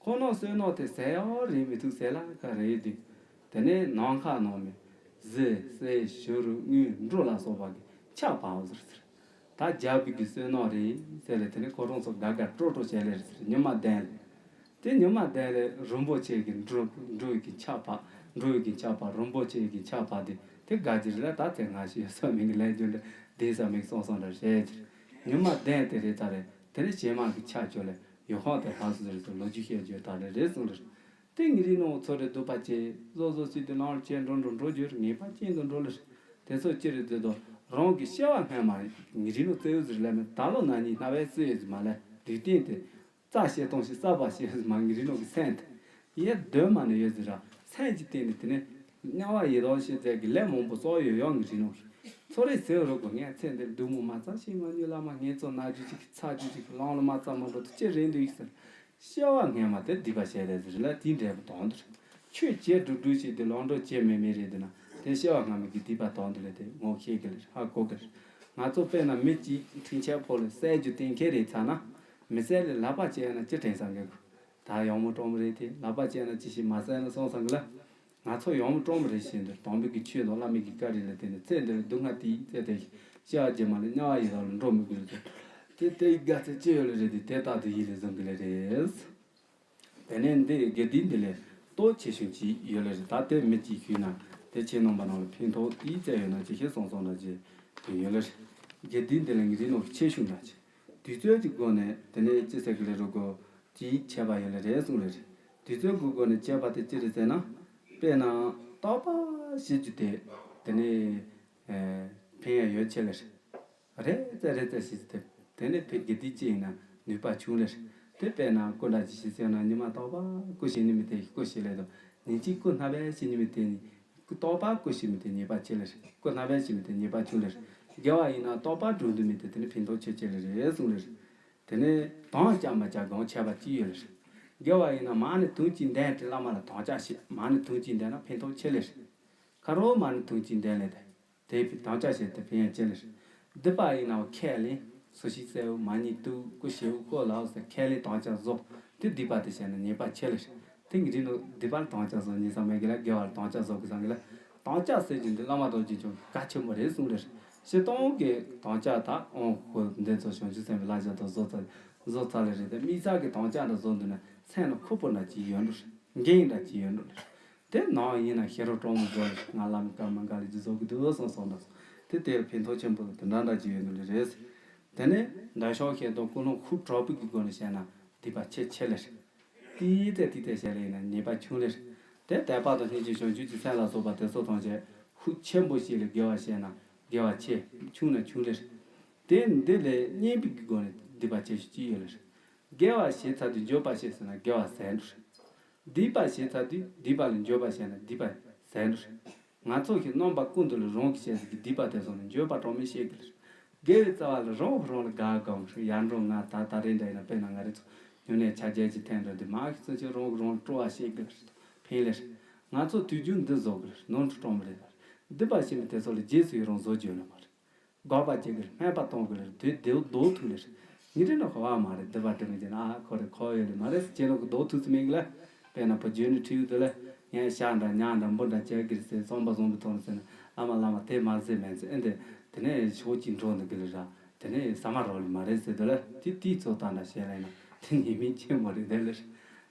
ཁོང་ནང་བསོད་ནམས་དེ་ཟད་ཡང་རེད་མི་ཐུབ་ཟེར་ལ་ཁ་རེད་དེ། དེ་ནས་ནམ་མཁའ་ནང་མི་གཟི་གསེར་བྱུ་རུ་དངུལ་འབྲུ་ལ་སོགས་པ་གི་ཆར་བབས་ཟེར་ཟེར། ད་རྒྱལ་པོའི་གི་བསོད་ནམས་རེད་ཟེར་ལེ། དེ་ནས་ཁོ་རང་ཚོ་དགའ་དགའ་སྤྲོ་སྤྲོ་བྱས་ལེ་ཟེར། ཉི་མ་ལྡན་ལེ། དེ་ཉི་མ་ལྡན་ལེ་རིན་པོ་ཆེ་གི་འབྲུ་འབྲུ་གི་ཆར་བབས། འབྲུ་གི་ཆར་བབས། རིན་པོ་ཆེ་གི་ཆར་བབས་དེ་དེ་དགའ་རྒྱུ་རེད་ལ། ད་དེ་ང་ཞིག་ཡོད་ས་མིན་གི་ལས་རྒྱུ་འདྲ་བདེ་ས་མིན་གསུངས་སོང་འདྲ་བྱས་ཀྱི། ཉི་མ་ལྡན་དེ་རེད་ད་རེད། དེ་ནས་བྱེ་མ་གི་ཆར་ཁྱོད་ལེ། ཡོ་ཧོན་དེ་ལྷག་སུ་རེད་དུ་ལོ་རྒྱུས་བཤད་རྒྱུ་ད་རེ་རེ་གསུངས་རེད། དེ་ངེད་རིགས་ནང་ཚོ་རེ་སྡུག་པ་ཅན་བཟོ་བཟོ་སྲིད་དུ་ལང་ལ་ཅན་འགྲོ་འགྲོ་འགྲོ་རྒྱུ་རེད། ངེས་པ་ཅན་དུ་འགྲོ་ལེ་རེད། དེ་ཚོ་ཅི་རེད་ཟེར་དུ་རང་གི་སྐྱེ་བ་སྔན་མ་ངེད་རིགས་ནང་བཙལ་ཡོད་ཟེར་ལེ་མེད། ད་ལོ་ན་ནིང་ན་བས་སྲིད་ཡོད་ཟེར་མ་ལེ། དུས་སྟེང་དེ་རྩ་བཤད་སྟོང་ཞིག་རྩ་བ་བཤད་ཟེར་མ་ངེད་རིགས་ནང་གི་སེམས་དེ་ཡེ་གདོད་མ་ནས་ཡོད་ཟེར་ར། སེམས་ཀྱི་སྟེང་ནས་དེ་ནས་དམྱལ་བ་ཡི་དྭགས་ཤེས་ཚད་ཀྱི་ལས་མང་པོ་བསགས་ཡོད་ཡང་ངེད་རིགས་ནང་གི་ཚོ་རེ་ཟེར་རོགས་གོ། ངས་ཚེ་འདིར་སྡུག་མོ་མ་ཚ་ཤེས་མ་ཉུལ་ལ་མ་ངས་ཚོ་ན་རྒྱུ་ཅིག་ཚ་རྒྱུ་ཅིག་ལང་ལ་མ་ཚ་མ་འགྲོ་དུ་ཅི་རེད་འདུག་ཡིག་ཟེར། སྐྱེ་བ་སྔན་མ་དེ་སྡིག་པ་བྱས་རེད་ཟེར་ལ་དེའི་འབྲས་བུ་དོན་དུ་རེད། ཆོས་བྱེད་འགྲུབ་འགྲུབ་བྱེད་དུ་ལོག་འགྲོ་བྱེད་མེད་མེད་རེད་འདུག་ན་དེ་སྐྱེ་བ་སྔ་མའི་གི་སྡིག་པ་དོན་དུ་རེད། དེ་ངོ་ཤེས་གི་ལེ་ཧ་གོ་གི་རེད། ང་ཚོ་དཔེར་ན་མི་གཅིག་འཕྲིན་ཆས་ཕོག་ལ་གསལ་རྒྱུ་གཏན་འཁེལ་རེད་ཚ་ན། མི་གསལ་ལ་ལག་པ་བཅད་ན་ཅི་དྲན་བསམ་གི་གོ། ད་ཡང་མོ་སྤྲང་མོ་རེད་དེ་ལག་པ་བཅད་ན་ཅི་ཞིག་མ་གསལ་ན་སོང་བསམ་གི་ལ། ང་ཚོ་ཡང་མོ་སྤྲང་མོ་རེད་བཞིན་དུ་དམ་པའི་གི་ཆོས་དང་བླ་མའི་གི་བཀའ་དྲིན་ལ་བརྟེན་ནས་ཚེ་འདིར་སྡུག་བསྔལ་དེའི་ཚེ་དེ་སྐྱེ་བ་རྗེས་མ་ལ་དམྱལ་བ་ཡི་དྭགས་ལ་འགྲོ་མི་དགོས་ཚུལ། དེ་ལྟའི་དགའ་ཚལ་ཅི་ཡོད་ལ་རེད་དེ་དེ་ལྟར་དུ་ཡིད་ལ་བཟུང་གི་ལེ་རེད། དེ་ནས་འདི་དགེ་སྡིག་འདི་ལས་སྟོབས་ཆེ་ཤོས་ཅིག་ཡོད་ལེ་རེད། ད་དེ་མི་གཅིག་ཞུས་ན་དེ་ཁྱེད་རྣམ་པ་རྣམས་ལ་ཕན་ཐོགས་དེའི་རྩལ་ཡོད་ན་ཅིག་ཤེས་སོང་སོང་འདྲ་ཅིག་ཡོད་ལེ་རེད། དགེ་སྡིག་འདི་ལས་ངེད་རིགས་ནང་ཆེ་ཤོས་འདྲ་ཅིག་དུས་ཚོད་ཀྱི་སྒོ་ནས་དེ་ནས་ཅི་ཟེར་གི་ལེ་རོ་གོ། ཅིག་ཁྱད་པར་ཡོད་ལེ་རེད་གསུངས་ལེ་རེད། དུས་ཚོད་ཀྱི་སྒོ་ནས་ཁྱད་པར་དེ་ཅི་རེད་ཟེར་ན། དཔེར་ན་རྟག་པར་ཤི་རྒྱུ་དེ་དེ་ནས་ཨེ་ཕན་ཡ་ཡོད་ཆེ་ལེ་རེད། རེ་ཙམ་རེ་ཙམ་ཞིག་དེ་དེ་ནས་ཕན་དགེ་སྡིག་ཅིག་ཡིན་ན་ནུས་པ་ཆུང་ལེ་རེད། དེ་དཔེར་ན་སྐུ་འདྲ་ཅིག་ཤི་ཟེར་ན་ཉི་མ་རྟག་པར་སྐུ་ཤི་ནི་མི་དེ་སྐུ་ཤི་ལེ་དང་ཉིན་གཅིག་སྐུ་སྣང་བས་ཤི་ནི་མི་དེ་ནི་སྐུ་རྟག་པར་སྐུ་ཤི་མི་དེ་ཉེས་པ་ཆེ་ལེ་རེད། སྐུ་སྣང་བས་ཤི་མི་དེ་ཉེས་པ་ཆུང་ལེ་རེད། དགེ་བ་ཡིན་ན་རྟག་པར་སྒྲུབ་འདུག་མི་དེ་དེ་ནི་ཕན་ཐོགས་ཆེ་ཆེ་ལེ་རེད་གསུངས་ལེ་རེད། དེ་ནས་དམ་བཅའ་མ་བཅའ་གང་ཁྱད་པར་ཅི་ཡོད་ལེ་རེད། དགེ་བ་ཡིན་ན་མ་ཎི་དུང་གཅིག་འདོན་ཏེ་བླ་མ་ལ་དམ་བཅའ་བྱེད། མ་ཎི་དུང་གཅིག་འདོན་ན་ཕན་ཐོགས་ཆེ་ལེ་རེད། ཁ་རོག་མ་ཎི་དུང་གཅིག་འདོན་ལེ་དེ། དེ་དམ་བཅའ་བྱེད་དེ་ཕན་ཡང་ཆེ་ལེ་རེད། སྡིག་པ་ཡིན་ནའང་ཁས་ལེན། སུ་ཞིག་གསལ་བོ་མ་ཉིད་དུ་སྐུ་ཞེ་བོ་ཁོ་ལའོ་ཟེར་ཁས་ལེན་དམ་བཅའ་བཟོ། དེ་སྡིག་པ་དེ་བྱས་ན་ཉེས་པ་ཆེ་ལེ་རེད། དེ་ངེད་རིགས་ནང་སྡིག་པ་ལ་དམ་བཅའ་བཟོ་ཉེས་ས་མེད་གི་ལ་དགེ་བ་ལ་དམ་བཅའ་བཟོ་གི་བསམ་གི་ལ། དམ་བཅའ་ཟེར་རྒྱུ་འདི་བླ་མ་རྡོ་རྗེ་འཆང་གལ་ཆེན་པོ་རེད་གསུངས་རེད། སྤྱིར་བཏང་གི་དམ་བཅའ་ད་ཨོང་ཁོ་འདི་ཚོ་བྱང་ཆུབ་སེམས་དཔའི་བླ་ཆེན་དང་བཟོ་ཚ་བཟོ་ཚ་ལེ་རེད། དེ་དམིགས་བསལ་གི་དམ་བཅའ་འདྲ་བཟོ་འདུག་ན་སེམས་ལ་ཁུར་པོ་འདྲ་ཅིག་ཡོད་འགྲོ་རེད། འགན་འདྲ་ཅིག་ཡོད་འགྲོ་རེད། དེ་ནང་ཡིན་ན་ཤེས་རབ་སྤྲང་མོ་བཟོ་ལ་ང་བླ་མའི་བཀའ་མ་འགལ་ལ་ཅི་བཟོ་གི་འདུག་གསུངས་སོང་ན། དེ་དེར་ཕན་ཐོགས་ཆེན་པོ་དེ་འདྲ་འདྲ་ཅིག་ཡོད་འདུག་ལེ་རེད། དེ་ནས་འདྲ་ཤོག་ཤེས་དང་ཀུན་སློང་ཁུག་དྲག་པོ་གི་སྒོ་ནས་བཤད་ན་སྡིག་པ་ཆེ་ཆེ་ལེ་རེད། ཏིས་ཏེ་ཏིས་ཏེ་བཤད་ལེ་ཡིན་ན་ཉེས་པ་ཆུང་ལེ་རེད། དེ་དད་པ་དང་སྙིང་རྗེ་བྱང་ཆུབ་ཀྱི་སེམས་ལ་སོགས་པ་དེ་ཚོ་ཐམས་ཅད་ཁུག་ཆེན་པོ་ཞིག་ལ་དགེ་བ་བཤད་ན་དགེ་བ་ཆེ་ཆུང་ན་ཆུང་ལེ་རེད། དེ་འདི་ལས་གཉེན་པོ་གི་སྒོ་ནས་སྡིག་པ་ཆེ་ཤོས་ཅི་ཡོད་ལེ་རེད། དགེ་བ་བྱས་ཚར་དུས་འགྱོད་པ་བྱས་ཟེར་ན་དགེ་བ་ཟད་འགྲོ་རེད། སྡིག་པ་བྱས་ཚར་དུས་སྡིག་པ་ལ་འགྱོད་པ་བྱས་ན་སྡིག་པ་ཟད་འགྲོ་རེད། ང་ཚོ་གི་རྣམ་པ་ཀུན་ཏུ་ལ་རང་གི་བྱས་ཟིན་གྱི་སྡིག་པ་དེ་ཚོ་ལ་འགྱོད་པ་གྲངས་མེད་བྱེད་ཀྱི་རེད། དགེ་བའི་རྩ་བ་ལ་རང་གིས་རང་ལ་དགའ་དགའ་མོ་རེད། ཡར་འགྲོ་ང་ད་ད་རེས་འདྲ་ཡིན་ན་དཔེར་ན་ང་རེ་ཚོ་ཉུང་ནས་ཆ་རྒྱལ་གྱི་ཐེངས་འགྲོ་དུས་མ་གི་ཚོ་ཆོས་རང་གིས་རང་ལ་སྤྲོ་བ་བྱེད་ཀྱི་རེད། ཕན་ལེ་རེད། ང་ཚོ་དུས་རྒྱུན་འདི་བཟོ་གི་རེད། ནོར་འཁྲུལ་གྲངས་མེད་རེད། སྡིག་པ་བྱེད་མི་དེ་ཚོ་ལ་རྗེས་སུ་ཡི་རང་བཟོ་རྒྱུ་ཡོད་ནི་མ་རེད། དགག་པ་བྱེད་ཀྱི་རེད། སྨད་པ་གཏོང་གི་རེད། དེ་དེའུ་ལྡོག་ཐུབ་ལེ་རེད། ཉིན་རེ་ན་ཧ་བ་མ་རེད། སྡིག་པ་དེ་མི་བྱེད་ན་ཨ་ཁོ་རེ་ཁོ་ཡོད་ལེ་མ་རེད་ཟེར་ཁྱེད་རང་གི་ལྡོག་ཐུབ་ཚུལ་མེད་གི་ལ། དཔེར་ན་བུ་རྒྱུད་ནི་ཁྲིའུ་དེ་ལ་ངས་ཤ་འདྲ་ཉ་འདྲ་འབུ་འདྲ་བྱེད་ཀྱི་རེད་ཟེར་བསམ་པ་བཟང་པོ་ཐོག་ནས་ཟེར་ན་བླ་མ་བླ་མ་དེ་མ་ཟེར་མེད་ཟེར་ཨེ་འདི་དེ་ནས་ཤོག་ཅིག་འགྲོ་འདུག་གི་ལེ་ར། དེ་ནས་ཟ་མ་རོགས་ལེ་མ་རེད་ཟེར་དེ་ལ་དེ་དེའི་ཚོད་ལྟ་འདྲ་བྱེད་ལེ་ན་དེ་ཉེས་དམིགས་ཆེན་པོ་རེད་དེ་ལེ་རེད།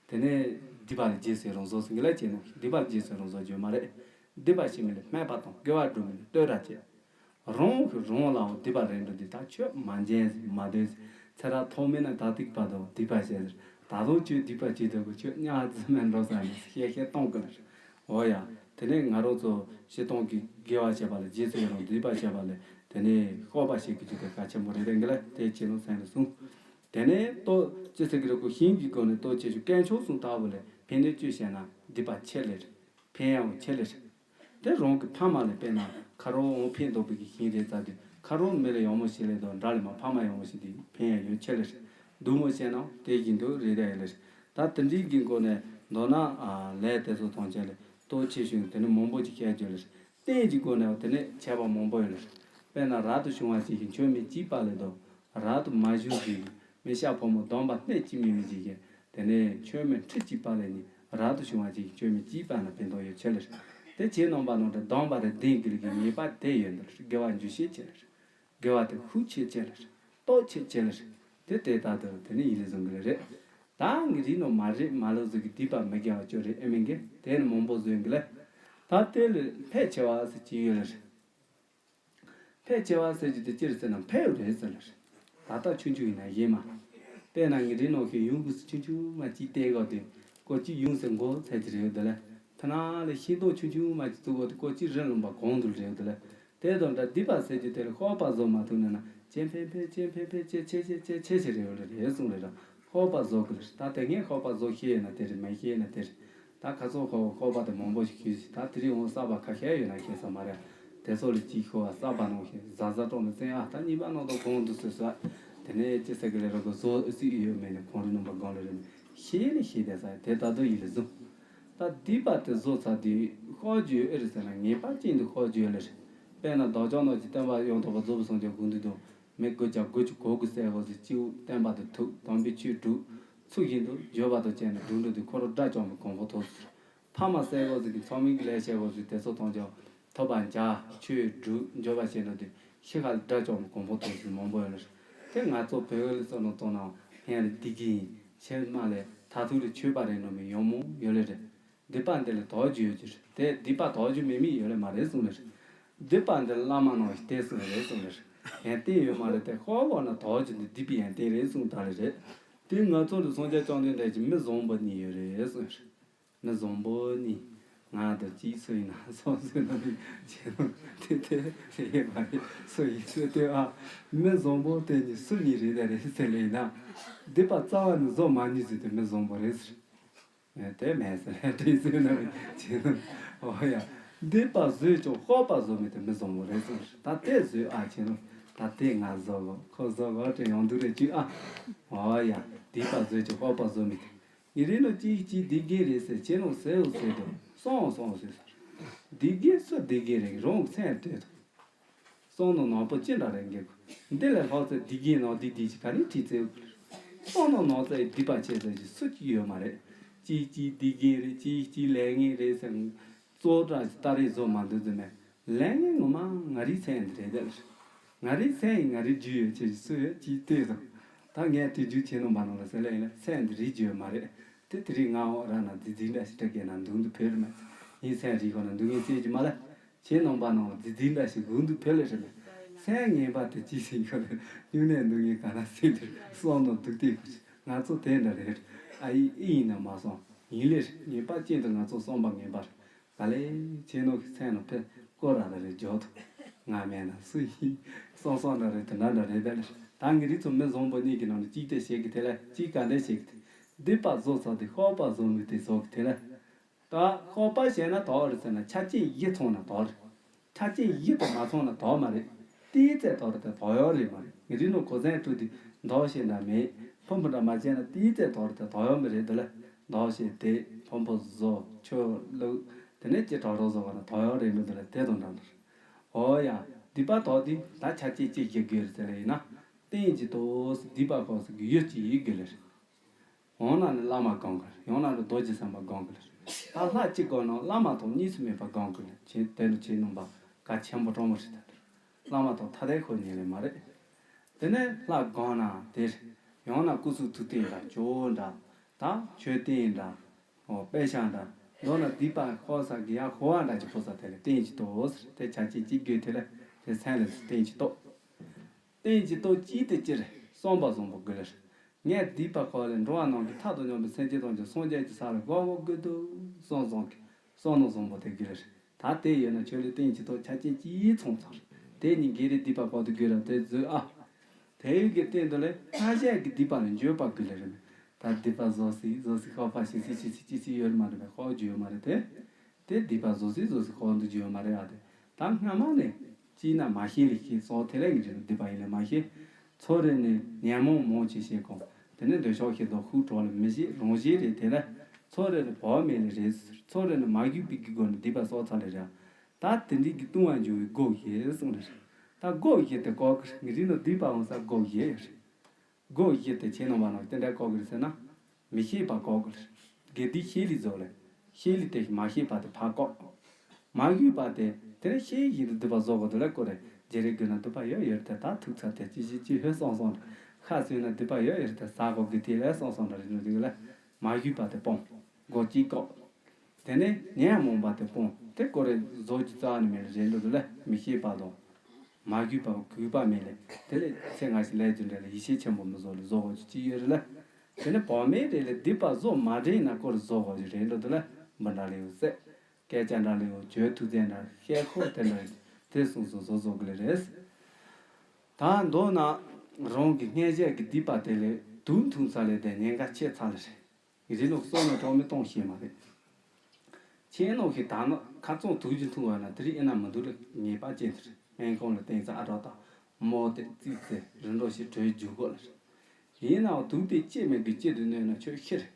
དེ་ནས་ སྡིག་པ་ལས་རྗེས་སུ་ཡི་རང་བཟོ་ཟེར་གི་ལ་བྱས་ནོ། སྡིག་པ་ལས་རྗེས་སུ་ཡི་རང་བཟོ་བརྗོད་མ་རེད། སྡིག་པ་བྱེད་མི་ལ་སྨད་པ་དང་། དགེ་བ་སྒྲུབ་མི་ལ་བསྟོད་ར་བྱེད། རང་གིས་རང་ལའང་སྡིག་པ་རེ་འགྲོ་དུས་ད་ཁྱོད་མ་འཇོན་ཟེར། མ་འདོན་ཟེར། ཚེ་རབས་ཐོག་མེད་ནས་ད་ལྟའི་བར་དུ་སྡིག་པ་བྱས་ཟེར། ད་དུང་ཁྱོད་སྡིག་པ་བྱེད་དུས་ཁྱོད་གཉའ་རྫི་མས་འགྲོ་ས་ནས་བཤད་བཤད་གཏོང་གི་ལ། འོ་ཡ། དེ་ནས་ང་རང་ཚོ་སྤྱིར་བཏང་གི་དགེ་བ་བྱེད་པ་ལ་རྗེས་སུ་ཡི་རང་། སྡིག་པ་བྱེད་པ་ལ་དེ་ནས་བཤགས་པ་བྱེད་དགོས་རྒྱུ་དེ་གལ་ཆེན་པོ་རེད་དེ་འདྲ་ལ། དེ་བྱས་ནོ་སེམས་ལ་ཟུངས། དེ་ནས་ལྟོ་ཅི་ཟེར་གི་རེད། ཁོ་ཞིང་གི་སྒོ་ནས་ལྟོ་ཆེ་ཆུང་དཀོན་མཆོག་གསུམ་ལྟ་བུ་ལ་ཕན་བདེ་སྤྱོད་བྱས་ན་སྡིག་པ་ཆེ་ལེ་རེད། ཕན་ཡང་ཆེ་ལེ་རེད། དེ་རང་གི་ཕ་མ་ལ་དཔེར་ན་ཁ་རོག་འོང་ཕན་ཐོགས་པའི་གི་ཞིང་རེད་ཙང་དུས་ཁ་རོག་མི་ལ་ཡག་མོ་ཞིག་ལས་དང་འདྲ་ལས་མ་ཕ་མ་ཡག་མོ་ཞིག་དེ་ཕན་ཡང་ཡོད་ཆེ་ལེ་རེད། སྡུག་མོ་བྱས་ན་དེ་བཞིན་དུ་རེད་དེ་ཡོད་ལེ་རེད། ད་དེ་འདྲའི་གི་སྒོ་ནས་མདོར་ན་ལས་དེ་ཚོ་ཐམས་ཅད་ལས་ལྟོ་ཆེ་ཆུང་དེ་ནི་མང་པོ་ཅིག་བཤད་རྒྱུ་ལེ་རེད། རྟེན་གྱི་སྒོ་ནས་དེ་ནི་ཁྱད་པར་མང་པོ་ཡོད་ལེ་རེད། དཔེར་ན་རབ་ཏུ་བྱུང་བ་ཅིག་གིས་མཆོད་མེ་གཅིག་སྤར་ལེ་དང་། རབ་ཏུ་མ་བྱུང་ཅིག་གིས་མི་ཤ་ཕོ་མོ་སྡོམ་པ་སྣེ་གཅིག་མིན་མི་ཅིག་གིས་དེ་ནས་མཆོད་མེ་ཁྲི་གཅིག་སྤར་ལེ་ནི་རབ་ཏུ་བྱུང་བ་ཅིག་གིས་མཆོད་མེ་གཅིག་སྤར་ན་ཕན་ཐོགས་ཡོད་ཆེ་ལེ་རེད། དེ་ཁྱེད་རྣམ་པ་རྣམས་ཀྱིས་སྡོམ་པ་དང་ལྡན་དགོས་ལེ་གི་ངེས་པ་དེ་ཡོད་འདུག་ལེ་རེད། དགེ་བ་འཇུག་ཤེས་ཆེ་ལེ་རེད། དགེ་བ་དེ་ཤུགས་ཆེ་ཆེ་ལེ་རེད། སྟོབས་ཆེ་ཆེ་ལེ་རེད། དེ་དེ་ལྟར་དུ་དེ་ནི་ཡིད་ལ་བཟུང་དགོས་ལེ་རེད། ད་ངས་རིག་ནོ་མ་རེད་མ་ལོ་ཟིག་གི་སྡིག་པ་མི་དགེ་བ་བཅུ་རེད་ཨེ་མིན་གི། དེ་ནི་མང་པོ་བཟོས་གི་ལེ། ད་དེ་ལས་ཕལ་ཆེ་བ་ཟེར་གྱི་ཡོད་ལེ་རེད། ཕལ་ཆེ་བ་ཟེར་གྱི་དེ་ཅི་རེད་ཟེར་ན་ཕལ་བ་རེད་ཟེར་ལེ་རེད། ད་ལྟ་ཆུང་ཆུང་ཡིན་ན་ཡིན་མ། དཔེར་ན་ངས་རིག་ནོ་ཞིག་ཡུང་གུ་སུ་ཆུང་ཆུང་མ་གཅིག་བལྟས་གོ་དེ། ཀོ་གཅིག་ཡུང་ཟེར་མགོ་ཚད་ཀྱི་རེད་དེ་ལེ། ཐ་ན་ལས་ཤིང་སྡོང་ཆུང་ཆུང་མ་གཅིག་བཙུགས་གོ་དེ་ཀོ་གཅིག་རི་ལུང་པ་གང་དུ་རེད་དེ་ལེ། དེ་དང་འདྲ་སྡིག་པ་ཟེར་རྒྱུ་དེ་ལ་བཤགས་པ་བཟོ་མ་ཐུབ་ན་ན་ཅན་ཕན་ཕན་ཅན་ཕན་ཕན་ཅན་ཆེ་ཆེ་ཆེ་ཆེ་ཆེ་རེ་བ་རེ་རེ་གསུངས་རེ་ར། བཤགས་པ་བཟོ་དགོས་རེད། ད་དེ་སྔའི་བཤགས་པ་བཟོ་ཤེས་ཡོད་ན་དེ་རེད། མ་ཤེས་ཡོད་ན་དེ་རེད། ད་ཁ་སང་བཤགས་བཤགས་པ་དེ་མང་པོ་ཞིག་ཞུས་ཤིག་ད་དེ་རིང་འོང་གསར་པ་ཁ་ཤས་ཡོད་ན་ཤེས་ས་མ་རེད། དེ་ཚོ་ལ་གཅིག་བཤགས་པ་གསར་པ་ནང་བཞིན་གཟའ་གཟའ་གྲོགས་ནས་བཙན་ཨ་ད་གཉིས་པ་ནང་དུ་གོང་དུ་སོས་ས། དེ་ནས་ཅི་ཟེར་གི་ལེ་ར་གོ་བཟོ་ཨི་སི་ཨི་ཡོད་མེད་ནས་གོང་རིམ་རྣམ་པ་སྒང་ལ་རེད། ཤེས་ནས་ཤེས་བསྡད་ས་དེ་ད་དུང་ཡིད་ལ་བཟུང་། ད་སྡིག་པ་དེ་བཟོ་ཚར་དུས་བཤགས་རྒྱུ་ཡོད་ཨེ་རེད་ཟེར་ན་ངེས་པ་ཅན་དུ་བཤགས་རྒྱུ་ཡོད་ལེ་རེད། དཔེར་ན་བདག་ཅག་རྣམས་ཀྱི་སྟོན་པ་ཡང་དག་པར་རྫོགས་པའི་སངས་རྒྱས་དགོངས་འདུས་དང་། མི་དགུ་བརྒྱ་དགུ་བཅུ་གོ་དགུ་བསད་པ་ཟེར། སྤྱི་བོ་བསྟན་པ་དང་ཐུག་དམ་པའི་ཆོས་སྒྲུབ། ཚུལ་བཞིན་དུ་བརྗོད་པ་དང་བཅས་ནས་སྒྲུབ་འགྲོ་དུས་ཁོ་རང་དགྲ་བཅོམ་པའི་གོ་འཕང་ཐོབ་ཟེར། ཕ་མ་བསད་པ་ཟེར་གྱི་ཚང་མིན་གྱི་ལས་བྱས་པ་ཟེར་དེ་ཚོ་ཐམས་ཅད་ཐོབ་པ་འཇལ་ཆོས་སྒྲུབ་འབྱོར་པ་བྱས་འགྲོ་དུས་ཤི་ཁ་ལ་དགྲ་བཅོམ་པའི་གོ་འཕང་ཐོབ་ཟེར་མང་པོ་ཡོད་ལ། དེ་ང་ཚོ་བོད་ལ་བསམ་བློ་བཏང་ན་ཧན་ལ་སྡིག་གི་ཡིན། ཕྱི་མ་ལས་མཐར་ཐུག་ལ་ཆོས་པ་རེད་འགྲོ་མི་ཡོང་མོ་ཡོད་ལེ་རེད། སྡིག་པ་འདི་ལ་དོགས་རྒྱུ་ཡོད་ཀྱི་རེད་དེ། སྡིག་པ་དོགས་རྒྱུ་མེད་མི་ཡོད་ལེ་མ་རེད་གསུངས་ལེ་རེད། སྡིག་པ་འདི་ལ་བླ་མ་རྣམས་ཀྱིས་བསྟན་གསུངས་རེད་གསུངས་ལེ་རེད། ཡང་བསྟན་ཡོད་མ་རེད་དེ། ཤོག་བོ་ན་དོགས་རྒྱུ་འདི་སྡིག་པའི་ཡང་བསྟན་རེད་གསུངས་ད་ལེ་རེད། དེ་ང་ཚོ་ལ་སངས་རྒྱས་བཅོམ་ལྡན་འདས་ཀྱིས་མི་བཟང་པོ་གཉིས་ཡོད་རེད་གསུངས་རེད། མི་བཟང་པོ་གཉིས། ང་དང་གཅིག་སུ་ཡིན་ན་སོང་ཟེར་ན་མི་བྱེད་ནོ་དེ་དེ་དེ་ཡོད་མ་རེད། སུ་ཡིན་སུ་དེ་ཨ། མི་བཟང་པོ་དེ་གཉིས་སུ་གཉིས་རེད་ད་རེད་ཟེར་ལེ་ཡིན་ན། སྡིག་པ་རྩ་བ་ནས་བཟོ་མ་ནུས་ཟེར་དེ་མི་བཟང་པོ་རེད་ཟེར། དེ་མེད་ཟེར་ལས་དེ་ཟེར་ན་ཅི་ནོ། ཨོ་ཡ། སྡིག་པ་བཟོས་ཀྱང་བཤགས་པ་བཟོ་མི་དེ་མི་བཟང་བོ་རེད་གསུངས། ད་དེ་བཟོས་ཨ་ཅི་ནོ། ད་དེ་ང་བཟོ་གོ་ཁོ་བཟོ་གོ་དེ་ཡོང་དུས་རེད་ཅི་ཨ། ཨོ་ཡ། སྡིག་པ་བཟོས་ཀྱང་བཤགས་པ་བཟོ་མི་དེ། ངེད་རིགས་ནོ་གཅིག་གཅིག་སྡིག་རྒན་རེད་ཟེར་ཅི་ནོ་ཟེར་འོ་ཟེར་དུ་སོང་སོང་ཟེར་ཟེར། སྡིག་རྒན་སུ་སྡིག་རྒན་རེད་རང་སེམས་སྤྲད་དོ། བསམ་མནོ་ནག་པོ་ཅི་འདྲ་རེད་འགེབས་གོ། འདི་ལས་ལྷག་ཚེ་སྡིག་རྒན་ནག་སྡིག་སྡིག་ཅིག་ག་ནས་ཁྲིད་ཚེ་ཡོད་གི། བསམ་མནོ་ནག་ཚེ་སྡིག་པ་བྱས་ཚེ་ཅིག་སུ་གཅིག་ཡོད་མ་རེད། གཅིག་གཅིག་སྡིག་རྒན་རེད། གཅིག་གཅིག་ལས་ངན་རེད་ཟེར། གཙོ་བོ་ཏྲ་ཅིག་ཏ་རེ་བཟོ་མ་འདུག་ཟེར་མེད། ལས་ངན་ངོ་མ་ང་རིའི་སེམས་འདི་རེད་དེ། ང་རིའི་སེམས་ཡིན་ང་རིའི་རྒྱུ་ཡོད་ཅེས་སུ་ཡོད་ཅིག་ལྟོས་དང་། ད་ངས་དེ་རྒྱུ་ཆེ་ནོ་མ་ནོ་ལ་ཟེར་ལས་ཡིན་ལ་སེམས་འདི་རིའི་རྒྱུ་ཡོད་མ་རེད། དེ་དེ་རིགས་ང་འོ་ར་ན་རྫི་རྫི་འདྲ་ཞིག་སྤྲད་གས་ན་འདུག་འདུག་ཕེ་རེ་མེད། ཡིན་སེམས་རིག་གོ་ན་འདུག་ངས་བཤད་རྒྱུ་མ་ལ། ཁྱེད་རྣམ་པ་ནང་ལ་རྫི་རྫི་འདྲ་ཞིག་འུ་འདུག་ཕེ་ལེ་ཧྲི་ལེ། སེམས་ངན་པ་དེ་ཅི་ཞིག་ཡོད་རེད། སྨྱུང་གནས་འདུག་ངས་ག་ན་སྲིད་དེར་བསམ་མནོ་འདུག་སྟེ་ཁུ་ཆེ་ང་ཚོ་དེ་འདྲ་རེད། ཨ་ཡི་ཨི་ཡིན་ན་མ་སོང་ཡིན་ལེ་ངེས་པ་ཅན་དུ་ང་ཚོ་བསམ་པ་ངན་པར་ག་ལེ་ཆེ་ནོ་གི་སེམས་ནང་ཕེ་ཀོ་ར་ར་རེ་འཇོག་ཐུབ། ང་མེད་ན་སུ་ཡིན་བསམ་བསམ་འདྲ་རེད། དེ་འདྲ་འདྲ་རེད་ད་ལེ། ད་ངེད་རིགས་ཚོ་མི་བཟང་པོ་གཉིས་ཀྱི་ནང་ནས་གཅིག་དེ་བྱེད་གི་དེ་ལེ་གཅིག་ག་འདྲ་བྱེད་གི་དེ། སྡིག་པ་བཟོ་ཚར་དུས་བཤགས་པ་བཟོ་མི་དེ་བཟོ་གི་དེ་ལེ། ད་བཤགས་པ་བྱས་ན་དོགས་རེད་ཟེར་ན་ཆ་རྐྱེན་བཞི་ཚང་ན་དོགས་རེད། ཆ་རྐྱེན་བཞི་དང་མ་ཚང་ན་དོགས་མ་རེད། ཏིའི་ཙེ་དོགས་རེད་དེ་དོགས་ཡོག་རེད་མ་རེད། ངེད་རིགས་ནང་གོ་ཟན་དྲུག་དེ་འདོགས་བྱེད་འདྲ་མེད། ཕུང་པོ་འདྲ་མ་བྱས་ན་ཏིའི་ཙེ་དོགས་རེད་དེ་དོགས་ཡོག་མི་རེད་དེ་ལ། འདོགས་བྱེད་དེ་ཕུང་པོ་བཟོ་ཆོས་ལུགས་དེ་ནས་ཅི་དྲག་དྲག་བཟོ་བ་ན་དོགས་ཡོག་རེད་མི་འདུག་ལ་དེ་དང་འདྲ་འདུག་ཨོ་ཡ། སྡིག་པ་དོགས་དེ་ད་ཆ་རྐྱེན་ཅི་བཞི་དགོས་རེད་ཟེར་ལ་ཡིན་ན། རྟེན་གྱི་དོགས་སྡིག་པ་དོགས་སུ་གི་ཡོད་ཅི་ཡིག་དགོས་ལ་རེད། ཡང་ན་ནི་བླ་མ་སྒོམ་དགོས། ཡང་ན་ནི་རྡོ་རྗེ་སེམས་དཔའ་སྒོམ་དགོས། ད་ལྷ་གཅིག་སྒོམ་ན་བླ་མ་དང་གཉིས་སུ་མེད་པ་སྒོམ་དགོས། ཁྱེད་དེ་ནི་ཁྱེད་རྣམ་པ་གལ་ཆེན་པོ་དྲང་མོ་ཞིག་ད་བླ་མ་དང་ཐ་དད་ཁོ་ཉན་ལེ་མ་རེད། དེ་ནས་ལྷ་སྒོམ་ན་དེ་ཡང་ན་སྐུ་གསུང་ཐུགས་རྟེན་འདྲ་ཇོ་བོ་འདྲ་ད་མཆོད་རྟེན་འདྲ་ ཨོ་དཔེ་བཞག་འདྲ། མདོར་ན་སྡིག་པ་ཤོར་ས་གི་ཡ་ཤོར་བ་འདྲ་ཅིག་ཕོག་ས་དེ་ལ་རྟེན་གྱི་དོ་ཟེར། དེ་ཆ་རྐྱེན་གཅིག་དགོས། དེ་ལ་དེ་མཚན་ལ་རྟེན་གྱི་དོ། རྟེན་གྱི་དོ་གཅིག་དེ་ཅི་རེད། བསམ་པ་བཟང་པོ་དགོས་ལ་རེད། ངས་སྡིག་པ་ཤོར་ལས་འགྲོ་བ་ནང་གི་མཐའ་དང་མཉམ་པའི་སེམས་ཅན་ཐམས་ཅད་སངས་རྒྱས་ཀྱི་ས་ལ་འགོད་པ་དགོས་འདུག་བསམ་བསམ་གི་བསམ་མནོ་བཟང་པོ་དེ་དགོས་ལ་རེད། ད་དེ་ཡོད་ན་ཁྱོད་ལ་རྟེན་གྱི་དོ་ཆ་རྐྱེན་གཅིག་ཚང་ཚར། དེ་ཉིད་ཀྱི་རེད། སྡིག་པ་ཤོར་དུ་དགོས་ར་དེ་བཟོས་ཨ། དེ་ཡི་གི་སྟེང་དུ་ལས་སྔར་བྱས་ཀྱི་སྡིག་པ་ལས་འགྱོད་པ་དགོས་ལེ་རེད། ད་སྡིག་པ་བཟོ་སྲིད་བཟོ་སྲིད་ཤོར་པ་ཞིག་སྲིད་ཅི་སྲིད་ཅི་སྲིད་ཡོད་མ་རེད་པས། ཤོར་རྒྱུ་ཡོད་མ་རེད་དེ། དེ་སྡིག་པ་བཟོ་སྲིད་བཟོ་སྲིད་ཤོར་འདུག་རྒྱུ་ཡོད་མ་རེད་ཨ། དེ་ད་སྔ་མ་ནས་ཅིས་ན་མ་ཤེས་ལས་ཤེས་སོང་། དེ་ལས་ངེས་འབྱུང་སྡིག་པ་ཡིན་ལས་མ་ཤེས། ཚོ་རེ་ནས་ཉོན་མོངས་མང་ཆེ་ཤེས་གོང་། དེ་ནས་འདོད་ཆགས་ཞེ་སྡང་ཤུགས་དྲག་ལ་མི་ཤེས་རང་ཤེས་རེད། དེ་ལས་ཚོ་རེ་ནས་བག་མེད་ལས་རེད། ཚོ་རེ་ནས་མ་གུས་པའི་གི་སྒོ་ནས་སྡིག་པ་བསགས་ཚར་ལས་རེད། ད་དེ་འདྲའི་གི་ལྟུང་བ་འགྱུར་བའི་སྒོ་བཞི་གསུངས་རེད། ད་སྒོ་བཞི་དེ་བཀག་གི་རེད། ངེས་འབྱུང་སྡིག་པ་འོང་ས་སྒོ་བཞི་ཡོད་རེད། སྒོ་བཞི་དེ་ཁྱེད་རྣམ་པ་རྣམས་དེ་འདྲ་བཀག་གི་རེད་ཟེར་ན། མི་ཤེས་པ་བཀག་གི་རེད། དགེ་སྡིག་ཤེས་ལས་བཟོ་ལས། ཤེས་ལས་དེ་མ་ཤེས་པ་དེ་ཕར་བཀག་མ་གུས་པ་དེ་དེ་ནས་ཤེས་བཞིན་དུ་སྡིག་པ་བཟོ་དགོས་དེ་ལ་བཀོད་རེད། བརྗེད་རེས་དགོས་ན་སྡིག་པ་ཡོད་ཡོད་དེ། ད་ཐུག་ཚར་དེ་ཅི་ཞིག་ཅི་ཧོད་སོང་སོང་། ཁ་ཟོས་ན་སྡིག་པ་ཡོད་ཡོད་དེ། ཟ་དགོས་དགོས་དེ་ལས་སོང་སོང་འདྲ་རེད་འགྲོ་དུས་ལ། མ་གུས་པ་དེ་སྤོང་། སྒོ་གཅིག་བཀག་དེ་ནས་ཉོན་མོངས་པ་དེ་སྤོང་། དེ་བཀོད་རེས་བཟོ་རྒྱུ་རྩ་བ་ནས་མེད་ལ་རེད་འགྲོ་དུས་ལ། མི་ཤེས་པ་དང་། མ་གུས་པ་གུས་པ་མེད་ལས། དེ་ལས་ཚེ་སྔ་ཕྱི་ལས་རྒྱུ་འབྲས་ལ་ཡིད་ཆེས་ཆེན་པོ་མི་བཟོ་ལས་བཟོ་དགོས་རྒྱུ་ཅི་ཡོད་རེད་ལ། དེ་ནས་བག་མེད་རེད་ལས་སྡིག་པ་བཟོ་མ་དྲན་ན་བཀོད་རེས་བཟོ་དགོས་རྒྱུ་རེད་འགྲོ་དུས་ལ། འབུ་འདྲ་ལས་ཡོད་སྲིད། སྐད་ཆ་འདྲ་ལས་ཡོད་བརྗོད་ཐུབ་ཚད་འདྲ་བཤད་ཁོག་དེ་འདྲ་རེད། དེ་གསུངས་སོ་བཟོ་བཟོ་དགོས་ལས་རེད། ད་མདོར་ན་རང་གི་སྔར་བྱས་ཀྱི་སྡིག་པ་དེ་ལས་དུག་འཐུང་ཚར་ལས་དེ་ཉེན་ཁ་ཆེ་ཚར་ལས་རེད། རི་ནོག་སོགས་ནི་གྲོགས་མི་གཏོང་ཤེས་མ་རེད། ཁྱེད་ནོག་གི་ད་ནི་ཁ་ཚོང་དུག་གི་འཐུང་བ་ན་དེ་རིགས་ཨེ་ན་མི་འདུག་རེད། ངེས་པ་ཅན་དེ་རེད། སྨན་ཁང་ལ་བསྟན་ཚེ་ཨ་གྲོགས་དང་མོ་དེ་བཙིགས་ཚེ་རི་འགྲོ་ཞིག་གྲོས་རྒྱུག་གོ་ལ་རེད། ཡིན་ནའང་དུག་དེ་ལྕེ་མེད་གི་ལྕེ་དུ་གནོད་ན་ཁྱོད་ཤི་རེད།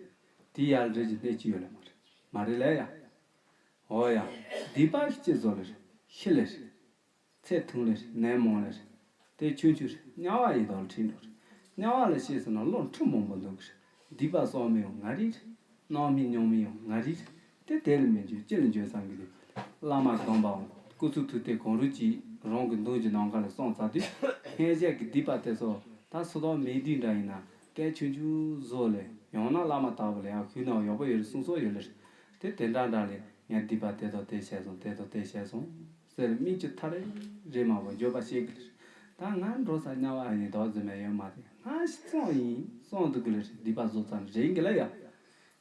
དེ་ཡར་རེད་ཀྱི་གནས་ཅི་ཡོད་ལ་མ་རེད། མ་རེད་ལ་ཡ། འོ་ཡ། སྡིག་པ་གི་ལྕེ་བཟོ་ལ་རེད། ཤི་ལ་རེད། ཚེ་ཐུང་ལེར་ནད་མང་ལེར། དེ་ཆུང་ཆུང་རེད། དམྱལ་བ་ཡི་དྭགས་ལ་ཁྲིད་འགྲོ་རེད། དམྱལ་བ་ལ་སྐྱེས་སོང་ན་བློ་ཁྲིམས་མང་པོ་འདུག་གི་རེད། སྡིག་པ་བསགས་མི་ཡང་ང་རིག་རེད། གནང་མི་མྱོང་མི་ཡང་ང་རིག་རེད། དེ་དེ་ལ་མི་འཇུག་ཅི་ལ་འཇུག་བསམ་གི་འདུག་བླ་མ་གང་པའང་སྐུ་ཚུགས་ཐུགས་ཏེ་གང་རུང་གིས་རང་གི་མདུན་གྱི་ནམ་མཁའ་ལ་བསམ་ཚར་དུས་སྔར་བྱས་ཀྱི་སྡིག་པ་དེ་ཚོ་ད་སུ་དང་མེད་དུས་འདྲ་ཡིན་ན་སྐད་ཆུང་ཆུང་བཟོ་ལས་ཡང་ན་བླ་མ་ལྟ་བུ་ལ་ཡང་ཞུས་ན་ཡག་པོ་ཡོད་རེད་གསུང་སྲོལ་ཡོད་ལ་རེད། དེ་དེ་འདྲ་འདྲ་ལས་ངས་སྡིག་པ་དེ་དང་དེ་བྱས་སོང་། དེ་དང་དེ་བྱས་སོང་། ཟེར་མིག་ཆུ་ཐ་རེ་རེ་མ་བོ་འགྱོད་པ་བྱེད་ཀྱི་རེད། ད་ང་འགྲོ་ས་དམྱལ་བ་ཡི་དྭགས་ཟེར་མེད་ཡོད་མ་རེད། ང་ཞིག་བཙོང་ཡིན་བཙོང་འདུག་གི་ལ་རེད། སྡིག་པ་བཟོ་ཙམ་རེད་གི་ལ་ཡ།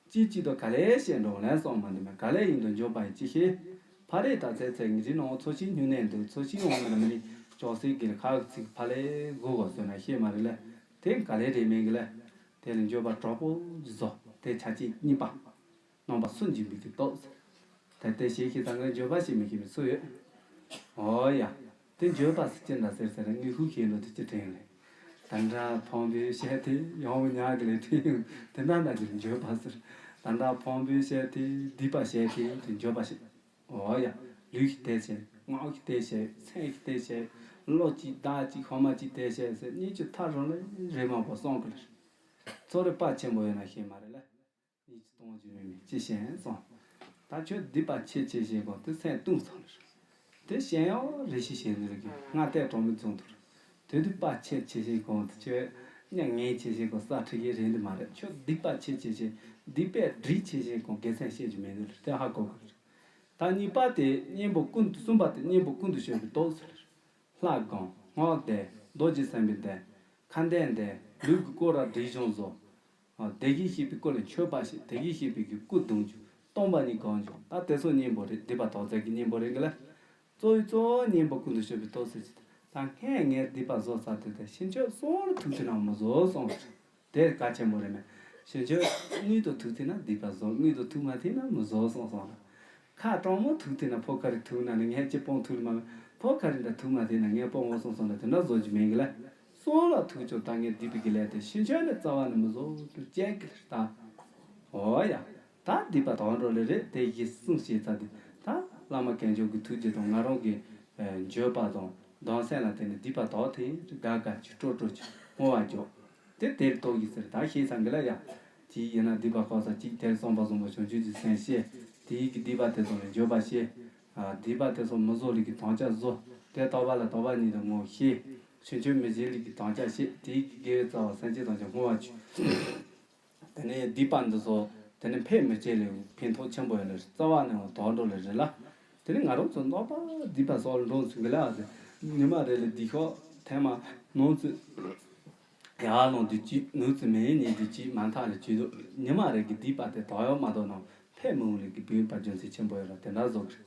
ཅིག་ཅིག་ཏུ་ག་ལེ་བཤད་འགྲོ་ལན་སོང་མ་འདི་མེད་ག་ལེ་ཡིན་དུ་འགྱོད་པ་ཡི་ཅི་ཤེས། ཕ་རེད་ད་ཚེ་ཚེ་ངི་རི་ནང་འཚོ་ཞིང་སྨྱུང་གནས་འདུག་འཚོ་ཞིང་འོང་གི་ལ་མི་ནི་ཅོག་སེ་གི་ལ་ཁ་ཚིག་ཕ་ལེ་གོ་གོ་ཟོས་ན་ཤེས་མ་རེད་ལ། དེ་ག་ལེ་རེད་མེད་གི་ལ། དེ་ལ་འགྱོད་པ་གྲོགས་པོ་བཟོ་དེ་ཆ་ཅིག་གཉིས་པ། རྣམ་པ་སུན་འབྱིན་པའི་གི་སྟོབས་ཟེར། ད་ལྟའི་ཞེས་ཤེས་ཙང་ངས་འགྱོད་པ་ཞེས་མི་ཤེས་པའི་སུ་ཡོད། ཨོ་ཡ། དེ་འགྱོད་པ་ཟེར་ཅི་འདྲ་ཟེར་ཟེར་ངས་ཧུ་ཤེས་ལོ་དེ་ཅི་དྲན་ལེ། ད་འདྲ་ཕོང་པོའི་བཤད་དེ་ཡོང་བ་ཉག་གི་ལས་དེ་ཡོང་དེ་འདྲ་འདྲ་ཅིག་འགྱོད་པ་ཟེར། ད་འདྲ་ཕོང་པོའི་བཤད་དེ་སྡིག་པ་བཤད་དེ་དེ་འགྱོད་པ་ཞེས། ཨོ་ཡ། ལུས་ཀྱི་དེ་བཤད་ངག་གི་དེ་བཤད་སེམས་ཀྱི་དེ་བཤད་བློ་གཅིག་བདག་གཅིག་ཧོ་མ་གཅིག་དེ་བཤད་ཟེར་གཉིས་ཀྱི་མཐའ་རུ་ལ་རེ་མ་པོ་སོང་གི་ལ། ཚོ་རེ་དཔའ་ཆེན་པོ་ཡོད་ན་ཤེས་མ་རེད་ལ། གཉིས་ཀྱི་གཏོང་རྒྱུ་མེད་མེད་ཅི་ཤེས་སོང་། ད་ཁྱོད་སྡིག་པ་ཆེ་ཆེ་ཞེས་གོ་དེ་སེམས་གཏུམ་སོང་ལ། དེ་ཤེས་ཡང་རེ་ཞིག་བྱེད་ནི་རེད་གི་སྔ་ལྟས་གྲོང་མི་བཙོང་དུ་རེད། དེ་དུས་དཔའ་ཆེ་ཆེ་ཞེས་གོ་དེ་ཁྱོད་སྙིང་ངན་ཆེ་ཞེས་གོ་ས་ཁྲི་གི་རེད་འདི་མ་རེད། ཁྱོད་སྡིག་པ་ཆེ་ཆེ་ཞེས་སྡིག་པས་སྒྲིབ་ཆེ་ཞེས་གོ་དགེ་མཚན་བཤད་རྒྱུ་མེད་འདི་རེད། དེ་ཧ་གོ་གི་རེད། ད་གཉིས་པ་དེ་གཉེན་པོ་ཀུན་གསུམ་པ་དེ་གཉེན་པོ་ཀུན་ཏུ་སྤྱོད་པའི་སྟོབས་ཟེར། ལྷ་སྒོམ་སྔགས་བཟླས་རྡོ་རྗེ་སེམས་དཔའི་བཟླས། ཁ་འདོན་བཟླས་ལུས་ཀྱི་སྐོར་ར་སྒྲིབ་སྦྱོང་བཟོ། དེ་གིས་བཤད་པའི་སྐོར་ལ་མཆོད་པ་བྱེད། དེ་གིས་བཤད་པའི་གི་སྐུ་གདུང་རྒྱུ་སྟོང་པ་ཉིད་སྒོམ་རྒྱུ་ད་དེ་ཚོ་གཉེན་པོ་རེད། སྡིག་པ་དག་ཚད་ཀྱི་གཉེན་པོ་རེད་གི་ལ། གཙོ་བོའི་གཙོ་བོ་གཉེན་པོ་ཀུན་ཏུ་སྤྱོད་པའི་སྟོབས་ཟེར་གྱི། ད་སྔས་ངས་སྡིག་པ་བཟོ་ཚར་དུས་ད་ཕྱིན་ཆད་སོང་ལ་ཐུག་ཐུབ་ན་མི་བཟོ་སོང་། དེ་གལ་ཆེན་པོ་རེད་མེད། ཕྱིན་ཆད་དངུལ་དུ་ཐུག་ཐུབ་ན་སྡིག་པ་བཟོ། དངུལ་དུ་ཐུག་མ་ཐུབ་ན་མི་བཟོ་སོང་སོང་ལ། ཁ་གྲང་མོ་ཐུག་ཐུབ་ན་ཕོ་ཁ་རི་ཐུག་ན་ནི་ངས་ཅི་སྤོང་ཐུབ་ལ་མ་མེད། ཕོ་ཁ་རི་འདྲ་ཐུག་མ་ཐུབ་ན་ངས་སྤོང་འོང་སོང་སོང་ལ་དེ་འདྲ་བཟོ་རྒྱུ་མེད་གི་ལ། སོང་ལ་ཐུག་ཆོག་ད་ངས་སྡིག་པའི་གི་ལས་དེ་ཕྱིན་ཆད་ནི་རྩ་བ་ནས་མི་བཟོ་དུ་བཅད་གི་ལ་ད། ཨོ་ཡ། ད་སྡིག་པ་དག་འགྲོ་ལེ་རེད། དེ་ཡིས་གསུངས་བྱས་ཚར་དུས་ད་བླ་མ་གན་མཆོག་གི་ཐུགས་རྗེ་དང་ང་རང་གི་འགྱོད་པ་དང་གདུང་སེམས་ལ་བརྟེན་ནས་སྡིག་པ་དག་དེ་དགའ་དགའ་ཅིག་སྤྲོ་སྤྲོ་ཅིག་བསྔོ་བ་རྒྱོབ། དེ་དེར་རྟོགས་ཀྱི་ཟེར་ད་ཤེས་ཚང་གི་ལ་ཡ། དེ་ཡིན་ན་སྡིག་པ་ཁོག་ས་གཅིག་དེར་བསམ་པ་བཟང་པོ་བྱང་ཆུབ་ཀྱི་སེམས་བསྐྱེད། དེ་ཡི་གི་སྡིག་པ་དེ་ཚོ་ལ་འགྱོད་པ་བྱེད། སྡིག་པ་དེ་ཚོ་མི་བཟོ་ལི་གི་དམ་བཅའ་བཟོ། དེ་རྟོགས་པ་ལ་རྟོགས་པ་ཉིད་དུ་ངོ་ཤེས། ཕྱིན་ཆད་མི་བྱེད་ལི་གི་དམ་བཅའ་བྱེད། དེ་ཡི་གི་དགེ་བའི་རྩ་བ་སེམས་བསྐྱེད་དམ་བཅའ་བསྔོ་བ་བྱོས། དེ་ནས་སྡིག་པ་འདི་ཚོ་ དེ་ནི་ཕལ་མི་ཆེ་ལས་ཕན་ཐོགས་ཆེན་པོ་ཡོད་ལ་རྩ་བ་ནས་དོག་འགྲོ་ལ་རེད་ལ། དེ་ནི་ང་རང་ཚོ་རྣམ་པ་སྡིག་པ་སོགས་ལ་འགྲོ་ཚུལ་གི་ལ་ཟེར། ཉི་མ་རེ་ལ་སྡིག་ཤོག་ཐེངས་མ་ནང་ཚུད། ཡར་ལངས་དུས་གཅིག་ནུབ་ཚུད་མེད་ཉིན་དུས་གཅིག་མ་མཐའ་ལ་བྱེད་དུ་ཉི་མ་རེ་གི་སྡིག་པ་དེ་དོག་ཡོད་མ་གཏོགས་ནང་ཕལ་མི་འོང་ལས་ཀྱི་བུད་པ་རྒྱུ་མཚན་ཆེན་པོ་ཡོད་ལ་དེ་འདྲ་བཟོ་གི་རེད།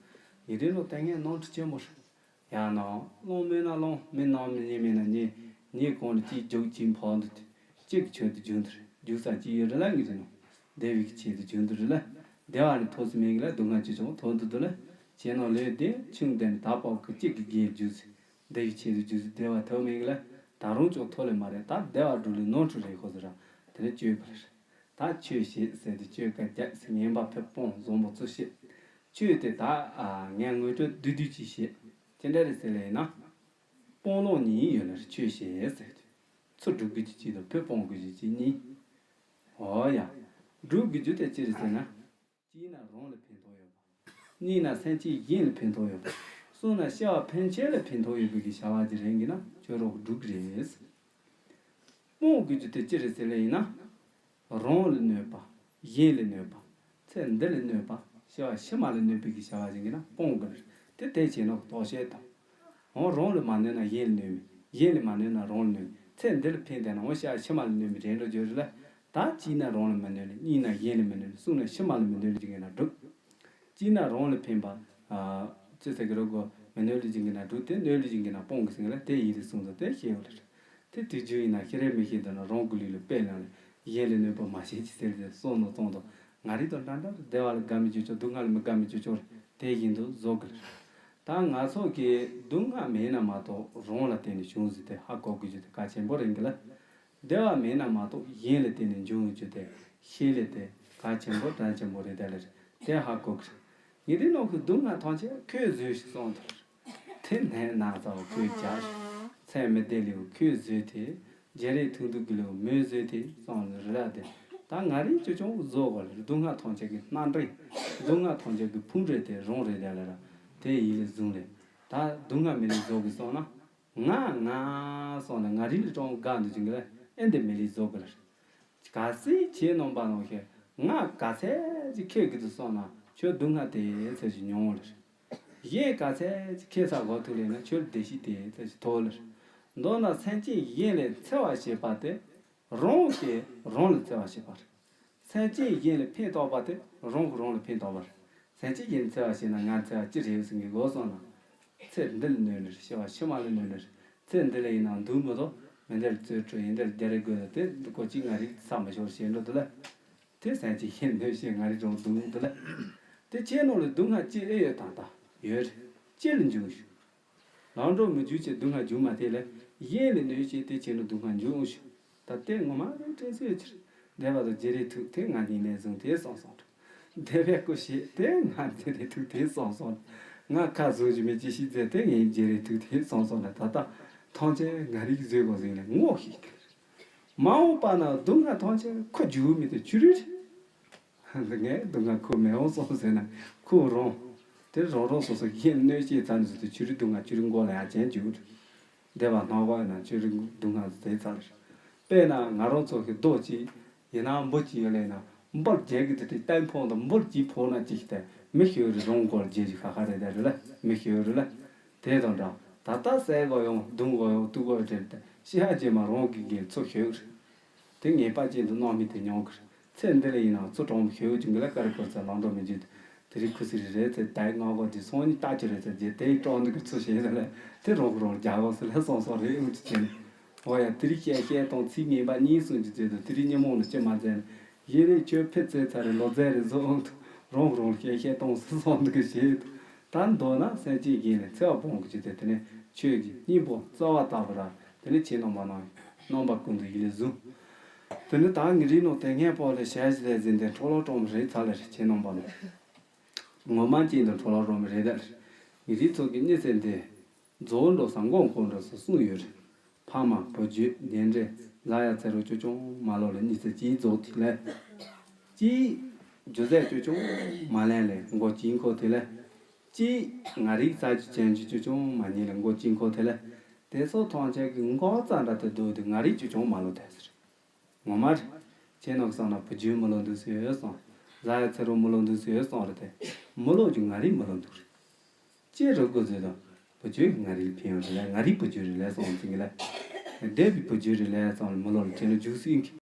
ཡིན་དུས་ལོ་དེ་ངས་ནོར་འཁྲུལ་ཆེན་པོ་རེད། ཡང་ན་སློང་མེད་ན་སློང་མེད་ན་མེད་ཉེས་མེད་ན་ཉེས་ཉེས་གང་ལ་གཅིག་རྒྱུག་གཅིག་འཕོག་འདུག་སྟེ། གཅིག་གི་ཆོས་དུ་རྒྱུག་འདུག་རྒྱུག་ས་གཅིག་ཡོད་རེད་ལ་ངེས་ཀྱི་ནོ། བདེ་བའི་ཆེད་དུ་རྒྱུག་འདུག་རེད་ལ། བདེ་བ་ནི་ཐོབ་སུ་མེད་གི་ལ་སྡུག་བསྔལ་ཆེ་ཆུང་ཐོབ་འདུག་འདུག་ལ། ཁྱེད་ནང་ལས་བདེ་ཆུང་བདེ་ནི་ད་པོ་གི་གཅིག་གི་དགེ་རྒྱུག་སི། བདེ་བའི་ཆེད་དུ་རྒྱུག་སི་བདེ་བ་ཐོབ་མེད་གི་ལ། ད་རུང་ཅོག་ཐོབ་ལེ་མ་རེད། ད་བདེ་བ་སྒྲུབ་ལེ་ནོར་འཁྲུལ་རེད་ཁོ་ཚོ་ར། དེ་ནི་བཅོས་པ་རེད། ད་ཆོས་བཤད་ཟེར་ཏེ་ཆོས་ཀ་རྒྱག་སི་ངན་པ་ཕེབས་སྤོང་བཟང་པོ་ཚུལ་བཤད། ཆོས་དེ་ད་ཨ་ངས་ངོས་སྤྲོད་བསྡུས་བསྡུས་ཅིག་བཤད། ཅི་འདྲ་རེད་ཟེར་ལེ་ཡིན་ན། སྤོང་ལོང་གཉིས་ཡོད་ལ་ཆོས་བཤད་ཟེར་ཏེ། ཚུར་སྒྲུབ་དགོས་ཀྱི་གཅིག་དང་ཕུད་སྤོང་དགོས་ཀྱི་གཅིག་གཉིས། འོ་ཡ། སྒྲུབ་དགོས་རྒྱུ་དེ་ཅི་རེད་ཟེར་ན། གཅིག་ན་རང་ལ་ཕན་ཐོགས་ཡོད་པ། གཉིས་ན་སེམས་ཅན་གཞན་ལ་ཕན་ཐོགས་ཡོད་པ། གསུམ་ན་སྐྱེ་བ་ཕན་ཆད་ལ་ཕན་ཐོགས་ཡོད་པའི་གི་བྱ་བ་ཅིག་རེད་གི་ན་ཁྱོད་རང་སྒྲུབ་ཀྱི་རེད། སྤོང་དགོས་རྒྱུ་དེ་ཅི་རེད་ཟེར་ལེ་ཡིན་ན། རང་ལ་གནོད་པ། གཞན་ལ་གནོད་པ། ཚེ་འདི་ལ་གནོད་པ། སྐྱེ་བ་ཕྱི་མ་ལ་གནོད་པའི་གི་བྱ་བ་ཅིག་གི་ན་སྤོང་དགོས་རེད། དེ་དེ་བྱས་ན་བརྟག་དཔྱད་དང་། འོ་རང་ལ་མ་གནོད་ན་གཞན་ལ་གནོད་མི། གཞན་ལ་མ་གནོད་ན་རང་ལ་གནོད་མི། ཚེ་འདི་ལ་ཕན་བཏགས་ན་འོ་ཤ་ཕྱི་མ་ལ་གནོད་མི་རེད་འགྲོ་རྒྱུ་རེད་ལ། ད་གཅིག་ན་རང་ལ་མི་གནོད་ལ་གཉིས་ན་གཞན་ལ་མི་གནོད་ལ་གསུམ་ན་ཕྱི་མ་ལ་མི་གནོད་ལ་ཅིག་གི་ན་སྒྲུབ། གཅིག་ན་རང་ལ་ཕན་པ། ཅི་ཟེར་གི་རོ་གོ་མི་གནོད་ལ་ཅིག་གི་ན་སྒྲུབ་དེ་གནོད་ལ་ཅིག་གི་ན་སྤོང་གི་ཟེར་གི་ལ་དེ་ཡིད་ལ་བཟུང་དང་དེ་ཤེས་ཡོད་ལ་རེད། དེ་དུས་རྒྱུན་ཡིན་ན་ཤེས་རེ་མི་ཤེས་དང་ན་རང་གི་ལུས་ལ་དཔེ་ལ་ལ་གཞན་ལ་གནོད་པ་མ་བྱེད་ཅི་ཟེར་ཏེ་གསུངས་ནོ་གསུངས་དང་ང་རིག་དང་འདྲ་འདྲ་བདེ་བ་ལ་དགའ་མི་བྱེད་ཆོག་སྡུག་བསྔལ་ལ་མི་དགའ་མི་བྱེད་ཆོག་རེད། དེ་བཞིན་དུ་བཟོ་གི་རེད། ད་ང་ཚོ་གི་སྡུག་བསྔལ་མེད་ན་མ་གཏོགས་རང་ལ་བརྟེན་ནས་བྱུང་ཟེར་ཏེ་ཧ་གོ་དགོས་རྒྱུ་དེ་གལ་ཆེན་པོ་རེད་གི་ལ། བདེ་བ་མེད་ན་མ་གཏོགས་གཞན་ལ་བརྟེན་ནས་འབྱུང་རྒྱུ་དེ་ཤེས་ལེ་དེ་གལ་ཆེན་པོ་གལ་ཆེན་པོ་རེད་ད་ལེ་རེད། དེ་ཧ་གོ་གི་རེད། ངས་དེ་ནང་གི་སྡུག་བསྔལ་ཐམས་ཅད་ཁོས་བཟོས་ཤིག་གསུངས་ཐལ། དེ་ནས་ན་ཚ་བ་ཁོས་རྒྱག་ཤིག་ཚད་མི་བདེ་ལེའུ་ཁོས་བཟོས་ཏེ། བརྗེ་རེས་ཐུག་འདུག་གི་ལེའུ་མོས་བཟོས་ཏེ་གསུངས་ནས་རི་རབ་དེ། ད་ང་རིག་ཅོ་ཅོང་བཟོ་དགོས་ལེ་སྡུག་བསྔལ་ཐམས་ཅད་ཀྱི་སྣ་འདྲེན། སྡུག་བསྔལ་ཐམས་ཅད་ཀྱི་ཕུང་འདྲེན་དེ་རང་རེད་ད་ལེ་ར། དེ་ཡིད་ལ་བཟུང་ལེ། ད་སྡུག་བསྔལ་མི་ལེ་བཟོ་གི་སོང་ན། ང་ང་སོང་ན་ང་རིག་ལ་ཀྲོང་དགའ་འདུག་ཅིང་གི་ལ་ཨེ་འདི་མི་ལེ་བཟོ་གི་ལ། གལ་སྲིད་ཁྱེད་རྣམ་པ་ནང་བཞིན་ང་ག་ཚད་ཅིག་ཁེགས་ཀྱི་འདུག་སོང་ན་ཁྱོད་སྡུག་བསྔལ་དེ་ཚད་ཅིག་མྱོང་ལེ། གཞན་ག་ཚད་ཅིག་ཁེགས་ས་གོ་ཐུག་ལེ་ན་ཁྱོད་བདེ་སྐྱིད་དེ་ཚད་ཅིག་ཐོབ་ལེ། མདོར་ན་སེམས་ཅན་གཞན་ལ་འཚེ་བ་བྱེད་པ་དེ་རང་གིས་རང་ལ་འཚེ་བ་བྱེད་པ་རེད། སེམས་ཅན་གཞན་ལ་ཕན་ཐོགས་པ་དེ་རང་གིས་རང་ལ་ཕན་ཐོགས་པ་རེད། སེམས་ཅན་གཞན་འཚེ་བ་བྱས་ན་ང་འཚེ་བ་ཅི་རེད་ཟེར་གི་གོ་སོང་ན། ཚེ་འདི་ལ་གནོད་ནི་རེད། སྐྱེ་བ་ཕྱི་མ་ལ་གནོད་ནི་རེད། ཚེ་འདི་ལ་ཡིན་ན་འདུག་མི་འདུག་མི་འདི་ལ་རྩོད་འཕྲོ་ཡིན་འདི་ལ་རྒྱ་རེ་དགོས་ལ་དེ་འདི་གོ་གཅིག་ང་རིག་ཚ་མི་ཤོར་བྱེད་འགྲོ་འདུག་ལ། དེ་སེམས་ཅན་གཞན་གནོད་བྱེད་ང་རིག་རང་འདུག་མི་འདུག་ལ། དེ་ཁྱེད་ནང་ལ་སྡུག་བསྔལ་ཅི་ཨེ་ཡོད་དང་དང་ཡོད་རེད། ཅི་ལ་འཇུག་ཞུ། ལམ་འགྲོ་མི་འཇུག་ཅེས་སྡུག་བསྔལ་འཇུག་མ་ཐེ་ལ། གཞན་ལ་གནོད་བྱེད་དེ་ཁྱེད་ནི་སྡུག་བསྔལ་འཇུག་འོང་ཞུ། ད་ལྟའི་ངོ་མ་རེད་དྲན་སོ་ཡོད་ཕྱིར། བདེ་བ་དང་བརྗེ་རེས་ཐུག་དེ་ང་ཉིད་ནས་བཟུང་དེ་སོང་སོང་། བདེ་བའི་སྐུ་ཞེས་དེ་ང་བརྗེ་རེས་ཐུག་དེ་སོང་སོང་། ང་ཁ་བཟུང་ཞུ་མེད་ཅི་ཞིག་མཛད་དེ་ངའི་བརྗེ་རེས་ཐུག་དེ་སོང་སོང་ལ་ད་ལྟ་ཐམས་ཅད་ང་རིག་བཟོས་དགོས་ཟིན་ལས་ངོ་ཤེས་ཀྱི། མ་འོངས་པ་ན་སྡུག་བསྔལ་ཐམས་ཅད་ཁོ་འཇུག་མི་དེ་ཆུ་རུད་རེད། ངས་སྡུག་བསྔལ་ཁོ་མི་འོང་སོང་ཟེར་ན་ཁོ་རང་། དེ་རང་རང་སོ་སོ་གཞན་གནོད་བྱེད་ཚར་ནས་སུ་དེ་ཆུ་རུད་སྡུག་བསྔལ་ཆུ་རུད་མགོ་ལ་ཡ་ཅན་འཇུག་རེད། བདེ་བ་སྣང་བ་ཡིན་ན་ཆུ་རུད་སྡུག་བསྔལ་ཟེར་ཚར་རེད། དཔེར་ན་ང་རང་ཚོ་གི་རྡོ་གཅིག་ཡིན་ན་འབུ་གཅིག་ཡོད་ལས་ན་འབུར་རྒྱལ་གི་དེ་དེ་སྟན་ཕོང་དང་འབུར་གཅིག་ཕོག་ན་གཅིག་དེ་མི་ཤི་རེད་རང་མགོར་རྒྱལ་གི་ཁ་ཁ་རེད་དེ་རེད་ལ་མི་ཤི་རེད་ལ། དེ་དང་འདྲ་ད་ལྟ་ཟས་གོ་ཡོང་བཏུང་གོ་ཡོང་བཏུང་གོ་ཡོང་དེ་ཤི་ཧ་རྗེས་མ་རང་གི་རྒྱལ་ཚུར་ཤོད་རེད། དེ་ངེས་པ་ཅན་དུ་སྣང་མེད་དུ་མྱོང་གི་རེད། ཚེ་འདི་ལ་ཡིན་ནའང་ཚུར་གྲོངས་མི་ཤེས་འོས་ཀྱི་མི་ལ་ཀ་རི་ཀོར་ཚེ་ལང་འགྲོ་མི་འཇུག་དེ་རིགས་ཁུ་སི་རི་རེད་ཚེ་དའི་སྔ་གོ་དེ་སོང་ཉིད་ལྟ་ཅི་རེད་ཚེ་རྗེས་དེའི་གྲོགས་འདི་གི་ཚུར་བྱེད་ཟེར་ལས་དེ་རོགས་རོགས་རྒྱ་གོ་སི་ལས་སོང་སོང་རེད་འུ་ཅི་བྱེད་ནས། འོ་ཡ་དེ་རིགས་བཤད་བཤད་དང་ཚིག་ངན་པ་གཉིས་གསུང་གི་ཚེ་དུ་དེ་རིགས་ཉིན་མོ་ནས་ཅི་མ་མཛད་ནས་ཡིན་རེད་ཁྱོད་ཕེ་ཚེ་ཚ་རེད་ལོ་ཚད་རེད་བཟོ་འོང་དུ་རོགས་རོགས་བཤད་བཤད་གཏོང་སི་སོང་འདི་གི་བྱེད་དུ་ད་མདོར་ན་སེམས་ཅན་གཞན་ལས་འཚེ་བ་སྤོང་གི་ཚེ་དེ་ནས་ཆོས་ཀྱི་སྙིང་པོ་རྩ་བ་ལྟ་བུ་ར་དེ་ནས་ཆེ་རྣམ་པ་རྣམས་རྣམ་པ་ཀུན་ཏུ་ཡིད་ལས་བཟུང་། དེ་ནི་ད་ངེད་རིགས་ནང་དེ་སྔས་པོ་ལས་ཞལ་གྱི་ལས་ཟིན་ཏེ་འཕྲོ་ལོ་གྲོང་མི་རེད་ཚ་ལ་རེད་ཆེ་རྣམ་པ་ནི། ངོ་མ་ཅན་དུ་འཕྲོ་ལོ་གྲོང་མི་རེད་ད་རེད། ངེད་རིགས་ཚོ་གི་གཉིད་ཚེ་འདི། རྫོགས་འགྲོ་ས་མགོ་འཁོར་འགྲོ་ས་གསུམ་ཡོད་རེད། ཕ་མ་བུ་རྒྱུད་གཉེན་འབྲེལ་ལ་ཡ་ཚེ་རོགས་ཅོ་ཅོང་མ་ལོ་ལ་གཉིད་ཚེ་གཅིག་རྫོགས་དེ་ལས། གཅིག་རྒྱུ་ཚད་ཅོ་ཅོང་མ་ལེན་ལས་མགོ་གཅིག་འཁོར་དེ་ལས། གཅིག་ང་རིག་རྩ་རྒྱུ་ཅན་གྱི་ཅོ་ཅོང་མ་གཉིད་ལ་མགོ་གཅིག་འཁོར་དེ་ལས། དེ་སོགས་ཐམས་ཅད་ཀྱི་མགོ་རྩ་འདྲ་དེ་སྡུག་དེ་ང་རིག་ཅོ་ཅོང་མ་ལོ་དེ་ཟེར། ངོ་མ་རེད། ཁྱེད་རྣམས་བསམ་ན་བུ་རྒྱུད་མི་ལོ་འདུག་ཟེར་སོང་ ལ་ཡ་ཚེ་རོགས་མི་ལོ་འདུག་ཟེར་ཡོད་སོང་རེད་དེ། མི་ལོ་རྒྱུ་ང་རིག་མི་ལོ་འདུག་རེད། ཅེས་རོགས་སྐུ་ཟེར་དང་། བུ་ཆོས་ང་རིག་ཕན་ཡོད་རེད་ལ་ང་རིག་བུ་ཆོས་རེད་ལ་སོང་ཚིག་གི་ལ། འདས་པའི་བུ་ཆོས་རེད་ལ་སོང་མི་ལོ་ལ་དྲན་ལ་འཇུག་སྲིད་གི།